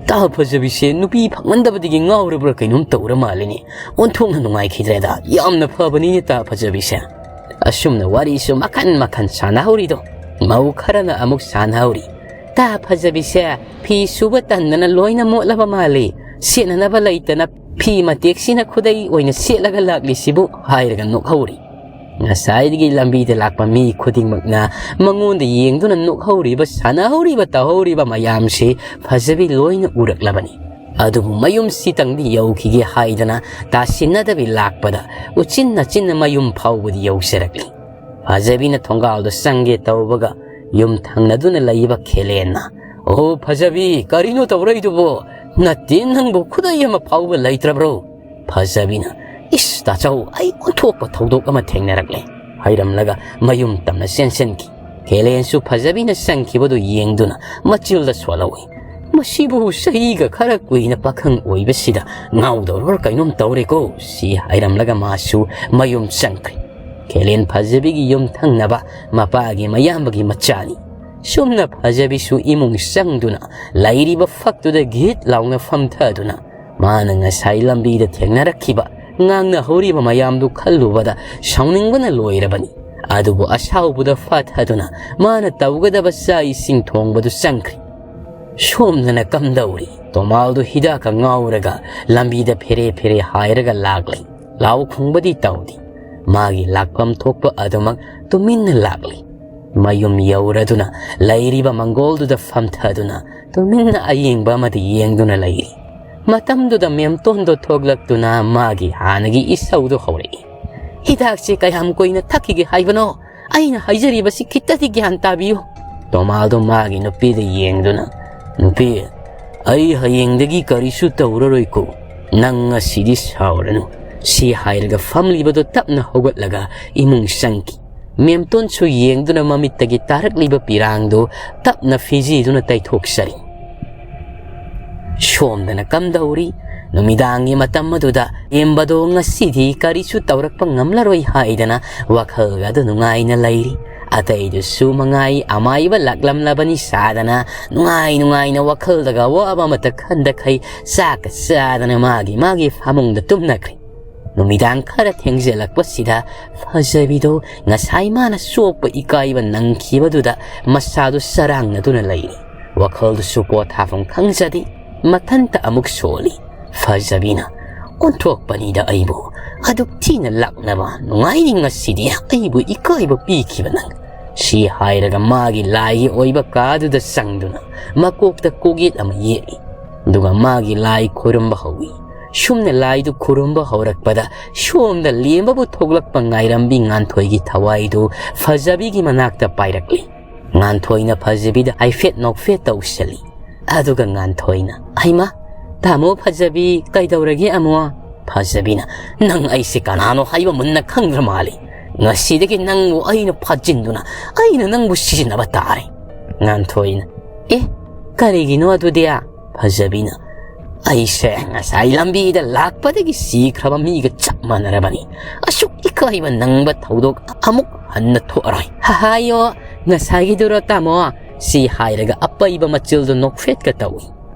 "ꯇꯥ ꯐꯖꯕꯤꯁꯦ ꯅꯨꯄꯤ ꯐꯪꯃꯟꯗꯕꯗꯒꯤ ꯉꯥꯎꯔꯕ꯭ꯔꯥ ꯀꯩꯅꯣꯝ ꯇꯧꯔ ꯃꯥꯜꯂꯤꯅꯦ꯫ ꯑꯣꯟꯊꯣꯛꯅ ꯅꯨꯡꯉꯥꯏꯈꯤꯗ꯭ꯔꯦꯗ꯫ ꯌꯥꯝꯅ ꯐꯕꯅꯤꯅꯦ ꯇꯥ ꯐꯖꯕꯤꯁꯦ꯫" ꯑꯁꯨꯝꯅ ꯋꯥꯔꯤꯁꯨ ꯃꯈꯟ ꯃꯈꯟ ꯁꯥꯟꯅꯍꯧꯔꯤꯗꯣ꯫ ꯃꯧ ꯈꯔꯅ ꯑꯃꯨꯛ ꯁꯥꯟꯅꯍꯧꯔꯤ꯫ "ꯇꯥ ꯐꯖꯕꯤꯁꯦ ꯐꯤ ꯁꯨꯕ ꯇꯟꯗꯅ ꯂꯣꯏꯅ ꯃꯣꯠꯂꯕ ꯃꯥꯜꯂꯤ꯫ ꯁꯦꯠꯅꯅꯕ ꯂꯩꯇꯅ ꯐꯤ ꯃꯇꯦꯛꯁꯤꯅ ꯈꯨꯗꯩ ꯑꯣꯏꯅ ꯁꯦꯠꯂꯒ ꯂꯥꯛꯂꯤꯁꯤꯕꯨ" ꯍꯥꯏꯔꯒ ꯅꯣꯛꯍꯧꯔꯤ꯫ ꯉꯁꯥꯏꯗꯒꯤ ꯂꯝꯕꯤꯗ ꯂꯥꯛꯄ ꯃꯤ ꯈꯨꯗꯤꯡꯃꯛꯅ ꯃꯉꯣꯟꯗ ꯌꯦꯡꯗꯨꯅ ꯅꯣꯛꯍꯧꯔꯤꯕ, ꯁꯥꯟꯅꯍꯧꯔꯤꯕ, ꯇꯧꯍꯧꯔꯤꯕ ꯃꯌꯥꯝꯁꯤ ꯐꯖꯕꯤ ꯂꯣꯏꯅ ꯎꯔꯛꯂꯕꯅꯤ꯫ ꯑꯗꯨꯕꯨ ꯃꯌꯨꯝꯁꯤꯇꯪꯗꯤ ꯌꯧꯈꯤꯒꯦ ꯍꯥꯏꯗꯅ ꯇꯥꯁꯤꯟꯅꯗꯕꯤ ꯂꯥꯛꯄꯗ ꯎꯆꯤꯟ ꯅꯥꯆꯤꯟꯅ ꯃꯌꯨꯝ ꯐꯥꯎꯕꯗꯤ ꯌꯧꯖꯔꯛꯂꯤ꯫ ꯐꯖꯕꯤꯅ ꯊꯣꯡꯒꯥꯜꯗ ꯆꯪꯒꯦ ꯇꯧꯕꯒ ꯌꯨꯝ ꯊꯪꯅꯗꯨꯅ ꯂꯩꯕ ꯈꯦꯂꯦꯟꯅ, "ꯑꯣ ꯐꯖꯕꯤ, ꯀꯔꯤꯅꯣ ꯇꯧꯔꯛꯏꯗꯨꯕꯣ? ꯅꯠꯇꯦ, ꯅꯪꯕꯨ ꯈꯨꯗꯩ ꯑꯃ ꯐꯥꯎꯕ ꯂꯩꯇ꯭ꯔꯕ꯭ꯔꯣ?" ꯐꯖꯕꯤꯅ, "ꯏꯁ, ꯇꯥꯆꯧ, ꯑꯩ ꯑꯣꯟꯊꯣꯛꯄ ꯊꯧꯗꯣꯛ ꯑꯃ ꯊꯦꯡꯅꯔꯛꯂꯦ!" ꯍꯥꯏꯔꯝꯂꯒ ꯃꯌꯨꯝ ꯇꯝꯅ ꯆꯦꯟꯁꯤꯟꯈꯤ꯫ ꯈꯦꯂꯦꯟꯁꯨ ꯐꯖꯕꯤꯅ ꯆꯪꯈꯤꯕꯗꯨ ꯌꯦꯡꯗꯨꯅ ꯃꯆꯤꯜꯗ ꯁꯣꯜꯍꯧꯏ꯫ "ꯃꯁꯤꯕꯨ ꯆꯍꯤꯒ ꯈꯔ ꯀꯨꯏꯅ ꯄꯥꯈꯪ ꯑꯣꯏꯕꯁꯤꯗ ꯉꯥꯎꯗꯧꯔꯣꯔ ꯀꯩꯅꯣꯝ ꯇꯧꯔꯦꯀꯣ!" ꯁꯤ ꯍꯥꯏꯔꯝꯂꯒ ꯃꯥꯁꯨ ꯃꯌꯨꯝ ꯆꯪꯈ꯭ꯔꯦ꯫ ꯈꯦꯂꯦꯟ ꯐꯖꯕꯤꯒꯤ ꯌꯨꯝ ꯊꯪꯅꯕ ꯃꯄꯥꯒꯤ ꯃꯌꯥꯝꯕꯒꯤ ꯃꯆꯥꯅꯤ꯫ ꯁꯨꯝꯅ ꯐꯖꯕꯤꯁꯨ ꯏꯃꯨꯡ ꯆꯪꯗꯨꯅ ꯂꯩꯔꯤꯕ ꯐꯛꯇꯨꯗ ꯒꯤꯠ ꯂꯥꯎꯅ ꯐꯝꯊꯗꯨꯅ ꯃꯥꯅ ꯉꯁꯥꯏ ꯂꯝꯕꯤꯗ ꯊꯦꯡꯅꯔꯛꯈꯤꯕ ꯉꯥꯡꯅꯍꯧꯔꯤꯕ ꯃꯌꯥꯝꯗꯨ ꯈꯜꯂꯨꯕꯗ ꯁꯥꯎꯅꯤꯡꯕꯅ ꯂꯣꯏꯔꯕꯅꯤ꯫ ꯑꯗꯨꯕꯨ ꯑꯁꯥꯎꯕꯗ ꯐꯥꯊꯗꯨꯅ ꯃꯥꯅ ꯇꯧꯒꯗꯕ ꯆꯥꯛ ꯏꯁꯤꯡ ꯊꯣꯡꯕꯗꯨ ꯆꯪꯈ꯭ꯔꯦ꯫ ꯁꯣꯝꯗꯅ ꯀꯝꯗꯧꯔꯤ? ꯇꯣꯃꯥꯜꯗꯨ ꯍꯤꯗꯥꯛꯀ ꯉꯥꯎꯔꯒ ꯂꯝꯕꯤꯗ ꯐꯦꯔꯦ ꯐꯦꯔꯦ ꯍꯥꯏꯔꯒ ꯂꯥꯛꯂꯤ꯫ ꯂꯥꯎ ꯈꯣꯡꯕꯗꯤ ꯇꯧꯗꯦ꯫ ꯃꯥꯒꯤ ꯂꯥꯛꯐꯝ ꯊꯣꯛꯄ ꯑꯗꯨꯃꯛ ꯇꯨꯃꯤꯟꯅ ꯂꯥꯛꯂꯤ꯫ ꯃꯌꯨꯝ ꯌꯧꯔꯗꯨꯅ ꯂꯩꯔꯤꯕ ꯃꯪꯒꯣꯜꯗꯨꯗ ꯐꯝꯊꯗꯨꯅ ꯇꯨꯃꯤꯟꯅ ꯑꯌꯦꯡꯕ ꯑꯃꯗ ꯌꯦꯡꯗꯨꯅ ꯂꯩꯔꯤ꯫ ꯃꯇꯝꯗꯨꯗ ꯃꯦꯝꯇꯣꯟꯗꯣ ꯊꯣꯛꯂꯛꯇꯨꯅ ꯃꯥꯒꯤ ꯍꯥꯟꯅꯒꯤ ꯏꯁꯧꯗꯨ ꯍꯧꯔꯛꯏ꯫ "ꯍꯤꯗꯥꯛꯁꯦ ꯀꯌꯥꯝ ꯀꯨꯏꯅ ꯊꯛꯈꯤꯒꯦ ꯍꯥꯏꯕꯅꯣ? ꯑꯩꯅ ꯍꯥꯏꯖꯔꯤꯕꯁꯤ ꯈꯤꯇꯗꯤ ꯒ꯭ꯌꯥꯟ ꯇꯥꯕꯤꯌꯨ!" ꯇꯣꯃꯥꯜꯗꯣ ꯃꯥꯒꯤ ꯅꯨꯄꯤꯗ ꯌꯦꯡꯗꯨꯅ, "ꯅꯨꯄꯤ, ꯑꯩ ꯍꯌꯦꯡꯗꯒꯤ ꯀꯔꯤꯁꯨ ꯇꯧꯔꯔꯣꯏꯀꯣ꯫ ꯅꯪ ꯉꯁꯤꯗꯤ ꯁꯥꯎꯔꯅꯨ꯫" ꯁꯤ ꯍꯥꯏꯔꯒ ꯐꯝꯂꯤꯕꯗꯨ ꯇꯞꯅ ꯍꯧꯒꯠꯂꯒ ꯏꯃꯨꯡ ꯆꯪꯈꯤ꯫ ꯃꯦꯝꯇꯣꯟꯁꯨ ꯌꯦꯡꯗꯨꯅ ꯃꯃꯤꯠꯇꯒꯤ ꯇꯥꯔꯛꯂꯤꯕ ꯄꯤꯔꯥꯡꯗꯨ ꯇꯞꯅ ꯐꯤꯖꯤꯗꯨꯅ ꯇꯩꯊꯣꯛꯆꯔꯤ꯫ ꯁꯣꯝꯗꯅ ꯀꯝꯗꯧꯔꯤ? ꯅꯨꯃꯤꯗꯥꯡꯒꯤ ꯃꯇꯝ ꯑꯗꯨꯗ ꯃꯦꯝꯕꯗꯣ ꯉꯁꯤꯗꯤ ꯀꯔꯤꯁꯨ ꯇꯧꯔꯛꯄ ꯉꯝꯂꯔꯣꯏ ꯍꯥꯏꯗꯅ ꯋꯥꯈꯜꯒ ꯑꯗꯨ ꯅꯨꯡꯉꯥꯏꯅ ꯂꯩꯔꯤ꯫ ꯑꯇꯩꯗꯨꯁꯨ ꯃꯉꯥꯏ ꯑꯃꯥꯏꯕ ꯂꯥꯛꯂꯝꯂꯕꯅꯤ ꯁꯥꯗꯅ ꯅꯨꯡꯉꯥꯏ ꯅꯨꯡꯉꯥꯏꯅ ꯋꯥꯈꯜꯗꯒ ꯑꯋꯥꯕ ꯑꯃꯠꯇ ꯈꯟꯗꯈꯩ ꯆꯥꯛꯀ ꯆꯥꯗꯅ ꯃꯥꯒꯤ ꯃꯥꯒꯤ ꯐꯃꯨꯡꯗ ꯇꯨꯝꯅꯈ꯭ꯔꯦ꯫ ꯅꯨꯃꯤꯗꯥꯡ ꯈꯔ ꯊꯦꯡꯖꯤꯜꯂꯛꯄꯁꯤꯗ ꯐꯖꯕꯤꯗꯣ ꯉꯁꯥꯏ ꯃꯥꯅ ꯆꯣꯞꯄ ꯏꯀꯥꯏꯕ ꯅꯪꯈꯤꯕꯗꯨꯗ ꯃꯁꯥꯗꯨ ꯆꯔꯥꯡꯅꯗꯨꯅ ꯂꯩꯔꯤ꯫ ꯋꯥꯈꯜꯗꯨꯁꯨ ꯄꯣꯊꯥꯐꯝ ꯈꯪꯖꯗꯦ꯫ ꯃꯊꯟꯇ ꯑꯃꯨꯛ ꯁꯣꯜꯂꯤ꯫ ꯐꯖꯕꯤꯅ, "ꯑꯣꯟꯊꯣꯛꯄꯅꯤꯗ ꯑꯩꯕꯨ꯫ ꯑꯗꯨꯛ ꯊꯤꯅ ꯂꯥꯛꯅꯕ ꯅꯨꯡꯉꯥꯏꯅꯤ ꯉꯁꯤꯗꯤ꯫ ꯑꯩꯕꯨ ꯏꯀꯥꯏꯕ ꯄꯤꯈꯤꯕ ꯅꯪ꯫" ꯁꯤ ꯍꯥꯏꯔꯒ ꯃꯥꯒꯤ ꯂꯥꯏꯒꯤ ꯑꯣꯏꯕ ꯀꯥꯗꯨꯗ ꯆꯪꯗꯨꯅ ꯃꯀꯣꯛꯇ ꯀꯣꯛꯌꯦꯠ ꯑꯃ ꯌꯦꯛꯏ꯫ ꯑꯗꯨꯒ ꯃꯥꯒꯤ ꯂꯥꯏ ꯈꯣꯏꯔꯝꯕ ꯍꯧꯏ꯫ ꯁꯨꯝꯅ ꯂꯥꯏꯗꯨ ꯈꯨꯔꯨꯝꯕ ꯍꯧꯔꯛꯄꯗ ꯁꯣꯝꯗ ꯂꯦꯝꯕꯕꯨ ꯊꯣꯛꯂꯛꯄ ꯉꯥꯏꯔꯝꯕꯤ ꯉꯥꯟꯊꯣꯏꯒꯤ ꯊꯋꯥꯏꯗꯨ ꯐꯖꯕꯤꯒꯤ ꯃꯅꯥꯛꯇ ꯄꯥꯏꯔꯛꯂꯤ꯫ ꯉꯥꯟꯊꯣꯏꯅ ꯐꯖꯕꯤꯗ ꯍꯥꯏꯐꯦꯠ ꯅꯣꯛꯐꯦꯠ ꯇꯧꯁꯜꯂꯤ꯫ ꯑꯗꯨꯒ ꯉꯥꯟꯊꯣꯏꯅ, "ꯍꯩꯃꯥ, ꯇꯥꯃꯣ ꯐꯖꯕꯤ, ꯀꯩꯗꯧꯔꯒꯦ ꯑꯃꯨꯛ?" ꯐꯖꯕꯤꯅ, "ꯅꯪ ꯑꯩꯁꯦ ꯀꯅꯥꯅꯣ ꯍꯥꯏꯕ ꯃꯨꯟꯅ ꯈꯪꯗ꯭ꯔ ꯃꯥꯜꯂꯤ꯫ ꯉꯁꯤꯗꯒꯤ ꯅꯪꯕꯨ ꯑꯩꯅ ꯐꯥꯖꯤꯟꯗꯨꯅ ꯑꯩꯅ ꯅꯪꯕꯨ ꯁꯤꯖꯤꯟꯅꯕ ꯇꯥꯔꯦ꯫" ꯉꯥꯟꯊꯣꯏꯅ, "ꯑꯦ, ꯀꯔꯤꯒꯤꯅꯣ ꯑꯗꯨꯗꯤ?" ꯐꯖꯕꯤꯅ, "ꯑꯩꯁꯦ ꯉꯁꯥꯏ ꯂꯝꯕꯤꯗ ꯂꯥꯛꯄꯗꯒꯤ ꯁꯤꯈ꯭ꯔꯕ ꯃꯤꯒ ꯆꯞ ꯃꯥꯟꯅꯔꯕꯅꯤ꯫ ꯑꯁꯨꯛ ꯏꯀꯥꯏꯕ ꯅꯪꯕ ꯊꯧꯗꯣꯛ ꯑꯃꯨꯛ ꯍꯟꯅ ꯊꯣꯛꯑꯔꯣꯏ꯫" "ꯍꯥꯏꯌꯣ, ꯉꯁꯥꯏꯒꯤꯗꯨꯔꯣ ꯇꯥꯃꯣ?" ꯁꯤ ꯍꯥꯏꯔꯒ ꯑꯄꯩꯕ ꯃꯆꯤꯜꯗꯨ ꯅꯣꯛꯐꯦꯠꯀ ꯇꯧꯏ꯫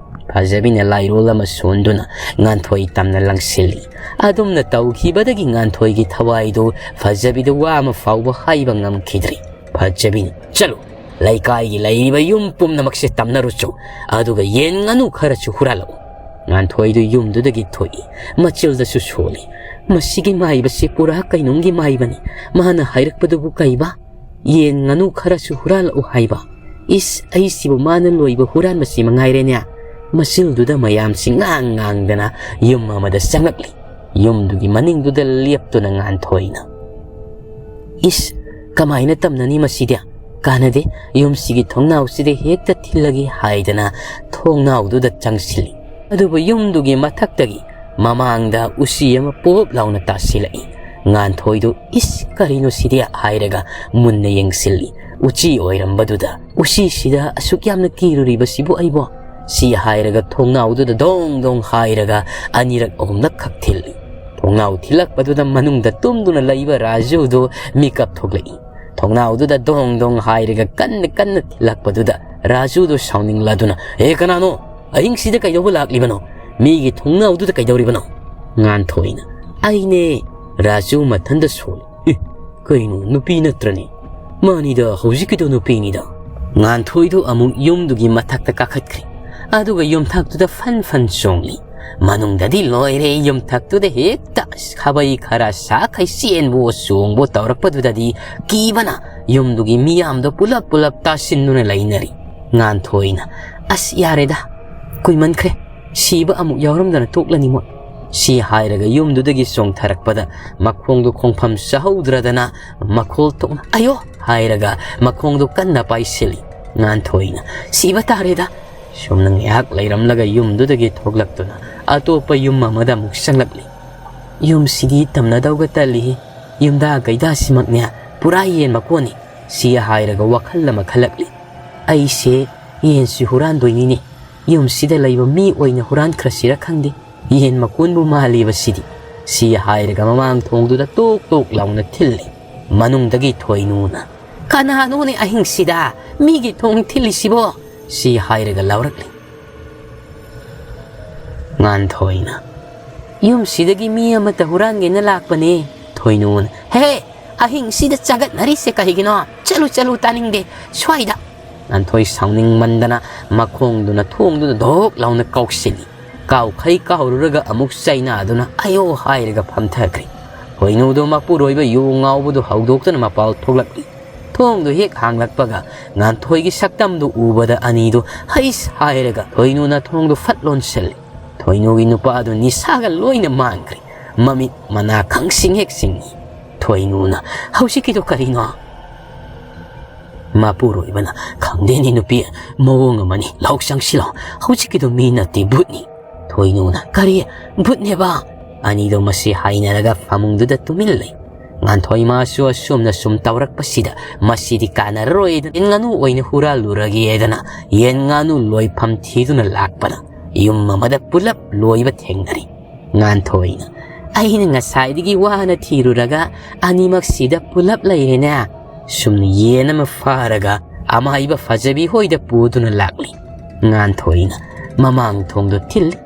ꯐꯖꯕꯤꯅ ꯂꯥꯏꯔꯣꯜ ꯑꯃ ꯁꯣꯟꯗꯨꯅ ꯉꯥꯟꯊꯣꯏ ꯇꯝꯅ ꯂꯪꯁꯤꯜꯂꯤ꯫ ꯑꯗꯨꯝꯅ ꯇꯧꯈꯤꯕꯗꯒꯤ ꯉꯥꯟꯊꯣꯏꯒꯤ ꯊꯋꯥꯏꯗꯨ ꯐꯖꯕꯤꯗ ꯋꯥ ꯑꯃ ꯐꯥꯎꯕ ꯍꯥꯏꯕ ꯉꯝꯈꯤꯗ꯭ꯔꯤ꯫ ꯐꯖꯕꯤꯅ, "ꯆꯠꯂꯨ, ꯂꯩꯀꯥꯏꯒꯤ ꯂꯩꯔꯤꯕ ꯌꯨꯝ ꯄꯨꯝꯅꯃꯛꯁꯦ ꯇꯝꯅꯔꯨꯆꯣ, ꯑꯗꯨꯒ ꯌꯦꯟ ꯉꯥꯅꯨ ꯈꯔꯁꯨ ꯍꯨꯔꯥꯜꯂꯛꯎ꯫" ꯉꯥꯟꯊꯣꯏꯗꯨ ꯌꯨꯝꯗꯨꯗꯒꯤ ꯊꯣꯛꯏ꯫ ꯃꯆꯤꯜꯗꯁꯨ ꯁꯣꯜꯂꯤ꯫ "ꯃꯁꯤꯒꯤ ꯃꯥꯏꯕꯁꯤ ꯄꯨꯔꯥ ꯀꯩꯅꯣꯝꯒꯤ ꯃꯥꯏꯕꯅꯤ꯫ ꯃꯥꯅ ꯍꯥꯏꯔꯛꯄꯗꯨꯕꯨ ꯀꯩꯕ? ꯌꯦꯟ ꯉꯥꯅꯨ ꯈꯔꯁꯨ ꯍꯨꯔꯥꯜꯂꯛꯎ ꯍꯥꯏꯕ? ꯏꯁ, ꯑꯩꯁꯤꯕꯨ ꯃꯥꯅ ꯂꯣꯏꯕ ꯍꯨꯔꯥꯟꯕꯁꯤ ꯃꯉꯥꯏꯔꯦꯅꯦ꯫" ꯃꯆꯤꯜꯗꯨꯗ ꯃꯌꯥꯝꯁꯤ ꯉꯥꯡ ꯉꯥꯡꯗꯅ ꯌꯨꯝ ꯑꯃꯗ ꯆꯪꯂꯛꯂꯤ꯫ ꯌꯨꯝꯗꯨꯒꯤ ꯃꯅꯤꯡꯗꯨꯗ ꯂꯦꯞꯇꯨꯅ ꯉꯥꯟꯊꯣꯏꯅ, "ꯏꯁ, ꯀꯃꯥꯏꯅ ꯇꯝꯅꯅꯤ ꯃꯁꯤꯗꯤ? ꯀꯥꯟꯅꯗꯦ, ꯌꯨꯝꯁꯤꯒꯤ ꯊꯣꯡꯅꯥꯎꯁꯤꯗ ꯍꯦꯛꯇ ꯊꯤꯜꯂꯒꯦ" ꯍꯥꯏꯗꯅ ꯊꯣꯡꯅꯥꯎꯗꯨꯗ ꯆꯪꯁꯤꯜꯂꯤ꯫ ꯑꯗꯨꯕꯨ ꯌꯨꯝꯗꯨꯒꯤ ꯃꯊꯛꯇꯒꯤ ꯃꯃꯥꯡꯗ ꯎꯆꯤ ꯑꯃ ꯄꯣꯞ ꯂꯥꯎꯅ ꯇꯥꯁꯤꯜꯂꯛꯏ꯫ ꯉꯥꯟꯊꯣꯏꯗꯨ, "ꯏꯁ, ꯀꯔꯤꯅꯣ ꯁꯤꯗꯤ?" ꯍꯥꯏꯔꯒ ꯃꯨꯟꯅ ꯌꯦꯡꯁꯤꯜꯂꯤ꯫ ꯎꯆꯤ ꯑꯣꯏꯔꯝꯕꯗꯨꯗ, "ꯎꯆꯤꯁꯤꯗ ꯑꯁꯨꯛ ꯌꯥꯝꯅ ꯀꯤꯔꯨꯔꯤꯕꯁꯤꯕꯨ ꯑꯩꯕꯣ?" ꯁꯤ ꯍꯥꯏꯔꯒ ꯊꯣꯡꯅꯥꯎꯗꯨꯗ ꯗꯣꯡ ꯗꯣꯡ ꯍꯥꯏꯔꯒ ꯑꯅꯤꯔꯛ ꯑꯍꯨꯝꯂꯛ ꯈꯛ ꯊꯤꯜꯂꯤ꯫ ꯊꯣꯡꯅꯥꯎ ꯊꯤꯜꯂꯛꯄꯗꯨꯗ ꯃꯅꯨꯡꯗ ꯇꯨꯝꯗꯨꯅ ꯂꯩꯕ ꯔꯥꯖꯨꯗꯨ ꯃꯤꯀꯞ ꯊꯣꯛꯂꯛꯏ꯫ ꯊꯣꯡꯅꯥꯎꯗꯨꯗ ꯗꯣꯡ ꯗꯣꯡ ꯍꯥꯏꯔꯒ ꯀꯟꯅ ꯀꯟꯅ ꯊꯤꯜꯂꯛꯄꯗꯨꯗ ꯔꯥꯖꯨꯗꯨ ꯁꯥꯎꯅꯤꯡꯂꯗꯨꯅ, "ꯑꯦ, ꯀꯅꯥꯅꯣ? ꯑꯍꯤꯡꯁꯤꯗ ꯀꯩꯗꯧꯕ ꯂꯥꯛꯂꯤꯕꯅꯣ? ꯃꯤꯒꯤ ꯊꯣꯡꯅꯥꯎꯗꯨꯗ ꯀꯩꯗꯧꯔꯤꯕꯅꯣ?" ꯉꯥꯟꯊꯣꯏꯅ, "ꯑꯩꯅꯦ꯫" ꯔꯥꯖꯨ ꯃꯊꯟꯗ ꯁꯣꯜꯂꯤ꯫ "ꯑꯦ, ꯀꯩꯅꯣ, ꯅꯨꯄꯤ ꯅꯠꯇ꯭ꯔꯅꯦ? ꯃꯥꯅꯤꯗ, ꯍꯧꯖꯤꯛꯀꯤꯗꯣ ꯅꯨꯄꯤꯅꯤꯗ꯫" ꯉꯥꯟꯊꯣꯏꯗꯨ ꯑꯃꯨꯛ ꯌꯨꯝꯗꯨꯒꯤ ꯃꯊꯛꯇ ꯀꯥꯈꯠꯈ꯭ꯔꯦ꯫ ꯑꯗꯨꯒ ꯌꯨꯝꯊꯛꯇꯨꯗ ꯐꯟ ꯐꯟ ꯆꯣꯡꯂꯤ꯫ ꯃꯅꯨꯡꯗꯗꯤ ꯂꯣꯏꯔꯦ, ꯌꯨꯝꯊꯛꯇꯨꯗ ꯍꯦꯛꯇ ꯈꯥꯕꯩ ꯈꯔ ꯁꯥꯈꯩ ꯆꯦꯟꯕꯣ ꯆꯣꯡꯕꯣ ꯇꯧꯔꯛꯄꯗꯨꯗꯗꯤ ꯀꯤꯕꯅ ꯌꯨꯝꯗꯨꯒꯤ ꯃꯤꯌꯥꯝꯗꯣ ꯄꯨꯂꯞ ꯄꯨꯂꯞ ꯇꯥꯁꯤꯟꯗꯨꯅ ꯂꯩꯅꯔꯤ꯫ ꯉꯥꯟꯊꯣꯏꯅ, "ꯑꯁ, ꯌꯥꯔꯦꯗ, ꯀꯨꯏꯃꯟꯈ꯭ꯔꯦ, ꯁꯤꯕ ꯑꯃꯨꯛ ꯌꯥꯎꯔꯝꯗꯅ ꯇꯣꯛꯂꯅꯤ ꯃꯣꯏ꯫" ꯁꯤ ꯍꯥꯏꯔꯒ ꯌꯨꯝꯗꯨꯗꯒꯤ ꯆꯣꯡꯊꯔꯛꯄꯗ ꯃꯈꯣꯡꯗꯨ ꯈꯣꯡꯐꯝ ꯆꯥꯍꯧꯗ꯭ꯔꯗꯅ ꯃꯈꯣꯜ ꯊꯣꯛꯅ "ꯑꯌꯣ!" ꯍꯥꯏꯔꯒ ꯃꯈꯣꯡꯗꯨ ꯀꯟꯅ ꯄꯥꯏꯁꯤꯜꯂꯤ꯫ ꯉꯥꯟꯊꯣꯏꯅ, "ꯁꯤꯕ ꯇꯥꯔꯦꯗ!" ꯁꯨꯝꯅ ꯉꯥꯏꯍꯥꯛ ꯂꯩꯔꯝꯂꯒ ꯌꯨꯝꯗꯨꯗꯒꯤ ꯊꯣꯛꯂꯛꯇꯨꯅ ꯑꯇꯣꯞꯄ ꯌꯨꯝ ꯑꯃꯗ ꯑꯃꯨꯛ ꯆꯪꯂꯛꯂꯤ꯫ "ꯌꯨꯝꯁꯤꯗꯤ ꯇꯝꯅꯗꯧꯒ ꯇꯜꯂꯤꯍꯦ꯫ ꯌꯨꯝꯗ ꯀꯩꯗꯥꯁꯤꯃꯛꯅꯦ ꯄꯨꯔꯥ ꯌꯦꯟ ꯃꯀꯣꯟꯅꯤ", ꯁꯤ ꯍꯥꯏꯔꯒ ꯋꯥꯈꯜ ꯑꯃ ꯈꯜꯂꯛꯂꯤ꯫ "ꯑꯩꯁꯦ ꯌꯦꯟꯁꯤ ꯍꯨꯔꯥꯟꯗꯣꯏꯅꯤꯅꯦ꯫ ꯌꯨꯝꯁꯤꯗ ꯂꯩꯕ ꯃꯤ ꯑꯣꯏꯅ ꯍꯨꯔꯥꯟꯈ꯭ꯔꯁꯤꯔ ꯈꯪꯗꯦ꯫ ꯌꯦꯟ ꯃꯀꯣꯟꯕꯨ ꯃꯥꯜꯂꯤꯕ ꯁꯤꯗꯤ", ꯁꯤ ꯍꯥꯏꯔꯒ ꯃꯃꯥꯡ ꯊꯣꯡꯗꯨꯗ ꯇꯣꯛ ꯇꯣꯛ ꯂꯥꯎꯅ ꯊꯤꯜꯂꯤ꯫ ꯃꯅꯨꯡꯗꯒꯤ ꯊꯣꯏꯅꯨꯅ, "ꯀꯅꯥꯅꯣꯅꯦ ꯑꯍꯤꯡꯁꯤꯗ ꯃꯤꯒꯤ ꯊꯣꯡ ꯊꯤꯜꯂꯤꯁꯤꯕꯣ?" ꯁꯤ ꯍꯥꯏꯔꯒ ꯂꯥꯎꯔꯛꯂꯤ꯫ ꯉꯥꯟꯊꯣꯏꯅ, "ꯌꯨꯝꯁꯤꯗꯒꯤ ꯃꯤ ꯑꯃꯠꯇ ꯍꯨꯔꯥꯟꯒꯦꯅ ꯂꯥꯛꯄꯅꯦ"꯫ ꯊꯣꯏꯅꯨꯅ, "ꯍꯦ, ꯑꯍꯤꯡꯁꯤꯗ ꯆꯒꯠꯅꯔꯤꯁꯦ ꯀꯩꯒꯤꯅꯣ? ꯆꯠꯂꯨ, ꯆꯠꯂꯨ, ꯇꯥꯅꯤꯡꯗꯦ ꯁ꯭ꯋꯥꯏꯗ!" ꯉꯥꯟꯊꯣꯏ ꯁꯥꯎꯅꯤꯡꯃꯟꯗꯅ ꯃꯈꯣꯡꯗꯨꯅ ꯊꯣꯡꯗꯨꯗ ꯙꯣꯛ ꯂꯥꯎꯅ ꯀꯥꯎꯁꯤꯜꯂꯤ꯫ ꯀꯥꯎꯈꯩ ꯀꯥꯎꯔꯨꯔꯒ ꯑꯃꯨꯛ ꯆꯩꯅꯥꯗꯨꯅ ꯑꯌꯣ ꯍꯥꯏꯔꯒ ꯐꯝꯊꯈ꯭ꯔꯦ꯫ ꯊꯣꯏꯅꯨꯗꯣ ꯃꯄꯨꯔꯣꯏꯕ ꯌꯨ ꯉꯥꯎꯕꯗꯨ ꯍꯧꯗꯣꯛꯇꯨꯅ ꯃꯄꯥꯜ ꯊꯣꯛꯂꯛꯂꯤ꯫ ꯊꯣꯡꯗꯨ ꯍꯦꯛ ꯍꯥꯡꯂꯛꯄꯒ ꯉꯥꯟꯊꯣꯏꯒꯤ ꯁꯛꯇꯝꯗꯨ ꯎꯕꯗ ꯑꯅꯤꯗꯨ ꯍꯩꯁ ꯍꯥꯏꯔꯒ ꯊꯣꯏꯅꯨꯅ ꯊꯣꯡꯗꯨ ꯐꯠ ꯂꯣꯟꯁꯤꯜꯂꯤ꯫ ꯊꯣꯏꯅꯨꯒꯤ ꯅꯨꯄꯥꯗꯨ ꯅꯤꯁꯥꯒ ꯂꯣꯏꯅ ꯃꯥꯟꯈ꯭ꯔꯦ꯫ ꯃꯃꯤꯠ ꯃꯅꯥ ꯈꯪꯁꯤꯡ ꯍꯦꯛ ꯁꯤꯡꯏ꯫ ꯊꯣꯏꯅꯨꯅ, "ꯍꯧꯖꯤꯛꯀꯤꯗꯣ ꯀꯔꯤꯅꯣ?" ꯃꯄꯨꯔꯣꯏꯕꯅ, "ꯈꯪꯗꯦꯅꯦ ꯅꯨꯄꯤ, ꯃꯑꯣꯡ ꯑꯃꯅꯤ꯫ ꯂꯥꯎ ꯆꯪꯁꯤꯜꯂꯣ꯫ ꯍꯧꯖꯤꯛꯀꯤꯗꯣ ꯃꯤ ꯅꯠꯇꯦ, ꯚꯨꯠꯅꯤ"꯫ ꯊꯣꯏꯅꯨꯅ, "ꯀꯔꯤ? ꯚꯨꯠꯅꯦꯕ?" ꯑꯅꯤꯗꯣ ꯃꯁꯤ ꯍꯥꯏꯅꯔꯒ ꯐꯃꯨꯡꯗꯨꯗ ꯇꯨꯃꯤꯟ ꯂꯩ꯫ ꯉꯥꯟꯊꯣꯏ ꯃꯥꯁꯨ ꯑꯁꯨꯝꯅ ꯁꯨꯝ ꯇꯧꯔꯛꯄꯁꯤꯗ ꯃꯁꯤꯗꯤ ꯀꯥꯟꯅꯔꯔꯣꯏꯗꯅ ꯌꯦꯟ ꯉꯥꯅꯨ ꯑꯣꯏꯅ ꯍꯨꯔꯥꯜꯂꯨꯔꯒꯦꯗꯅ ꯌꯦꯟ ꯉꯥꯅꯨ ꯂꯣꯏꯐꯝ ꯊꯤꯗꯨꯅ ꯂꯥꯛꯄꯗ ꯌꯨꯝ ꯑꯃꯗ ꯄꯨꯂꯞ ꯂꯣꯏꯕ ꯊꯦꯡꯅꯔꯤ꯫ ꯉꯥꯟꯊꯣꯏꯅ, "ꯑꯩꯅ ꯉꯁꯥꯏꯗꯒꯤ ꯋꯥꯅ ꯊꯤꯔꯨꯔꯒ ꯑꯅꯤꯃꯛꯁꯤꯗ ꯄꯨꯂꯞ ꯂꯩꯔꯦꯅꯦ꯫ ꯁꯨꯝ ꯌꯦꯟ ꯑꯃ ꯐꯥꯔꯒ ꯑꯃꯥꯏꯕ ꯐꯖꯕꯤ ꯍꯣꯏꯗ ꯄꯨꯗꯨꯅ ꯂꯥꯛꯂꯤ"꯫ ꯉꯥꯟꯊꯣꯏꯅ ꯃꯃꯥꯡ ꯊꯣꯡꯗꯣ ꯊꯤꯜꯂꯤ꯫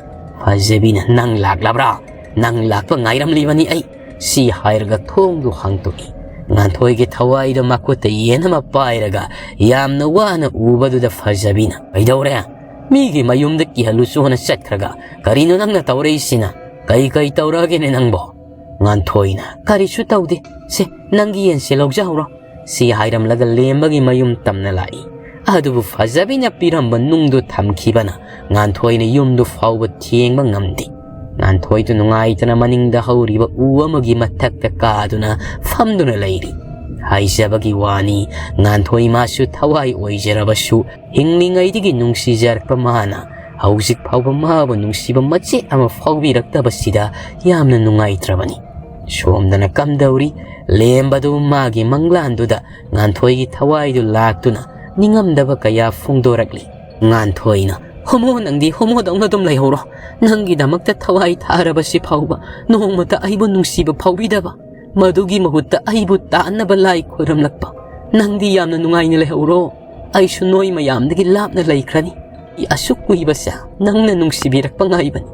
ꯐꯖꯕꯤꯅ, "ꯅꯪ ꯂꯥꯛꯂꯕ꯭ꯔꯥ? ꯅꯪ ꯂꯥꯛꯄ ꯉꯥꯏꯔꯝꯂꯤꯕꯅꯤ ꯑꯩ"꯫ ꯁꯤ ꯍꯥꯏꯔꯒ ꯊꯣꯡꯗꯨ ꯍꯥꯡꯗꯣꯛꯏ꯫ ꯉꯥꯟꯊꯣꯏꯒꯤ ꯊꯋꯥꯏꯗ ꯃꯈꯨꯠꯇ ꯌꯦꯟ ꯑꯃ ꯄꯥꯏꯔꯒ ꯌꯥꯝꯅ ꯋꯥꯅ ꯎꯕꯗꯨꯗ ꯐꯖꯕꯤꯅ, "ꯀꯩꯗꯧꯔꯦ? ꯃꯤꯒꯤ ꯃꯌꯨꯝꯗ ꯀꯤꯍꯜꯂꯨꯁꯨ ꯍꯥꯏꯅ ꯆꯠꯈ꯭ꯔꯒ ꯀꯔꯤꯅꯣ ꯅꯪꯅ ꯇꯧꯔꯛꯏꯁꯤꯅ? ꯀꯩ ꯀꯩ ꯇꯧꯔꯛꯑꯒꯦꯅꯦ ꯅꯪꯕꯣ?" ꯉꯥꯟꯊꯣꯏꯅ, "ꯀꯔꯤꯁꯨ ꯇꯧꯗꯦ꯫ ꯁꯦ, ꯅꯪꯒꯤ ꯌꯦꯟꯁꯦ ꯂꯧꯖꯍꯧꯔꯣ"꯫ ꯁꯤ ꯍꯥꯏꯔꯝꯂꯒ ꯂꯦꯝꯕꯒꯤ ꯃꯌꯨꯝ ꯇꯝꯅ ꯂꯥꯛꯏ꯫ ꯑꯗꯨꯕꯨ ꯐꯖꯕꯤꯅ ꯄꯤꯔꯝꯕ ꯅꯨꯡꯗꯨ ꯊꯝꯈꯤꯕꯅ ꯉꯥꯟꯊꯣꯏꯅ ꯌꯨꯝꯗꯨ ꯐꯥꯎꯕ ꯊꯦꯡꯕ ꯉꯝꯗꯦ꯫ ꯉꯥꯟꯊꯣꯏꯗꯨ ꯅꯨꯡꯉꯥꯏꯇꯅ ꯃꯅꯤꯡꯗ ꯍꯧꯔꯤꯕ ꯎ ꯑꯃꯒꯤ ꯃꯊꯛꯇ ꯀꯥꯗꯨꯅ ꯐꯝꯗꯨꯅ ꯂꯩꯔꯤ꯫ ꯍꯥꯏꯖꯕꯒꯤ ꯋꯥꯅꯤ, ꯉꯥꯟꯊꯣꯏ ꯃꯥꯁꯨ ꯊꯋꯥꯏ ꯑꯣꯏꯖꯔꯕꯁꯨ ꯍꯤꯡꯂꯤꯉꯩꯗꯒꯤ ꯅꯨꯡꯁꯤꯖꯔꯛꯄ ꯃꯥꯅ ꯍꯧꯖꯤꯛ ꯐꯥꯎꯕ ꯃꯥꯕꯨ ꯅꯨꯡꯁꯤꯕ ꯃꯆꯦꯠ ꯑꯃ ꯐꯥꯎꯕꯤꯔꯛꯇꯕꯁꯤꯗ ꯌꯥꯝꯅ ꯅꯨꯡꯉꯥꯏꯇ꯭ꯔꯕꯅꯤ꯫ ꯁꯣꯝꯗꯅ ꯀꯝꯗꯧꯔꯤ? ꯂꯦꯝꯕꯗꯨ ꯃꯥꯒꯤ ꯃꯪꯂꯥꯟꯗꯨꯗ ꯉꯥꯟꯊꯣꯏꯒꯤ ꯊꯋꯥꯏꯗꯨ ꯂꯥꯛꯇꯨꯅ ꯅꯤꯡꯉꯝꯗꯕ ꯀꯌꯥ ꯐꯣꯡꯗꯣꯔꯛꯂꯤ꯫ ꯉꯥꯟꯊꯣꯏꯅ, "ꯍꯣꯃꯣ, ꯅꯪꯗꯤ ꯍꯣꯃꯣꯗꯧꯅ ꯑꯗꯨꯝ ꯂꯩꯍꯧꯔꯣ꯫ ꯅꯪꯒꯤꯗꯃꯛꯇ ꯊꯋꯥꯏ ꯊꯥꯔꯕꯁꯤ ꯐꯥꯎꯕ ꯅꯣꯡꯃꯇ ꯑꯩꯕꯨ ꯅꯨꯡꯁꯤꯕ ꯐꯥꯎꯕꯤꯗꯕ, ꯃꯗꯨꯒꯤ ꯃꯍꯨꯠꯇ ꯑꯩꯕꯨ ꯇꯥꯟꯅꯕ ꯂꯥꯏ ꯈꯣꯏꯔꯝꯂꯛꯄ꯫ ꯅꯪꯗꯤ ꯌꯥꯝꯅ ꯅꯨꯡꯉꯥꯏꯅ ꯂꯩꯍꯧꯔꯣ꯫ ꯑꯩꯁꯨ ꯅꯣꯏ ꯃꯌꯥꯝꯗꯒꯤ ꯂꯥꯞꯅ ꯂꯩꯈ꯭ꯔꯅꯤ꯫ ꯑꯁꯨꯛ ꯀꯨꯏꯕꯁꯦ ꯅꯪꯅ ꯅꯨꯡꯁꯤꯕꯤꯔꯛꯄ ꯉꯥꯏꯕꯅꯤ꯫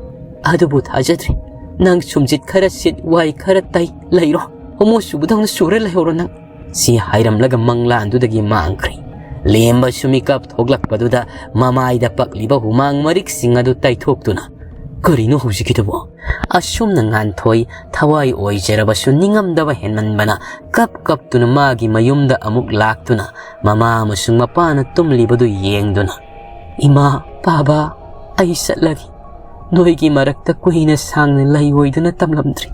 ꯑꯗꯨꯕꯨ ꯊꯥꯖꯗ꯭ꯔꯤ꯫ ꯅꯪ ꯁꯨꯝꯖꯤꯠ ꯈꯔ ꯁꯤꯠ, ꯋꯥꯏ ꯈꯔ ꯇꯩ ꯂꯩꯔꯣ꯫ ꯍꯣꯃꯣ ꯆꯨꯕꯗꯧꯅ ꯆꯨꯔ ꯂꯩꯍꯧꯔꯣ ꯅꯪ"꯫ ꯁꯤ ꯍꯥꯏꯔꯝꯂꯒ ꯃꯪꯂꯥꯟꯗꯨꯗꯒꯤ ꯃꯥꯡꯈ꯭ꯔꯦ꯫ ꯂꯦꯝꯕꯁꯨ ꯃꯤꯀꯞ ꯊꯣꯛꯂꯛꯄꯗꯨꯗ ꯃꯃꯥꯏꯗ ꯄꯛꯂꯤꯕ ꯍꯨꯃꯥꯡ ꯃꯔꯤꯛꯁꯤꯡ ꯑꯗꯨ ꯇꯩꯊꯣꯛꯇꯨꯅ, "ꯀꯔꯤꯅꯣ ꯍꯧꯖꯤꯛꯀꯤꯗꯨꯕꯣ?" ꯑꯁꯨꯝꯅ ꯉꯥꯟꯊꯣꯏ ꯊꯋꯥꯏ ꯑꯣꯏꯖꯔꯕꯁꯨ ꯅꯤꯡꯉꯝꯗꯕ ꯍꯦꯟꯃꯟꯕꯅ ꯀꯞ ꯀꯞꯇꯨꯅ ꯃꯥꯒꯤ ꯃꯌꯨꯝꯗ ꯑꯃꯨꯛ ꯂꯥꯛꯇꯨꯅ ꯃꯃꯥ ꯑꯃꯁꯨꯡ ꯃꯄꯥꯅ ꯇꯨꯝꯂꯤꯕꯗꯨ ꯌꯦꯡꯗꯨꯅ, "ꯏꯃꯥ, ꯄꯥꯕ, ꯑꯩ ꯆꯠꯂꯒꯦ꯫ ꯅꯣꯏꯒꯤ ꯃꯔꯛꯇ ꯀꯨꯏꯅ ꯁꯥꯡꯅ ꯂꯩꯔꯣꯏꯗꯅ ꯇꯝꯂꯝꯗ꯭ꯔꯤ꯫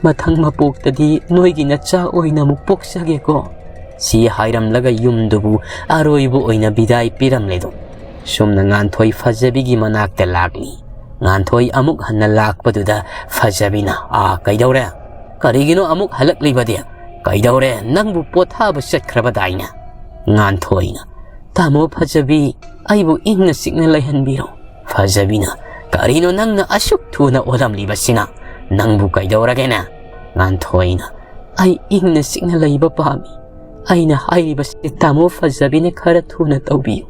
ꯃꯊꯪ ꯃꯄꯣꯛꯇꯗꯤ ꯅꯣꯏꯒꯤ ꯅꯆꯥ ꯑꯣꯏꯅ ꯑꯃꯨꯛ ꯄꯣꯛꯆꯒꯦꯀꯣ"꯫ ꯁꯤ ꯍꯥꯏꯔꯝꯂꯒ ꯌꯨꯝꯗꯨꯕꯨ ꯑꯔꯣꯏꯕ ꯑꯣꯏꯅ ꯕꯤꯗꯥꯏ ꯄꯤꯔꯝꯂꯦꯗꯣ꯫ ꯁꯨꯝꯅ ꯉꯥꯟꯊꯣꯏ ꯐꯖꯕꯤꯒꯤ ꯃꯅꯥꯛꯇ ꯂꯥꯛꯂꯤ꯫ ꯉꯥꯟꯊꯣꯏ ꯑꯃꯨꯛ ꯍꯟꯅ ꯂꯥꯛꯄꯗꯨꯗ ꯐꯖꯕꯤꯅ, "ꯑꯥ, ꯀꯩꯗꯧꯔꯦ? ꯀꯔꯤꯒꯤꯅꯣ ꯑꯃꯨꯛ ꯍꯜꯂꯛꯂꯤꯕꯗꯤ? ꯀꯩꯗꯧꯔꯦ? ꯅꯪꯕꯨ ꯄꯣꯊꯥꯕ ꯆꯠꯈ꯭ꯔꯕꯗꯥꯏꯅꯦ?" ꯉꯥꯟꯊꯣꯏꯅ, "ꯇꯥꯃꯣ ꯐꯖꯕꯤ, ꯑꯩꯕꯨ ꯏꯪꯅ ꯆꯤꯛꯅ ꯂꯩꯍꯟꯕꯤꯔꯣ"꯫ ꯐꯖꯕꯤꯅ, "ꯀꯔꯤꯅꯣ ꯅꯪꯅ ꯑꯁꯨꯛ ꯊꯨꯅ ꯑꯣꯜꯂꯝꯂꯤꯕꯁꯤꯅ? ꯅꯪꯕꯨ ꯀꯩꯗꯧꯔꯒꯦꯅꯦ?" ꯉꯥꯟꯊꯣꯏꯅ, "ꯑꯩ ꯏꯪꯅ ꯆꯤꯛꯅ ꯂꯩꯕ ꯄꯥꯝꯃꯤ꯫ ꯑꯩꯅ ꯍꯥꯏꯔꯤꯕꯁꯤ ꯇꯥꯃꯣ ꯐꯖꯕꯤꯅ ꯈꯔ ꯊꯨꯅ ꯇꯧꯕꯤꯌꯨ"꯫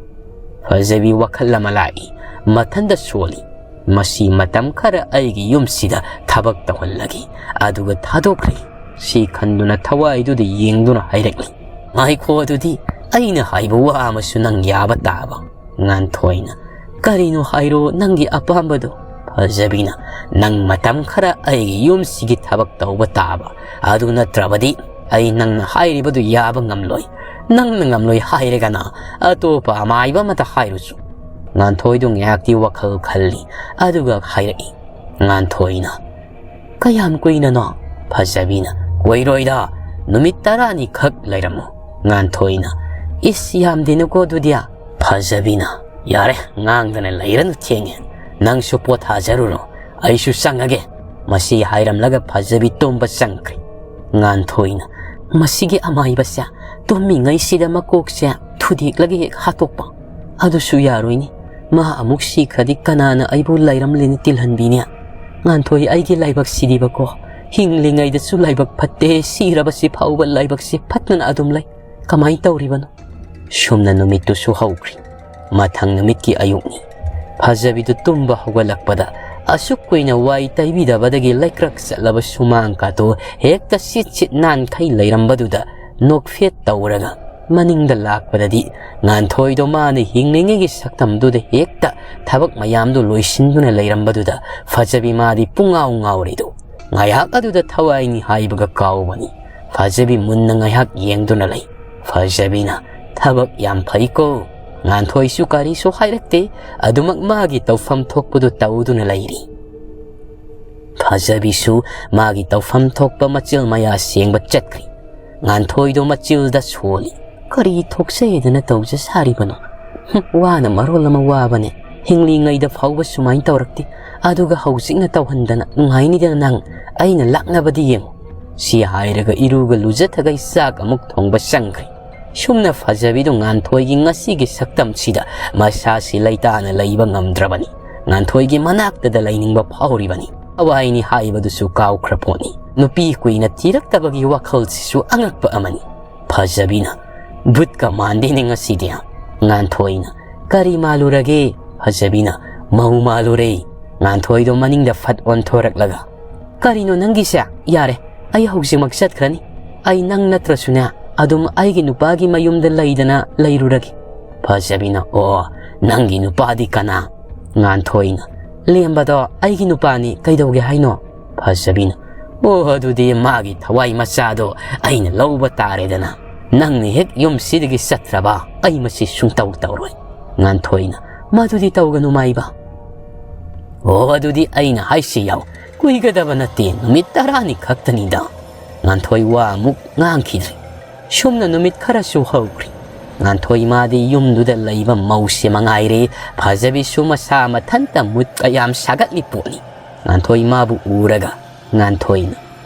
ꯐꯖꯕꯤ ꯋꯥꯈꯜ ꯑꯃ ꯂꯥꯛꯏ꯫ ꯃꯊꯟꯇ ꯁꯣꯜꯂꯤ꯫ "ꯃꯁꯤ ꯃꯇꯝ ꯈꯔ ꯑꯩꯒꯤ ꯌꯨꯝꯁꯤꯗ ꯊꯕꯛ ꯇꯧꯍꯜꯂꯒꯦ, ꯑꯗꯨꯒ ꯊꯥꯗꯣꯛꯈ꯭ꯔꯦ"꯫ ꯁꯤ ꯈꯟꯗꯨꯅ ꯊꯋꯥꯏꯗꯨꯗ ꯌꯦꯡꯗꯨꯅ ꯍꯥꯏꯔꯛꯂꯤ, "ꯉꯥꯏꯈꯣ, ꯑꯗꯨꯗꯤ ꯑꯩꯅ ꯍꯥꯏꯕ ꯋꯥ ꯑꯃꯁꯨ ꯅꯪ ꯌꯥꯕ ꯇꯥꯕ"꯫ ꯉꯥꯟꯊꯣꯏꯅ, "ꯀꯔꯤꯅꯣ ꯍꯥꯏꯔꯣ ꯅꯪꯒꯤ ꯑꯄꯥꯝꯕꯗꯣ"꯫ ꯐꯖꯕꯤꯅ, "ꯅꯪ ꯃꯇꯝ ꯈꯔ ꯑꯩꯒꯤ ꯌꯨꯝꯁꯤꯒꯤ ꯊꯕꯛ ꯇꯧꯕ ꯇꯥꯕ, ꯑꯗꯨ ꯅꯠꯇ꯭ꯔꯕꯗꯤ ꯑꯩ ꯅꯪꯅ ꯍꯥꯏꯔꯤꯕꯗꯨ ꯌꯥꯕ ꯉꯝꯂꯣꯏ꯫ ꯅꯪꯅ ꯉꯝꯂꯣꯏ ꯍꯥꯏꯔꯒꯅ ꯑꯇꯣꯞꯄ ꯑꯃꯥꯏꯕ ꯑꯃꯗ ꯍꯥꯏꯔꯨꯆꯣ"꯫ ꯉꯥꯟꯊꯣꯏꯗꯨ ꯉꯥꯏꯍꯥꯛꯇꯤ ꯋꯥꯈꯜ ꯈꯜꯂꯤ, ꯑꯗꯨꯒ ꯍꯥꯏꯔꯛꯏ꯫ ꯉꯥꯟꯊꯣꯏꯅ, "ꯀꯌꯥꯝ ꯀꯨꯏꯅꯅꯣ?" ꯐꯖꯕꯤꯅ, "ꯀꯨꯏꯔꯣꯏꯗ, ꯅꯨꯃꯤꯠ ꯇꯔꯥꯅꯤ ꯈꯛ ꯂꯩꯔꯝꯃꯨ"꯫ ꯉꯥꯟꯊꯣꯏꯅ, "ꯏꯁ, ꯌꯥꯝꯗꯦꯅꯨꯀꯣ ꯑꯗꯨꯗꯤ"꯫ ꯐꯖꯕꯤꯅ, "ꯌꯥꯔꯦ, ꯉꯥꯡꯗꯅ ꯂꯩꯔꯅꯨ, ꯊꯦꯡꯉꯦ꯫ ꯅꯪꯁꯨ ꯄꯣꯊꯥꯖꯔꯨꯔꯣ, ꯑꯩꯁꯨ ꯆꯪꯉꯒꯦ"꯫ ꯃꯁꯤ ꯍꯥꯏꯔꯝꯂꯒ ꯐꯖꯕꯤ ꯇꯨꯝꯕ ꯆꯪꯈ꯭ꯔꯦ꯫ ꯉꯥꯟꯊꯣꯏꯅ, "ꯃꯁꯤꯒꯤ ꯑꯃꯥꯏꯕꯁꯦ ꯇꯨꯝꯃꯤꯉꯩꯁꯤꯗ ꯃꯀꯣꯛꯁꯦ ꯊꯨꯗꯦꯛꯂꯒ ꯍꯦꯛ ꯍꯥꯠꯇꯣꯛꯄ꯫ ꯑꯗꯨꯁꯨ ꯌꯥꯔꯣꯏꯅꯤ꯫ ꯃꯥ ꯑꯃꯨꯛ ꯁꯤꯈ꯭ꯔꯗꯤ ꯀꯅꯥꯅ ꯑꯩꯕꯨ ꯂꯥꯏꯔꯝꯂꯦꯟ ꯇꯤꯜꯍꯟꯕꯤꯅꯤ? ꯉꯥꯟꯊꯣꯏ, ꯑꯩꯒꯤ ꯂꯥꯏꯕꯛꯁꯤꯗꯤꯕꯀꯣ, ꯍꯤꯡꯂꯤꯉꯩꯗꯁꯨ ꯂꯥꯏꯕꯛ ꯐꯠꯇꯦ, ꯁꯤꯔꯕꯁꯤ ꯐꯥꯎꯕ ꯂꯥꯏꯕꯛꯁꯤ ꯐꯠꯇꯅ ꯑꯗꯨꯝ ꯂꯩ꯫ ꯀꯃꯥꯏꯅ ꯇꯧꯔꯤꯕꯅꯣ?" ꯁꯨꯝꯅ ꯅꯨꯃꯤꯠꯇꯨꯁꯨ ꯍꯧꯈ꯭ꯔꯤ꯫ ꯃꯊꯪ ꯅꯨꯃꯤꯠꯀꯤ ꯑꯌꯨꯛꯅꯤ꯫ ꯐꯖꯕꯤꯗꯨ ꯇꯨꯝꯕ ꯍꯧꯒꯠꯂꯛꯄꯗ, ꯑꯁꯨꯛ ꯀꯨꯏꯅ ꯋꯥꯏ ꯇꯩꯕꯤꯗꯕꯗꯒꯤ ꯂꯩꯀ꯭ꯔꯛ ꯆꯠꯂꯕ ꯁꯨꯃꯥꯡ ꯀꯥꯗꯨ ꯍꯦꯛꯇ ꯁꯤꯠ ꯁꯤꯠ ꯅꯥꯟꯈꯩ ꯂꯩꯔꯝꯕꯗꯨꯗ ꯅꯣꯛꯐꯦꯠ ꯇꯧꯔꯒ ꯃꯅꯤꯡꯗ ꯂꯥꯛꯄꯗꯗꯤ, ꯉꯥꯟꯊꯣꯏꯗꯣ ꯃꯥꯅ ꯍꯤꯡꯂꯤꯉꯩꯒꯤ ꯁꯛꯇꯝꯗꯨꯗ ꯍꯦꯛꯇ ꯊꯕꯛ ꯃꯌꯥꯝꯗꯨ ꯂꯣꯏꯁꯤꯟꯗꯨꯅ ꯂꯩꯔꯝꯕꯗꯨꯗ ꯐꯖꯕꯤ ꯃꯥꯗꯤ ꯄꯨꯡꯉꯥꯎ ꯉꯥꯎꯔꯤꯗꯨ꯫ ꯉꯥꯏꯍꯥꯛ ꯑꯗꯨꯗ ꯊꯋꯥꯏꯅꯤ ꯍꯥꯏꯕꯒ ꯀꯥꯎꯕꯅꯤ꯫ ꯐꯖꯕꯤ ꯃꯨꯟꯅ ꯉꯥꯏꯍꯥꯛ ꯌꯦꯡꯗꯨꯅ ꯂꯩ꯫ ꯐꯖꯕꯤꯅ, "ꯊꯕꯛ ꯌꯥꯝ ꯐꯩꯀꯣ"꯫ ꯉꯥꯟꯊꯣꯏꯁꯨ ꯀꯔꯤꯁꯨ ꯍꯥꯏꯔꯛꯇꯦ꯫ ꯑꯗꯨꯃꯛ ꯃꯥꯒꯤ ꯇꯧꯐꯝ ꯊꯣꯛꯄꯗꯨ ꯇꯧꯗꯨꯅ ꯂꯩꯔꯤ꯫ ꯐꯖꯕꯤꯁꯨ ꯃꯥꯒꯤ ꯇꯧꯐꯝ ꯊꯣꯛꯄ ꯃꯆꯤꯜ ꯃꯌꯥ ꯁꯦꯡꯕ ꯆꯠꯈ꯭ꯔꯤ꯫ ꯉꯥꯟꯊꯣꯏꯗꯣ ꯃꯆꯤꯜꯗ ꯁꯣꯜꯂꯤ꯫ "ꯀꯔꯤ ꯊꯣꯛꯆꯩꯗꯅ ꯇꯧꯖ ꯁꯥꯔꯤꯕꯅꯣ? ꯍꯨꯝ, ꯋꯥꯅ ꯃꯔꯣꯜ ꯑꯃ ꯋꯥꯕꯅꯦ꯫ ꯍꯤꯡꯂꯤꯉꯩꯗ ꯐꯥꯎꯕ ꯁꯨꯃꯥꯏꯅ ꯇꯧꯔꯛꯇꯦ꯫ ꯑꯗꯨꯒ ꯍꯧꯖꯤꯛꯅ ꯇꯧꯍꯟꯗꯅ ꯅꯨꯡꯉꯥꯏꯅꯤꯗꯅ ꯅꯪ꯫ ꯑꯩꯅ ꯂꯥꯛꯅꯕꯗꯤ ꯌꯦꯡꯉꯨ"꯫ ꯁꯤ ꯍꯥꯏꯔꯒ ꯏꯔꯨꯒ ꯂꯨꯖꯊꯈꯩ ꯆꯥꯛ ꯑꯃꯨꯛ ꯊꯣꯡꯕ ꯆꯪꯈ꯭ꯔꯦ꯫ ꯁꯨꯝꯅ ꯐꯖꯕꯤꯗꯨ ꯉꯥꯟꯊꯣꯏꯒꯤ ꯉꯁꯤꯒꯤ ꯁꯛꯇꯝꯁꯤꯗ ꯃꯁꯥꯁꯤ ꯂꯩꯇꯥꯅ ꯂꯩꯕ ꯉꯝꯗ꯭ꯔꯕꯅꯤ꯫ ꯉꯥꯟꯊꯣꯏꯒꯤ ꯃꯅꯥꯛꯇꯗ ꯂꯩꯅꯤꯡꯕ ꯐꯥꯎꯔꯤꯕꯅꯤ꯫ ꯊꯋꯥꯏꯅꯤ ꯍꯥꯏꯕꯗꯨꯁꯨ ꯀꯥꯎꯈ꯭ꯔ ꯄꯣꯠꯅꯤ꯫ ꯅꯨꯄꯤ ꯀꯨꯏꯅ ꯊꯤꯔꯛꯇꯕꯒꯤ ꯋꯥꯈꯜꯁꯤꯁꯨ ꯑꯉꯛꯄ ꯑꯃꯅꯤ꯫ ꯐꯖꯕꯤꯅ, "ꯚꯨꯠꯀ ꯃꯥꯟꯗꯦꯅꯦ ꯉꯁꯤꯗꯤ"꯫ ꯉꯥꯟꯊꯣꯏꯅ, "ꯀꯔꯤ ꯃꯥꯜꯂꯨꯔꯒꯦ?" ꯐꯖꯕꯤꯅ, "ꯃꯧ ꯃꯥꯜꯂꯨꯔꯦ"꯫ ꯉꯥꯟꯊꯣꯏꯗꯣ ꯃꯅꯤꯡꯗ ꯐꯠ ꯑꯣꯟꯊꯣꯔꯛꯂꯒ, "ꯀꯔꯤꯅꯣ ꯅꯪꯒꯤꯁꯦ? ꯌꯥꯔꯦ, ꯑꯩ ꯍꯧꯖꯤꯛꯃꯛ ꯆꯠꯈ꯭ꯔꯅꯤ꯫ ꯑꯩ ꯅꯪ ꯅꯠꯇ꯭ꯔꯁꯨꯅꯦ, ꯑꯗꯨꯝ ꯑꯩꯒꯤ ꯅꯨꯄꯥꯒꯤ ꯃꯌꯨꯝꯗ ꯂꯩꯗꯅ ꯂꯩꯔꯨꯔꯒꯦ"꯫ ꯐꯖꯕꯤꯅ, "ꯑꯣ, ꯅꯪꯒꯤ ꯅꯨꯄꯥꯗꯤ ꯀꯅꯥ?" ꯉꯥꯟꯊꯣꯏꯅ, "ꯂꯦꯝꯕꯗꯣ ꯑꯩꯒꯤ ꯅꯨꯄꯥꯅꯤ, ꯀꯩꯗꯧꯒꯦ ꯍꯥꯏꯅꯣ?" ꯐꯖꯕꯤꯅ, "ꯑꯣ, ꯑꯗꯨꯗꯤ ꯃꯥꯒꯤ ꯊꯋꯥꯏ ꯃꯆꯥꯗꯣ ꯑꯩꯅ ꯂꯧꯕ ꯇꯥꯔꯦꯗꯅ꯫ ꯅꯪꯅ ꯍꯦꯛ ꯌꯨꯝꯁꯤꯗꯒꯤ ꯆꯠꯇ꯭ꯔꯕ ꯑꯩ ꯃꯁꯤ ꯁꯨꯡꯇꯧ ꯇꯧꯔꯣꯏ"꯫ ꯉꯥꯟꯊꯣꯏꯅ, "ꯃꯗꯨꯗꯤ ꯇꯧꯒꯅꯨ ꯃꯥꯏꯕ"꯫ "ꯑꯣ, ꯑꯗꯨꯗꯤ ꯑꯩꯅ ꯍꯥꯏꯁꯤ ꯌꯥꯎ, ꯀꯨꯏꯒꯗꯕ ꯅꯠꯇꯦ, ꯅꯨꯃꯤꯠ ꯇꯔꯥꯅꯤ ꯈꯛꯇꯅꯤꯗ"꯫ ꯉꯥꯟꯊꯣꯏ ꯋꯥ ꯑꯃꯨꯛ ꯉꯥꯡꯈꯤꯗ꯭ꯔꯦ꯫ ꯁꯨꯝꯅ ꯅꯨꯃꯤꯠ ꯈꯔꯁꯨ ꯍꯧꯈ꯭ꯔꯤ꯫ ꯉꯥꯟꯊꯣꯏ ꯃꯥꯗꯤ ꯌꯨꯝꯗꯨꯗ ꯂꯩꯕ ꯃꯧꯁꯦ ꯃꯉꯥꯏꯔꯦ꯫ ꯐꯖꯕꯤꯁꯨ ꯃꯁꯥ ꯃꯊꯟꯇ ꯃꯨꯠ ꯀꯌꯥꯝ ꯁꯥꯒꯠꯂꯤ ꯄꯣꯠꯅꯤ꯫ ꯉꯥꯟꯊꯣꯏ ꯃꯥꯕꯨ ꯎꯔꯒ ꯉꯥꯟꯊꯣꯏꯅ,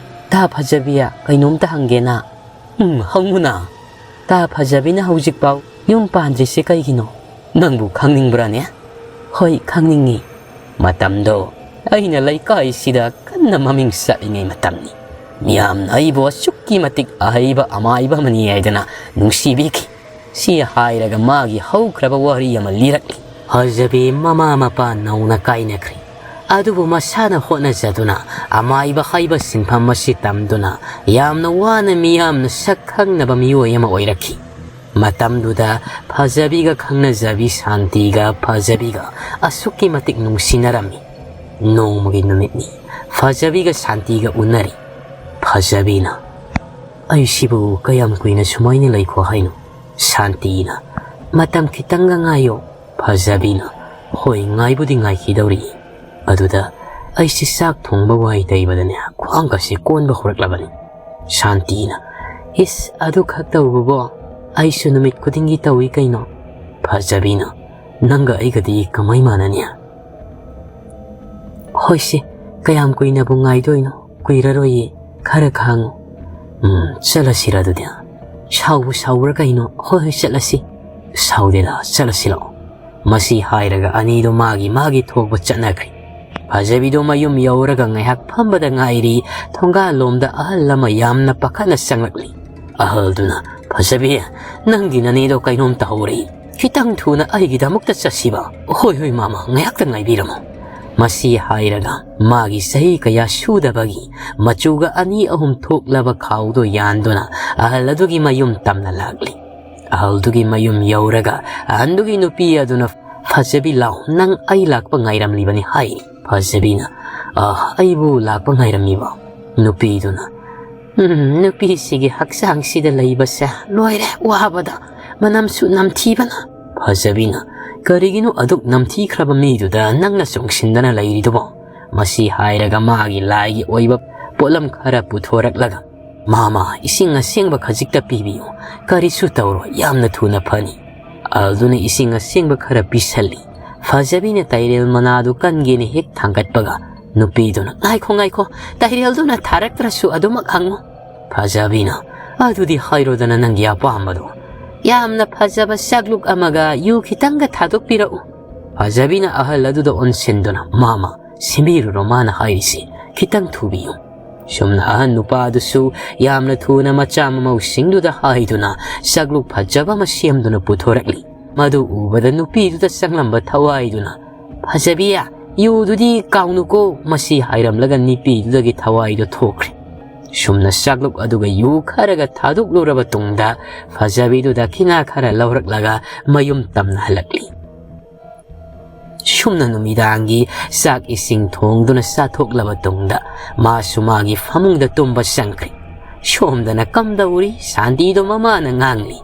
"ꯇꯥ ꯐꯖꯕꯤ, ꯀꯩꯅꯣꯝꯇ ꯍꯪꯒꯦꯅ?" "ꯎꯝ, ꯍꯪꯉꯨꯅ꯫" "ꯇꯥ ꯐꯖꯕꯤꯅ ꯍꯧꯖꯤꯛꯐꯥꯎ ꯌꯨꯝ ꯄꯥꯟꯗ꯭ꯔꯤꯁꯦ ꯀꯩꯒꯤꯅꯣ? ꯅꯪꯕꯨ ꯈꯪꯅꯤꯡꯕ꯭ꯔꯥꯅꯦ?" "ꯍꯣꯏ, ꯈꯪꯅꯤꯡꯉꯤ꯫" "ꯃꯇꯝꯗꯣ ꯑꯩꯅ ꯂꯩꯀꯥꯏꯁꯤꯗ ꯀꯟꯅ ꯃꯃꯤꯡ ꯆꯠꯂꯤꯉꯩ ꯃꯇꯝꯅꯤ꯫ ꯃꯤꯌꯥꯝꯅ ꯑꯩꯕꯨ ꯑꯁꯨꯛꯀꯤ ꯃꯇꯤꯛ ꯑꯍꯩꯕ ꯑꯃꯥꯏꯕ ꯑꯃꯅꯤ ꯍꯥꯏꯗꯅ ꯅꯨꯡꯁꯤꯕꯤꯈꯤ꯫ ꯁꯤ ꯍꯥꯏꯔꯒ ꯃꯥꯒꯤ ꯍꯧꯈ꯭ꯔꯕ ꯋꯥꯔꯤ ꯑꯃ ꯂꯤꯔꯛꯂꯤ꯫ ꯐꯖꯕꯤ ꯃꯃꯥ ꯃꯄꯥ ꯅꯧꯅ ꯀꯥꯏꯅꯈ꯭ꯔꯦ꯫ ꯑꯗꯨꯕꯨ ꯃꯁꯥꯅ ꯍꯣꯠꯅꯖꯗꯨꯅ ꯑꯃꯥꯏꯕ ꯍꯥꯏꯕ ꯁꯤꯟꯐꯝ ꯑꯁꯤ ꯇꯝꯗꯨꯅ ꯌꯥꯝꯅ ꯋꯥꯅ ꯃꯤꯌꯥꯝꯅ ꯁꯛ ꯈꯪꯅꯕ ꯃꯤꯑꯣꯏ ꯑꯃ ꯑꯣꯏꯔꯛꯈꯤ꯫ ꯃꯇꯝꯗꯨꯗ ꯐꯖꯕꯤꯒ ꯈꯪꯅꯖꯕꯤ ꯁꯥꯟꯇꯤꯒ ꯐꯖꯕꯤꯒ ꯑꯁꯨꯛꯀꯤ ꯃꯇꯤꯛ ꯅꯨꯡꯁꯤꯅꯔꯝꯃꯤ꯫ ꯅꯣꯡꯃꯒꯤ ꯅꯨꯃꯤꯠꯅꯤ꯫ ꯐꯖꯕꯤꯒ ꯁꯥꯟꯇꯤꯒ ꯎꯅꯔꯤ꯫ ꯐꯖꯕꯤꯅ, "ꯑꯩꯁꯤꯕꯨ ꯀꯌꯥꯝ ꯀꯨꯏꯅ ꯁꯨꯃꯥꯏꯅ ꯂꯩꯈꯣ ꯍꯥꯏꯅꯣ?" ꯁꯥꯟꯇꯤꯅ, "ꯃꯇꯝ ꯈꯤꯇꯪꯒ ꯉꯥꯏꯌꯣ꯫" ꯐꯖꯕꯤꯅ, "ꯍꯣꯏ, ꯉꯥꯏꯕꯨꯗꯤ ꯉꯥꯏꯈꯤꯗꯧꯔꯤ꯫ ꯑꯗꯨꯗ ꯑꯩꯁꯦ ꯆꯥꯛ ꯊꯣꯡꯕ ꯋꯥꯏ ꯇꯩꯕꯗꯅꯦ ꯈ꯭ꯋꯥꯡꯒꯁꯦ ꯀꯣꯟꯕ ꯍꯧꯔꯛꯂꯕꯅꯤ꯫" ꯁꯥꯟꯇꯤꯅ, "ꯏꯁ, ꯑꯗꯨ ꯈꯛ ꯇꯧꯕꯕꯣ? ꯑꯩꯁꯨ ꯅꯨꯃꯤꯠ ꯈꯨꯗꯤꯡꯒꯤ ꯇꯧꯏ ꯀꯩꯅꯣ꯫" ꯐꯖꯕꯤꯅ, "ꯅꯪꯒ ꯑꯩꯒꯗꯤ ꯀꯃꯥꯏ ꯃꯥꯟꯅꯅꯤ?" "ꯍꯣꯏꯁꯦ, ꯀꯌꯥꯝ ꯀꯨꯏꯅꯕꯨ ꯉꯥꯏꯗꯣꯏꯅꯣ? ꯀꯨꯏꯔꯔꯣꯏꯌꯦ, ꯈꯔ ꯈꯥꯡꯉꯨ꯫" "ꯎꯝ, ꯆꯠꯂꯁꯤꯔ ꯑꯗꯨꯗꯤ?" "ꯁꯥꯎꯕꯨ ꯁꯥꯎꯕ꯭ꯔꯥ ꯀꯩꯅꯣ? ꯍꯣꯏ, ꯍꯣꯏ, ꯆꯠꯂꯁꯤ꯫" "ꯁꯥꯎꯗꯦꯗ, ꯆꯠꯂꯁꯤ ꯂꯥꯛꯑꯣ꯫" ꯃꯁꯤ ꯍꯥꯏꯔꯒ ꯑꯅꯤꯗꯨ ꯃꯥꯒꯤ ꯃꯥꯒꯤ ꯊꯣꯛꯄ ꯆꯠꯅꯈ꯭ꯔꯦ꯫ ꯐꯖꯕꯤꯗꯨ ꯃꯌꯨꯝ ꯌꯧꯔꯒ ꯉꯥꯏꯍꯥꯛ ꯐꯝꯕꯗ ꯉꯥꯏꯔꯤ, ꯊꯣꯡꯒꯥꯜꯂꯣꯝꯗ ꯑꯍꯜ ꯑꯃ ꯌꯥꯝꯅ ꯄꯥꯈꯠꯅ ꯆꯪꯂꯛꯂꯤ꯫ ꯑꯍꯜꯗꯨꯅ, "ꯐꯖꯕꯤ, ꯅꯪꯒꯤ ꯅꯅꯦꯗꯣ ꯀꯩꯅꯣꯝ ꯇꯧꯍꯧꯔꯦ꯫ ꯈꯤꯇꯪ ꯊꯨꯅ ꯑꯩꯒꯤꯗꯃꯛꯇ ꯆꯠꯁꯤꯕ?" "ꯍꯣꯏ, ꯍꯣꯏ, ꯃꯥꯃ, ꯉꯥꯏꯍꯥꯛꯇ ꯉꯥꯏꯕꯤꯔꯝꯃꯣ꯫" ꯃꯁꯤ ꯍꯥꯏꯔꯒ ꯃꯥꯒꯤ ꯆꯍꯤ ꯀꯌꯥ ꯁꯨꯗꯕꯒꯤ ꯃꯆꯨꯒ ꯑꯅꯤ ꯑꯍꯨꯝ ꯊꯣꯛꯂꯕ ꯈꯥꯎꯗꯣ ꯌꯥꯟꯗꯨꯅ ꯑꯍꯜ ꯑꯗꯨꯒꯤ ꯃꯌꯨꯝ ꯇꯝꯅ ꯂꯥꯛꯂꯤ꯫ ꯑꯍꯜꯗꯨꯒꯤ ꯃꯌꯨꯝ ꯌꯧꯔꯒ ꯑꯍꯟꯗꯨꯒꯤ ꯅꯨꯄꯤ ꯑꯗꯨꯅ, "ꯐꯖꯕꯤ, ꯂꯥꯎ, ꯅꯪ ꯑꯩ ꯂꯥꯛꯄ ꯉꯥꯏꯔꯝꯂꯤꯕꯅꯤ," ꯍꯥꯏꯔꯤ꯫ ꯐꯖꯕꯤꯅ, "ꯑ, ꯑꯩꯕꯨ ꯂꯥꯛꯄ ꯉꯥꯏꯔꯝꯃꯤꯕ?" ꯅꯨꯄꯤꯗꯨꯅ, "ꯎꯝ, ꯅꯨꯄꯤꯁꯤꯒꯤ ꯍꯛꯆꯥꯡꯁꯤꯗ ꯂꯩꯕꯁꯦ ꯂꯣꯏꯔꯦ, ꯋꯥꯕꯗ, ꯃꯅꯝꯁꯨ ꯅꯝꯊꯤꯕꯅ꯫" ꯐꯖꯕꯤꯅ, "ꯀꯔꯤꯒꯤꯅꯣ ꯑꯗꯨꯛ ꯅꯝꯊꯤꯈ꯭ꯔꯕ ꯃꯤꯗꯨꯗ ꯅꯪꯅ ꯆꯣꯡꯁꯤꯟꯗꯅ ꯂꯩꯔꯤꯗꯨꯕꯣ?" ꯃꯁꯤ ꯍꯥꯏꯔꯒ ꯃꯥꯒꯤ ꯂꯥꯏꯒꯤ ꯑꯣꯏꯕ ꯄꯣꯠꯂꯝ ꯈꯔ ꯄꯨꯊꯣꯔꯛꯂꯒ "ꯃꯥꯃ, ꯏꯁꯤꯡ ꯑꯁꯦꯡꯕ ꯈꯖꯤꯛꯇ ꯄꯤꯕꯤꯌꯨ, ꯀꯔꯤꯁꯨ ꯇꯧꯔꯣꯏ, ꯌꯥꯝꯅ ꯊꯨꯅ ꯐꯅꯤ"꯫ ꯑꯍꯜꯗꯨꯅ ꯏꯁꯤꯡ ꯑꯁꯦꯡꯕ ꯈꯔ ꯄꯤꯁꯜꯂꯤ꯫ ꯐꯖꯕꯤꯅ ꯇꯥꯏꯔꯦꯜ ꯃꯅꯥꯗꯨ ꯀꯟꯒꯦꯅ ꯍꯦꯛ ꯊꯥꯡꯒꯠꯄꯒ, ꯅꯨꯄꯤꯗꯨꯅ, "ꯉꯥꯏꯈꯣ, ꯉꯥꯏꯈꯣ, ꯇꯥꯏꯔꯦꯜꯗꯨꯅ ꯊꯥꯔꯛꯇ꯭ꯔꯁꯨ ꯑꯗꯨꯃꯛ ꯍꯪꯉꯨ"꯫ ꯐꯖꯕꯤꯅ, "ꯑꯗꯨꯗꯤ ꯍꯥꯏꯔꯣꯗꯅ ꯅꯪꯒꯤ ꯑꯄꯥꯝꯕꯗꯣ"꯫ "ꯌꯥꯝꯅ ꯐꯖꯕ ꯆꯥꯛꯂꯨꯛ ꯑꯃꯒ ꯌꯨ ꯈꯤꯇꯪꯒ ꯊꯥꯗꯣꯛꯄꯤꯔꯛꯎ"꯫ ꯐꯖꯕꯤꯅ ꯑꯍꯜ ꯑꯗꯨꯗ ꯑꯣꯟꯁꯤꯟꯗꯨꯅ, "ꯃꯥꯃ, ꯁꯤꯟꯕꯤꯔꯨꯔꯣ ꯃꯥꯅ ꯍꯥꯏꯔꯤꯁꯤ, ꯈꯤꯇꯪ ꯊꯨꯕꯤꯌꯨ"꯫ ꯁꯨꯝꯅ ꯑꯍꯟ ꯅꯨꯄꯥꯗꯨꯁꯨ ꯌꯥꯝꯅ ꯊꯨꯅ ꯃꯆꯥ ꯃꯃꯧꯁꯤꯡꯗꯨꯗ ꯍꯥꯏꯗꯨꯅ ꯆꯥꯛꯂꯨꯛ ꯐꯖꯕ ꯑꯃ ꯁꯦꯝꯗꯨꯅ ꯄꯨꯊꯣꯔꯛꯂꯤ꯫ ꯃꯗꯨ ꯎꯕꯗ ꯅꯨꯄꯤꯗꯨꯗ ꯆꯪꯂꯝꯕ ꯊꯋꯥꯏꯗꯨꯅ, "ꯐꯖꯕꯤ, ꯌꯨꯗꯨꯗꯤ ꯀꯥꯎꯅꯨꯀꯣ"꯫ ꯃꯁꯤ ꯍꯥꯏꯔꯝꯂꯒ ꯅꯨꯄꯤꯗꯨꯗꯒꯤ ꯊꯋꯥꯏꯗꯨ ꯊꯣꯛꯈ꯭ꯔꯦ꯫ ꯁꯨꯝꯅ ꯆꯥꯛꯂꯨꯛ ꯑꯗꯨꯒ ꯌꯨ ꯈꯔꯒ ꯊꯥꯗꯣꯛꯂꯨꯔꯕ ꯇꯨꯡꯗ, ꯐꯖꯕꯤꯗꯨ ꯗꯈꯤꯅꯥ ꯈꯔ ꯂꯧꯔꯛꯂꯒ ꯃꯌꯨꯝ ꯇꯝꯅ ꯍꯜꯂꯛꯂꯤ꯫ ꯁꯨꯝꯅ ꯅꯨꯃꯤꯗꯥꯡꯒꯤ ꯆꯥꯛ ꯏꯁꯤꯡ ꯊꯣꯡꯗꯨꯅ ꯆꯥꯊꯣꯛꯂꯕ ꯇꯨꯡꯗ, ꯃꯥꯁꯨ ꯃꯥꯒꯤ ꯐꯃꯨꯡꯗ ꯇꯨꯝꯕ ꯆꯪꯈ꯭ꯔꯦ꯫ ꯁꯣꯝꯗꯅ ꯀꯝꯗꯧꯔꯤ? ꯁꯥꯟꯇꯤꯗꯣ ꯃꯃꯥꯅ ꯉꯥꯡꯂꯤ,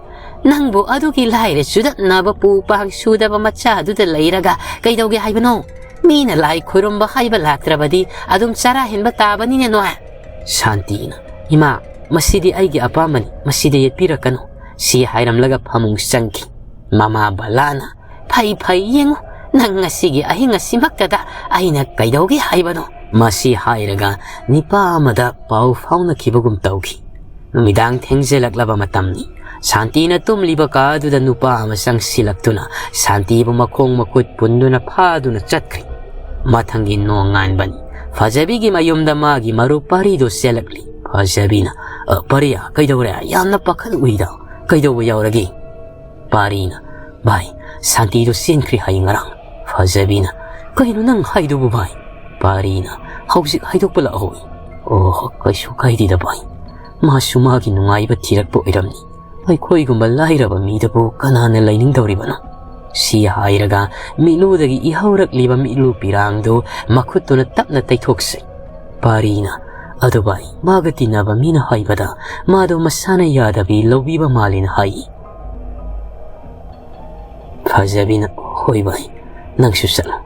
"ꯅꯪꯕꯨ ꯑꯗꯨꯒꯤ ꯂꯥꯏꯔ ꯆꯨꯗꯠꯅꯕ ꯄꯨ ꯄꯥꯡ ꯁꯨꯗꯕ ꯃꯆꯥꯗꯨꯗ ꯂꯩꯔꯒ ꯀꯩꯗꯧꯒꯦ ꯍꯥꯏꯕꯅꯣ? ꯃꯤꯅ ꯂꯥꯏ ꯈꯣꯏꯔꯝꯕ ꯍꯥꯏꯕ ꯂꯥꯛꯇ꯭ꯔꯕꯗꯤ ꯑꯗꯨꯝ ꯆꯔꯥ ꯍꯦꯟꯕ ꯇꯥꯕꯅꯤꯅꯦ ꯅꯣꯏ"꯫ ꯁꯥꯟꯇꯤꯅ, "ꯏꯃꯥ, ꯃꯁꯤꯗꯤ ꯑꯩꯒꯤ ꯑꯄꯥꯝꯕꯅꯤ, ꯃꯁꯤꯗ ꯌꯦꯠꯄꯤꯔꯛꯀꯅꯨ"꯫ ꯁꯤ ꯍꯥꯏꯔꯝꯂꯒ ꯐꯃꯨꯡ ꯆꯪꯈꯤ꯫ ꯃꯃꯥ ꯕꯂꯥꯅ, "ꯐꯩ, ꯐꯩ, ꯌꯦꯡꯉꯨ, ꯅꯪ ꯉꯁꯤꯒꯤ ꯑꯍꯤꯡ ꯑꯁꯤꯃꯛꯇꯗ ꯑꯩꯅ ꯀꯩꯗꯧꯒꯦ ꯍꯥꯏꯕꯅꯣ?" ꯃꯁꯤ ꯍꯥꯏꯔꯒ ꯅꯤꯄꯥ ꯑꯃꯗ ꯄꯥꯎ ꯐꯥꯎꯅꯈꯤꯕꯒꯨꯝ ꯇꯧꯈꯤ꯫ ꯅꯨꯃꯤꯗꯥꯡ ꯊꯦꯡꯖꯤꯜꯂꯛꯂꯕ ꯃꯇꯝꯅꯤ꯫ ꯁꯥꯟꯇꯤꯅ ꯇꯨꯝꯂꯤꯕ ꯀꯥ ꯑꯗꯨꯗ ꯅꯨꯄꯥ ꯑꯃ ꯆꯪꯁꯤꯜꯂꯛꯇꯨꯅ ꯁꯥꯟꯇꯤꯕꯨ ꯃꯈꯣꯡ ꯃꯈꯨꯠ ꯄꯨꯟꯗꯨꯅ ꯐꯥꯗꯨꯅ ꯆꯠꯈ꯭ꯔꯦ꯫ ꯃꯊꯪꯒꯤ ꯅꯣꯡꯉꯥꯟꯕꯅꯤ꯫ ꯐꯖꯕꯤꯒꯤ ꯃꯌꯨꯝꯗ ꯃꯥꯒꯤ ꯃꯔꯨꯞ ꯄꯥꯔꯤꯗꯨ ꯆꯦꯜꯂꯛꯂꯤ꯫ ꯐꯖꯕꯤꯅ, "ꯑ, ꯄꯥꯔꯤ, ꯀꯩꯗꯧꯔꯦ? ꯌꯥꯝꯅ ꯄꯥꯈꯠꯂꯨꯏꯗ꯫ ꯀꯩꯗꯧꯕ ꯌꯥꯎꯔꯒꯦ?" ꯄꯥꯔꯤꯅ, "ꯚꯥꯏ, ꯁꯥꯟꯇꯤꯗꯨ ꯆꯦꯟꯈ꯭ꯔꯦ ꯍꯥꯏ ꯉꯔꯥꯡ"꯫ ꯐꯖꯕꯤꯅ, "ꯀꯩꯅꯣ ꯅꯪ ꯍꯥꯏꯗꯨꯕꯨ ꯚꯥꯏ?" ꯄꯥꯔꯤꯅ, "ꯍꯧꯖꯤꯛ ꯍꯥꯏꯗꯣꯛꯄ ꯂꯥꯛꯑꯣ"꯫ "ꯑꯣ, ꯀꯩꯁꯨ ꯀꯥꯏꯗꯦꯗ ꯚꯥꯏ, ꯃꯥꯁꯨ ꯃꯥꯒꯤ ꯅꯨꯡꯉꯥꯏꯕ ꯊꯤꯔꯛꯄ ꯑꯣꯏꯔꯝꯅꯤ꯫ ꯑꯩꯈꯣꯏꯒꯨꯝꯕ ꯂꯥꯏꯔꯕ ꯃꯤꯗꯕꯨ ꯀꯅꯥꯅ ꯂꯩꯅꯤꯡꯗꯧꯔꯤꯕꯅꯣ?" ꯁꯤ ꯍꯥꯏꯔꯒ ꯃꯤꯠꯂꯨꯗꯒꯤ ꯏꯍꯧꯔꯛꯂꯤꯕ ꯃꯤꯠꯂꯨ ꯄꯤꯔꯥꯡꯗꯨ ꯃꯈꯨꯠꯇꯨꯅ ꯇꯞꯅ ꯇꯩꯊꯣꯛꯆꯩ꯫ ꯄꯥꯔꯤꯅ, "ꯑꯗꯨ ꯚꯥꯏ, ꯃꯥꯒ ꯇꯤꯟꯅꯕ ꯃꯤꯅ ꯍꯥꯏꯕꯗ ꯃꯥꯗꯣ ꯃꯁꯥꯅ ꯌꯥꯗꯕꯤ ꯂꯧꯕꯤꯕ ꯃꯥꯜꯂꯤꯅ ꯍꯥꯏ"꯫ ꯐꯖꯕꯤꯅ, "ꯍꯣꯏ ꯚꯥꯏ, ꯅꯪꯁꯨ ꯆꯠꯂꯣ,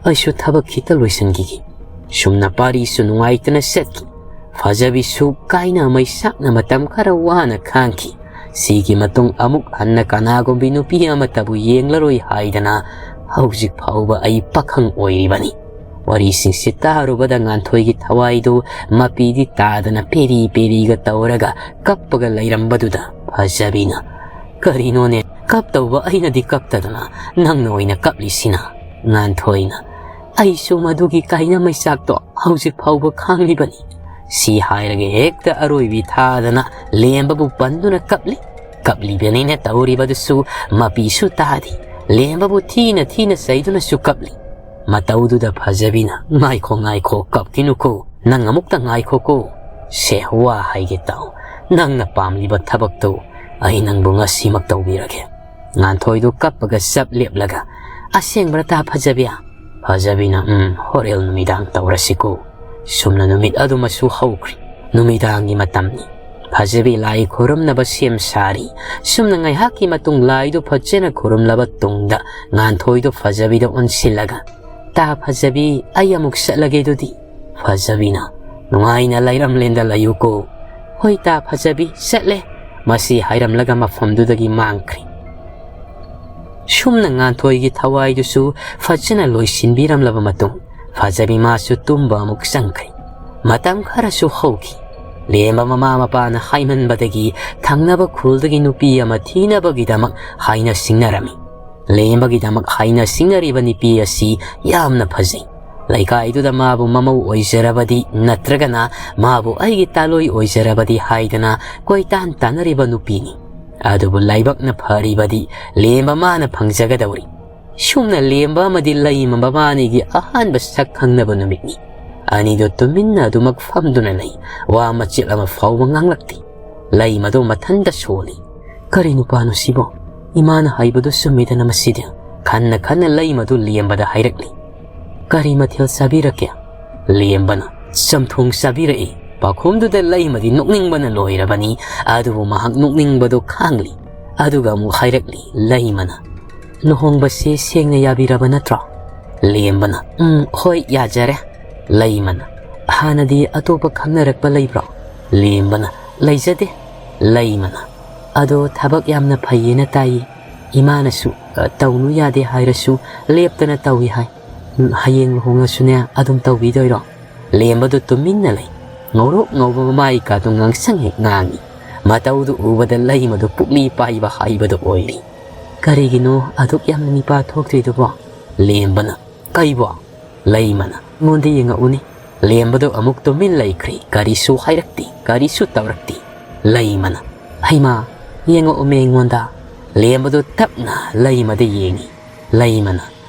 ꯑꯩꯁꯨ ꯊꯕꯛ ꯈꯤꯇ ꯂꯣꯏꯁꯤꯟꯈꯤꯒꯦ"꯫ ꯁꯨꯝꯅ ꯄꯥꯔꯤꯁꯨ ꯅꯨꯡꯉꯥꯏꯇꯅ ꯆꯠꯈꯤ꯫ ꯐꯖꯕꯤꯁꯨ ꯀꯥꯏꯅ ꯃꯩꯁꯥꯛꯅ ꯃꯇꯝ ꯈꯔ ꯋꯥꯅ ꯈꯥꯡꯈꯤ꯫ ꯁꯤꯒꯤ ꯃꯇꯨꯡ ꯑꯃꯨꯛ ꯍꯟꯅ ꯀꯅꯥꯒꯨꯝꯕꯤ ꯅꯨꯄꯤ ꯑꯃꯠꯇꯕꯨ ꯌꯦꯡꯂꯔꯣꯏ ꯍꯥꯏꯗꯅ ꯍꯧꯖꯤꯛ ꯐꯥꯎꯕ ꯑꯩ ꯄꯥꯈꯪ ꯑꯣꯏꯔꯤꯕꯅꯤ꯫ ꯋꯥꯔꯤꯁꯤꯡꯁꯤ ꯇꯥꯔꯨꯕꯗ ꯉꯥꯟꯊꯣꯏꯒꯤ ꯊꯋꯥꯏꯗꯨ ꯃꯄꯤꯗꯤ ꯇꯥꯗꯅ ꯄꯦꯔꯤ ꯄꯦꯔꯤꯒ ꯇꯧꯔꯒ ꯀꯞꯄꯒ ꯂꯩꯔꯝꯕꯗꯨꯗ ꯐꯖꯕꯤꯅ, "ꯀꯔꯤꯅꯣꯅꯦ, ꯀꯞꯇꯧꯕ ꯑꯩꯅꯗꯤ ꯀꯞꯇꯗꯅ ꯅꯪꯅ ꯑꯣꯏꯅ ꯀꯞꯂꯤꯁꯤꯅ?" ꯉꯥꯟꯊꯣꯏꯅ, "ꯑꯩꯁꯨ ꯃꯗꯨꯒꯤ ꯀꯥꯏꯅ ꯃꯩꯆꯥꯛꯇꯣ ꯍꯧꯖꯤꯛ ꯐꯥꯎꯕ ꯈꯥꯡꯂꯤꯕꯅꯤ꯫ ꯁꯤ ꯍꯥꯏꯔꯒ ꯍꯦꯛꯇ ꯑꯔꯣꯏꯕꯤ ꯊꯥꯗꯅ ꯂꯦꯝꯕꯕꯨ ꯄꯟꯗꯨꯅ ꯀꯞꯂꯤ꯫ ꯀꯞꯂꯤꯕꯅꯤꯅ ꯇꯧꯔꯤꯕꯗꯨꯁꯨ ꯃꯄꯤꯁꯨ ꯇꯥꯗꯦ꯫ ꯂꯦꯝꯕꯕꯨ ꯊꯤꯅ ꯊꯤꯅ ꯆꯩꯗꯨꯅꯁꯨ ꯀꯞꯂꯤ꯫ ꯃꯇꯧꯗꯨꯗ ꯐꯖꯕꯤꯅ, "ꯉꯥꯏꯈꯣ, ꯉꯥꯏꯈꯣ, ꯀꯞꯈꯤꯅꯨꯀꯣ, ꯅꯪ ꯑꯃꯨꯛꯇ ꯉꯥꯏꯈꯣꯀꯣ꯫ ꯁꯦ, ꯋꯥ ꯍꯥꯏꯒꯦ ꯇꯥꯎ, ꯅꯪꯅ ꯄꯥꯝꯂꯤꯕ ꯊꯕꯛꯇꯨ ꯑꯩ ꯅꯪꯕꯨ ꯉꯁꯤꯃꯛ ꯇꯧꯕꯤꯔꯒꯦ꯫" ꯉꯥꯟꯊꯣꯏꯗꯨ ꯀꯞꯄꯒ ꯆꯞ ꯂꯦꯞꯂꯒ, "ꯑꯁꯦꯡꯕ꯭ꯔꯥ ꯇꯥ ꯐꯖꯕꯤ?" ꯐꯖꯕꯤꯅ, "ꯎꯝ, ꯍꯣꯔꯦꯟ ꯅꯨꯃꯤꯗꯥꯡ ꯇꯧꯔꯁꯤꯀꯣ꯫" ꯁꯨꯝꯅ ꯅꯨꯃꯤꯠ ꯑꯗꯨꯃꯁꯨ ꯍꯧꯈ꯭ꯔꯦ꯫ ꯅꯨꯃꯤꯗꯥꯡꯒꯤ ꯃꯇꯝꯅꯤ꯫ ꯐꯖꯕꯤ ꯂꯥꯏ ꯈꯨꯔꯨꯝꯅꯕ ꯁꯦꯝ ꯁꯥꯔꯤ꯫ ꯁꯨꯝꯅ ꯉꯥꯏꯍꯥꯛꯀꯤ ꯃꯇꯨꯡ ꯂꯥꯏꯗꯨ ꯐꯖꯅ ꯈꯨꯔꯨꯝꯂꯕ ꯇꯨꯡꯗ ꯉꯥꯟꯊꯣꯏꯗꯨ ꯐꯖꯕꯤꯗ ꯑꯣꯟꯁꯤꯜꯂꯒ, "ꯇꯥ ꯐꯖꯕꯤ, ꯑꯩ ꯑꯃꯨꯛ ꯆꯠꯂꯒꯦ ꯑꯗꯨꯗꯤ꯫" ꯐꯖꯕꯤꯅ, "ꯅꯨꯡꯉꯥꯏꯅ ꯂꯩꯔꯝꯂꯦꯟꯗ ꯂꯩꯌꯨꯀꯣ꯫" "ꯍꯣꯏ ꯇꯥ ꯐꯖꯕꯤ, ꯆꯠꯂꯦ꯫" ꯃꯁꯤ ꯍꯥꯏꯔꯝꯂꯒ ꯃꯐꯝꯗꯨꯗꯒꯤ ꯃꯥꯡꯈ꯭ꯔꯦ꯫ ꯁꯨꯝꯅ ꯉꯥꯟꯊꯣꯏꯒꯤ ꯊꯋꯥꯏꯗꯨꯁꯨ ꯐꯖꯅ ꯂꯣꯏꯁꯤꯟꯕꯤꯔꯝꯂꯕ ꯃꯇꯨꯡ ꯐꯖꯕꯤ ꯃꯥꯁꯨ ꯇꯨꯝꯕ ꯑꯃꯨꯛ ꯆꯪꯈ꯭ꯔꯦ꯫ ꯃꯇꯝ ꯈꯔꯁꯨ ꯍꯧꯈꯤ꯫ ꯂꯦꯝꯕ ꯃꯃꯥ ꯃꯄꯥꯅ ꯍꯥꯏꯃꯟꯕꯗꯒꯤ ꯊꯪꯅꯕ ꯈꯨꯜꯗꯒꯤ ꯅꯨꯄꯤ ꯑꯃ ꯊꯤꯅꯕꯒꯤꯗꯃꯛ ꯍꯥꯏꯅ ꯁꯤꯡꯅꯔꯝꯃꯤ꯫ ꯂꯦꯝꯕꯒꯤꯗꯃꯛ ꯍꯥꯏꯅ ꯁꯤꯡꯅꯔꯤꯕ ꯅꯨꯄꯤ ꯑꯁꯤ ꯌꯥꯝꯅ ꯐꯖꯩ꯫ ꯂꯩꯀꯥꯏꯗꯨꯗ ꯃꯥꯕꯨ ꯃꯃꯧ ꯑꯣꯏꯖꯔꯕꯗꯤ ꯅꯠꯇ꯭ꯔꯒꯅ ꯃꯥꯕꯨ ꯑꯩꯒꯤ ꯇꯥꯂꯣꯏ ꯑꯣꯏꯖꯔꯕꯗꯤ ꯍꯥꯏꯗꯅ ꯀꯣꯏꯇꯥꯟ ꯇꯥꯟꯅꯔꯤꯕ ꯅꯨꯄꯤꯅꯤ꯫ ꯑꯗꯨꯕꯨ ꯂꯥꯏꯕꯛꯅ ꯐꯔꯤꯕꯗꯤ ꯂꯦꯝꯕ ꯃꯥꯅ ꯐꯪꯖꯒꯗꯧꯔꯤ꯫ ꯁꯨꯝꯅ ꯂꯦꯝꯕ ꯑꯃꯗꯤ ꯂꯩꯃ ꯃꯕꯥꯅꯤꯒꯤ ꯑꯍꯥꯟꯕ ꯁꯛ ꯈꯪꯅꯕ ꯅꯨꯃꯤꯠꯅꯤ꯫ ꯑꯅꯤꯗꯨ ꯇꯨꯃꯤꯟꯅ ꯑꯗꯨꯃꯛ ꯐꯝꯗꯨꯅ ꯂꯩ꯫ ꯋꯥ ꯃꯆꯦꯠ ꯑꯃ ꯐꯥꯎꯕ ꯉꯥꯡꯂꯛꯇꯦ꯫ ꯂꯩꯃꯗꯨ ꯃꯊꯟꯇ ꯁꯣꯜꯂꯤ꯫ "ꯀꯔꯤ ꯅꯨꯄꯥꯅꯣ ꯁꯤꯕꯣ? ꯏꯃꯥꯅ ꯍꯥꯏꯕꯗꯨ ꯆꯨꯝꯃꯤꯗꯅ ꯃꯁꯤꯗꯤ꯫" ꯈꯟꯅ ꯈꯟꯅ ꯂꯩꯃꯗꯨ ꯂꯦꯝꯕꯗ ꯍꯥꯏꯔꯛꯂꯤ꯫ "ꯀꯔꯤ ꯃꯊꯦꯜ ꯆꯥꯕꯤꯔꯛꯀꯦ?" ꯂꯦꯝꯕꯅ, "ꯆꯝꯊꯣꯡ ꯆꯥꯕꯤꯔꯛꯏ꯫" ꯄꯥꯎꯈꯨꯝꯗꯨꯗ ꯂꯩꯃꯗꯤ ꯅꯣꯛꯅꯤꯡꯕꯅ ꯂꯣꯏꯔꯕꯅꯤ꯫ ꯑꯗꯨꯕꯨ ꯃꯍꯥꯛ ꯅꯣꯛꯅꯤꯡꯕꯗꯨ ꯈꯥꯡꯂꯤ꯫ ꯑꯗꯨꯒ ꯑꯃꯨꯛ ꯍꯥꯏꯔꯛꯂꯤ ꯂꯩꯃꯅ, "ꯂꯨꯍꯣꯡꯕꯁꯤ ꯁꯦꯡꯅ ꯌꯥꯕꯤꯔꯕ ꯅꯠꯇ꯭ꯔꯣ?" ꯂꯦꯝꯕꯅ, "ꯎꯝ, ꯍꯣꯏ, ꯌꯥꯖꯔꯦ꯫" ꯂꯩꯃꯅ, ꯍꯥꯟꯅꯗꯤ ꯑꯇꯣꯞꯄ ꯈꯪꯅꯔꯛꯄ ꯂꯩꯕ꯭ꯔꯣ? ꯂꯦꯝꯕꯅ, ꯂꯩꯖꯗꯦ꯫ ꯂꯩꯃꯅ, ꯑꯗꯣ ꯊꯕꯛ ꯌꯥꯝꯅ ꯐꯩꯌꯦꯅ ꯇꯥꯏꯌꯦ꯫ ꯏꯃꯥꯅꯁꯨ, "ꯑ, ꯇꯧꯅꯨ ꯌꯥꯗꯦ ꯍꯥꯏꯔꯁꯨ ꯂꯦꯞꯇꯅ ꯇꯧꯏ ꯍꯥꯏ꯫ ꯎꯝ, ꯍꯌꯦꯡ ꯂꯨꯍꯣꯡꯉꯁꯨꯅꯦ ꯑꯗꯨꯝ ꯇꯧꯕꯤꯗꯣꯏꯔꯣ?" ꯂꯦꯝꯕꯗꯨ ꯇꯨꯃꯤꯟꯅ ꯂꯩ꯫ ꯉꯧꯔꯣꯛ ꯉꯧꯕ ꯃꯃꯥꯏꯒꯗꯨ ꯉꯥꯡꯁꯪ ꯍꯦꯛ ꯉꯥꯡꯏ꯫ ꯃꯇꯧꯗꯨ ꯎꯕꯗ ꯂꯩꯃꯗꯨ ꯄꯨꯛꯂꯤ ꯄꯥꯏꯕ ꯍꯥꯏꯕꯗꯨ ꯑꯣꯏꯔꯤ꯫ "ꯀꯔꯤꯒꯤꯅꯣ ꯑꯗꯨꯛ ꯌꯥꯝꯅ ꯃꯤꯄꯥ ꯊꯣꯛꯇ꯭ꯔꯤꯗꯨꯕꯣ?" ꯂꯦꯝꯕꯅ, "ꯀꯩꯕꯣ?" ꯂꯩꯃꯅ, "ꯑꯩꯉꯣꯟꯗ ꯌꯦꯡꯉꯛꯎꯅꯦ꯫ ꯂꯦꯝꯕꯗꯨ ꯑꯃꯨꯛ ꯇꯨꯃꯤꯟ ꯂꯩꯈ꯭ꯔꯦ꯫ ꯀꯔꯤꯁꯨ ꯍꯥꯏꯔꯛꯇꯦ, ꯀꯔꯤꯁꯨ ꯇꯧꯔꯛꯇꯦ꯫" ꯂꯩꯃꯅ, "ꯍꯩꯃꯥ, ꯌꯦꯡꯉꯛꯎꯃꯦ ꯑꯩꯉꯣꯟꯗ꯫" ꯂꯦꯝꯕꯗꯨ ꯇꯞꯅ ꯂꯩꯃꯗ ꯌꯦꯡꯏ꯫ ꯂꯩꯃꯅ,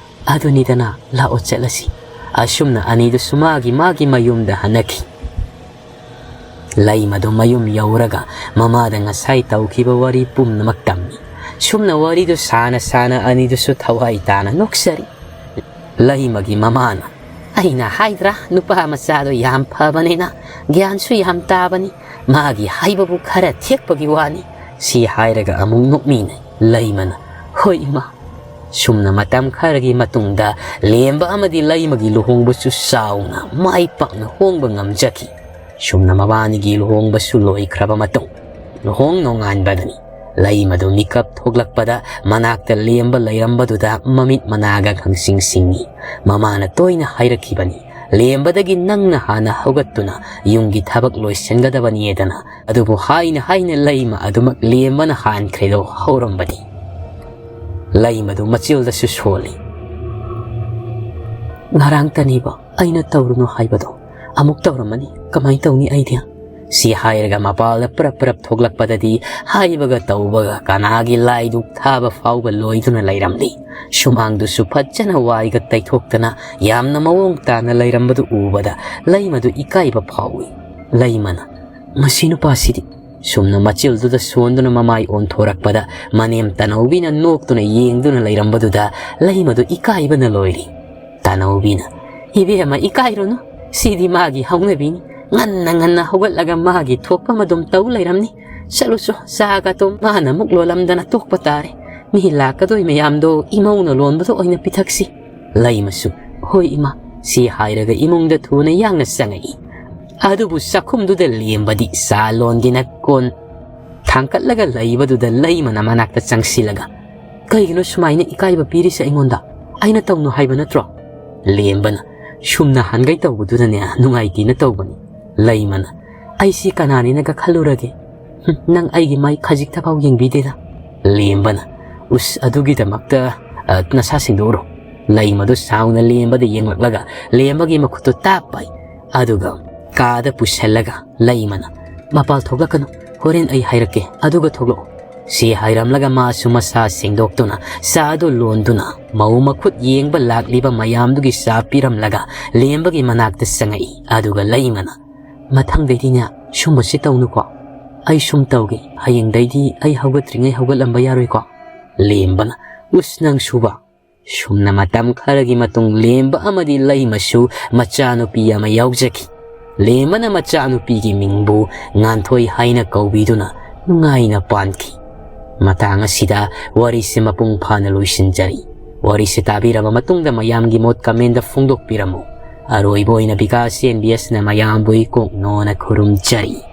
"ꯑꯗꯨꯅꯤꯗꯅ, ꯂꯥꯛꯑꯣ ꯆꯠꯂꯁꯤ꯫" ꯑꯁꯨꯝꯅ ꯑꯅꯤꯗꯨꯁꯨ ꯃꯥꯒꯤ ꯃꯥꯒꯤ ꯃꯌꯨꯝꯗ ꯍꯟꯅꯈꯤ꯫ ꯂꯩꯃꯗꯨ ꯃꯌꯨꯝ ꯌꯧꯔꯒ ꯃꯃꯥꯗ ꯉꯁꯥꯏ ꯇꯧꯈꯤꯕ ꯋꯥꯔꯤ ꯄꯨꯝꯅꯃꯛ ꯇꯝꯃꯤ꯫ ꯁꯨꯝꯅ ꯋꯥꯔꯤꯗꯨ ꯁꯥꯅ ꯁꯥꯅ ꯑꯅꯤꯗꯨꯁꯨ ꯊꯋꯥꯏ ꯇꯥꯅ ꯅꯣꯛꯆꯔꯤ꯫ ꯂꯩꯃꯒꯤ ꯃꯃꯥꯅ, "ꯑꯩꯅ ꯍꯥꯏꯗ꯭ꯔꯥ, ꯅꯨꯄꯥ ꯃꯆꯥꯗꯣ ꯌꯥꯝ ꯐꯕꯅꯤꯅ, ꯒ꯭ꯌꯥꯟꯁꯨ ꯌꯥꯝ ꯇꯥꯕꯅꯤ, ꯃꯥꯒꯤ ꯍꯥꯏꯕꯕꯨ ꯈꯔ ꯊꯦꯛꯄꯒꯤ ꯋꯥꯅꯤ꯫" ꯁꯤ ꯍꯥꯏꯔꯒ ꯑꯃꯨꯛ ꯅꯣꯛꯃꯤꯟꯅꯩ꯫ ꯂꯩꯃꯅ, "ꯍꯣꯏ ꯏꯃꯥ꯫" ꯁꯨꯝꯅ ꯃꯇꯝ ꯈꯔꯒꯤ ꯃꯇꯨꯡꯗ ꯂꯦꯝꯕ ꯑꯃꯗꯤ ꯂꯩꯃꯒꯤ ꯂꯨꯍꯣꯡꯕꯁꯨ ꯆꯥꯎꯅ ꯃꯥꯏ ꯄꯥꯛꯅ ꯍꯣꯡꯕ ꯉꯝꯖꯈꯤ꯫ ꯁꯨꯝꯅ ꯃꯕꯥꯅꯤꯒꯤ ꯂꯨꯍꯣꯡꯕꯁꯨ ꯂꯣꯏꯈ꯭ꯔꯕ ꯃꯇꯨꯡ, ꯂꯨꯍꯣꯡ ꯅꯣꯡꯉꯥꯟꯕꯗꯅꯤ꯫ ꯂꯩꯃꯗꯨ ꯃꯤꯀꯞ ꯊꯣꯛꯂꯛꯄꯗ ꯃꯅꯥꯛꯇ ꯂꯦꯝꯕ ꯂꯩꯔꯝꯕꯗꯨꯗ ꯃꯃꯤꯠ ꯃꯅꯥꯒ ꯈꯪꯁꯤꯡ ꯁꯤꯡꯏ꯫ ꯃꯃꯥꯅ ꯇꯣꯏꯅ ꯍꯥꯏꯔꯛꯈꯤꯕꯅꯤ, "ꯂꯦꯝꯕꯗꯒꯤ ꯅꯪꯅ ꯍꯥꯟꯅ ꯍꯧꯒꯠꯇꯨꯅ ꯌꯨꯝꯒꯤ ꯊꯕꯛ ꯂꯣꯏꯁꯤꯟꯒꯗꯕꯅꯤꯗꯅ꯫" ꯑꯗꯨꯕꯨ ꯍꯥꯏꯅ ꯍꯥꯏꯅ ꯂꯩꯃ ꯑꯗꯨꯃꯛ ꯂꯦꯝꯕꯅ ꯍꯥꯟꯈ꯭ꯔꯦꯗꯣ ꯍꯧꯔꯝꯕꯅꯤ꯫ ꯂꯩꯃꯗꯨ ꯃꯆꯤꯜꯗꯁꯨ ꯁꯣꯜꯂꯤ꯫ "ꯉꯔꯥꯡꯇꯅꯤꯕ ꯑꯩꯅ ꯇꯧꯔꯨꯅꯨ ꯍꯥꯏꯕꯗꯣ, ꯑꯃꯨꯛ ꯇꯧꯔꯝꯃꯅꯤ, ꯀꯃꯥꯏ ꯇꯧꯅꯤ ꯑꯩꯗꯤ?" ꯁꯤ ꯍꯥꯏꯔꯒ ꯃꯄꯥꯜꯗ ꯄ꯭ꯔꯞ ꯄ꯭ꯔꯞ ꯊꯣꯛꯂꯛꯄꯗꯗꯤ ꯍꯥꯏꯕꯒ ꯇꯧꯕꯒ ꯀꯅꯥꯒꯤ ꯂꯥꯏꯗꯨꯛ ꯊꯥꯕ ꯐꯥꯎꯕ ꯂꯣꯏꯗꯨꯅ ꯂꯩꯔꯝꯂꯤ꯫ ꯁꯨꯃꯥꯡꯗꯨꯁꯨ ꯐꯖꯅ ꯋꯥꯏꯒ ꯇꯩꯊꯣꯛꯇꯅ ꯌꯥꯝꯅ ꯃꯑꯣꯡ ꯇꯥꯅ ꯂꯩꯔꯝꯕꯗꯨ ꯎꯕꯗ ꯂꯩꯃꯗꯨ ꯏꯀꯥꯏꯕ ꯐꯥꯎꯏ꯫ ꯂꯩꯃꯅ, "ꯃꯁꯤ ꯅꯨꯄꯥꯁꯤꯗꯤ!" ꯁꯨꯝꯅ ꯃꯆꯤꯜꯗꯨꯗ ꯁꯣꯟꯗꯨꯅ ꯃꯃꯥꯏ ꯑꯣꯟꯊꯣꯔꯛꯄꯗ ꯃꯅꯦꯝ ꯇꯅꯧꯕꯤꯅ ꯅꯣꯛꯇꯨꯅ ꯌꯦꯡꯗꯨꯅ ꯂꯩꯔꯝꯕꯗꯨꯗ ꯂꯩꯃꯗꯨ ꯏꯀꯥꯏꯕꯅ ꯂꯣꯏꯔꯤ꯫ ꯇꯅꯧꯕꯤꯅ, "ꯏꯕꯦꯝꯃ, ꯏꯀꯥꯏꯔꯨꯅꯨ, ꯁꯤꯗꯤ ꯃꯥꯒꯤ ꯍꯧꯅꯕꯤꯅꯤ꯫ ꯉꯟꯅ ꯉꯟꯅ ꯍꯧꯒꯠꯂꯒ ꯃꯥꯒꯤ ꯊꯣꯛꯄ ꯑꯗꯨꯝ ꯇꯧ ꯂꯩꯔꯝꯅꯤ꯫ ꯆꯠꯂꯨꯆꯣ, ꯆꯥꯒꯗꯣ ꯃꯥꯅ ꯑꯃꯨꯛ ꯂꯣꯜꯂꯝꯗꯅ ꯇꯣꯛꯄ ꯇꯥꯔꯦ꯫ ꯃꯤ ꯂꯥꯛꯀꯗꯣꯏ ꯃꯌꯥꯝꯗꯣ ꯏꯃꯧꯅ ꯂꯣꯟꯕꯗꯣ ꯑꯣꯏꯅ ꯄꯤꯊꯛꯁꯤ꯫" ꯂꯩꯃꯁꯨ, "ꯍꯣꯏ ꯏꯃꯥ, ꯁꯤ ꯍꯥꯏꯔꯒ ꯏꯃꯨꯡꯗ ꯊꯨꯅ ꯌꯥꯡꯅ ꯆꯪꯉꯛꯏ꯫ ꯑꯗꯨꯕꯨ ꯆꯥꯛꯈꯨꯝꯗꯨꯗ ꯂꯦꯝꯕꯗꯤ ꯆꯥ ꯂꯣꯟꯒꯦꯅ ꯀꯣꯟ ꯊꯥꯡꯀꯠꯂꯒ ꯂꯩꯕꯗꯨꯗ ꯂꯩꯃꯅ ꯃꯅꯥꯛꯇ ꯆꯪꯁꯤꯜꯂꯒ, "ꯀꯩꯒꯤꯅꯣ ꯁꯨꯃꯥꯏꯅ ꯏꯀꯥꯏꯕ ꯄꯤꯔꯤꯁꯦ ꯑꯩꯉꯣꯟꯗ? ꯑꯩꯅ ꯇꯧꯅꯨ ꯍꯥꯏꯕ ꯅꯠꯇ꯭ꯔꯣ?" ꯂꯦꯝꯕꯅ, "ꯁꯨꯝꯅ ꯍꯟꯒꯩ ꯇꯧꯕꯗꯨꯗꯅꯦ ꯅꯨꯡꯉꯥꯏꯇꯦꯅ ꯇꯧꯕꯅꯤ꯫" ꯂꯩꯃꯅ, "ꯑꯩꯁꯤ ꯀꯅꯥꯅꯦꯅꯒ ꯈꯜꯂꯨꯔꯒꯦ? ꯍꯨꯝ, ꯅꯪ ꯑꯩꯒꯤ ꯃꯥꯏ ꯈꯖꯤꯛꯇꯐꯥꯎ ꯌꯦꯡꯕꯤꯗꯦꯗ꯫" ꯂꯦꯝꯕꯅ, "ꯎꯁ, ꯑꯗꯨꯒꯤꯗꯃꯛꯇ, ꯑ, ꯅꯁꯥ ꯁꯦꯡꯗꯣꯛꯎꯔꯣ꯫" ꯂꯩꯃꯗꯨ ꯁꯥꯎꯅ ꯂꯦꯝꯕꯗ ꯌꯦꯡꯂꯛꯂꯒ ꯂꯦꯝꯕꯒꯤ ꯃꯈꯨꯠꯇꯨ ꯇꯥꯞ ꯄꯥꯏ꯫ ꯑꯗꯨꯒ ꯀꯥꯗ ꯄꯨꯁꯜꯂꯒ ꯂꯩꯃꯅ, "ꯃꯄꯥꯜ ꯊꯣꯛꯂꯛꯀꯅꯨ, ꯍꯣꯔꯦꯟ ꯑꯩ ꯍꯥꯏꯔꯛꯀꯦ, ꯑꯗꯨꯒ ꯊꯣꯛꯂꯛꯑꯣ꯫" ꯁꯤ ꯍꯥꯏꯔꯝꯂꯒ ꯃꯥꯁꯨ ꯃꯁꯥ ꯁꯦꯡꯗꯣꯛꯇꯨꯅ ꯆꯥꯗꯨ ꯂꯣꯟꯗꯨꯅ ꯃꯧ ꯃꯈꯨꯠ ꯌꯦꯡꯕ ꯂꯥꯛꯂꯤꯕ ꯃꯌꯥꯝꯗꯨꯒꯤ ꯆꯥ ꯄꯤꯔꯝꯂꯒ ꯂꯦꯝꯕꯒꯤ ꯃꯅꯥꯛꯇ ꯆꯪꯉꯛꯏ꯫ ꯑꯗꯨꯒ ꯂꯩꯃꯅ, "ꯃꯊꯪꯗꯩꯗꯤꯅꯦ ꯁꯨꯝꯕꯁꯤ ꯇꯧꯅꯨꯀꯣ꯫ ꯑꯩ ꯁꯨꯝ ꯇꯧꯒꯦ, ꯍꯌꯦꯡꯗꯩꯗꯤ ꯑꯩ ꯍꯧꯒꯠꯇ꯭ꯔꯤꯉꯩ ꯍꯧꯒꯠꯂꯝꯕ ꯌꯥꯔꯣꯏꯀꯣ?" ꯂꯦꯝꯕꯅ, "ꯎꯁ, ꯅꯪꯁꯨꯕ!" ꯁꯨꯝꯅ ꯃꯇꯝ ꯈꯔꯒꯤ ꯃꯇꯨꯡ ꯂꯦꯝꯕ ꯑꯃꯗꯤ ꯂꯩꯃꯁꯨ ꯃꯆꯥꯅꯨꯄꯤ ꯑꯃ ꯌꯥꯎꯖꯈꯤ꯫ ꯂꯦꯝꯕꯅ ꯃꯆꯥꯅꯨꯄꯤꯒꯤ ꯃꯤꯡꯕꯨ ꯉꯥꯟꯊꯣꯏ ꯍꯥꯏꯅ ꯀꯧꯕꯤꯗꯨꯅ ꯅꯨꯡꯉꯥꯏꯅ ꯄꯥꯟꯈꯤ꯫ ꯃꯇꯥꯡ ꯑꯁꯤꯗ ꯋꯥꯔꯤꯁꯤ ꯃꯄꯨꯡ ꯐꯥꯅ ꯂꯣꯏꯁꯤꯟꯖꯔꯤ꯫ ꯋꯥꯔꯤꯁꯤ ꯇꯥꯕꯤꯔꯕ ꯃꯇꯨꯡꯗ ꯃꯌꯥꯝꯒꯤ ꯃꯣꯠ comment ꯐꯣꯡꯗꯣꯛꯄꯤꯔꯝꯃꯨ꯫ ꯑꯔꯣꯏꯕ ꯑꯣꯏꯅ ꯕꯤꯀꯥꯁ ꯑꯦꯟ ꯕꯤ ꯑꯦꯁꯅ ꯃꯌꯥꯝꯕꯨ ꯏꯀꯣꯛ ꯅꯣꯅ ꯈꯨꯔꯨꯝꯖꯔꯤ꯫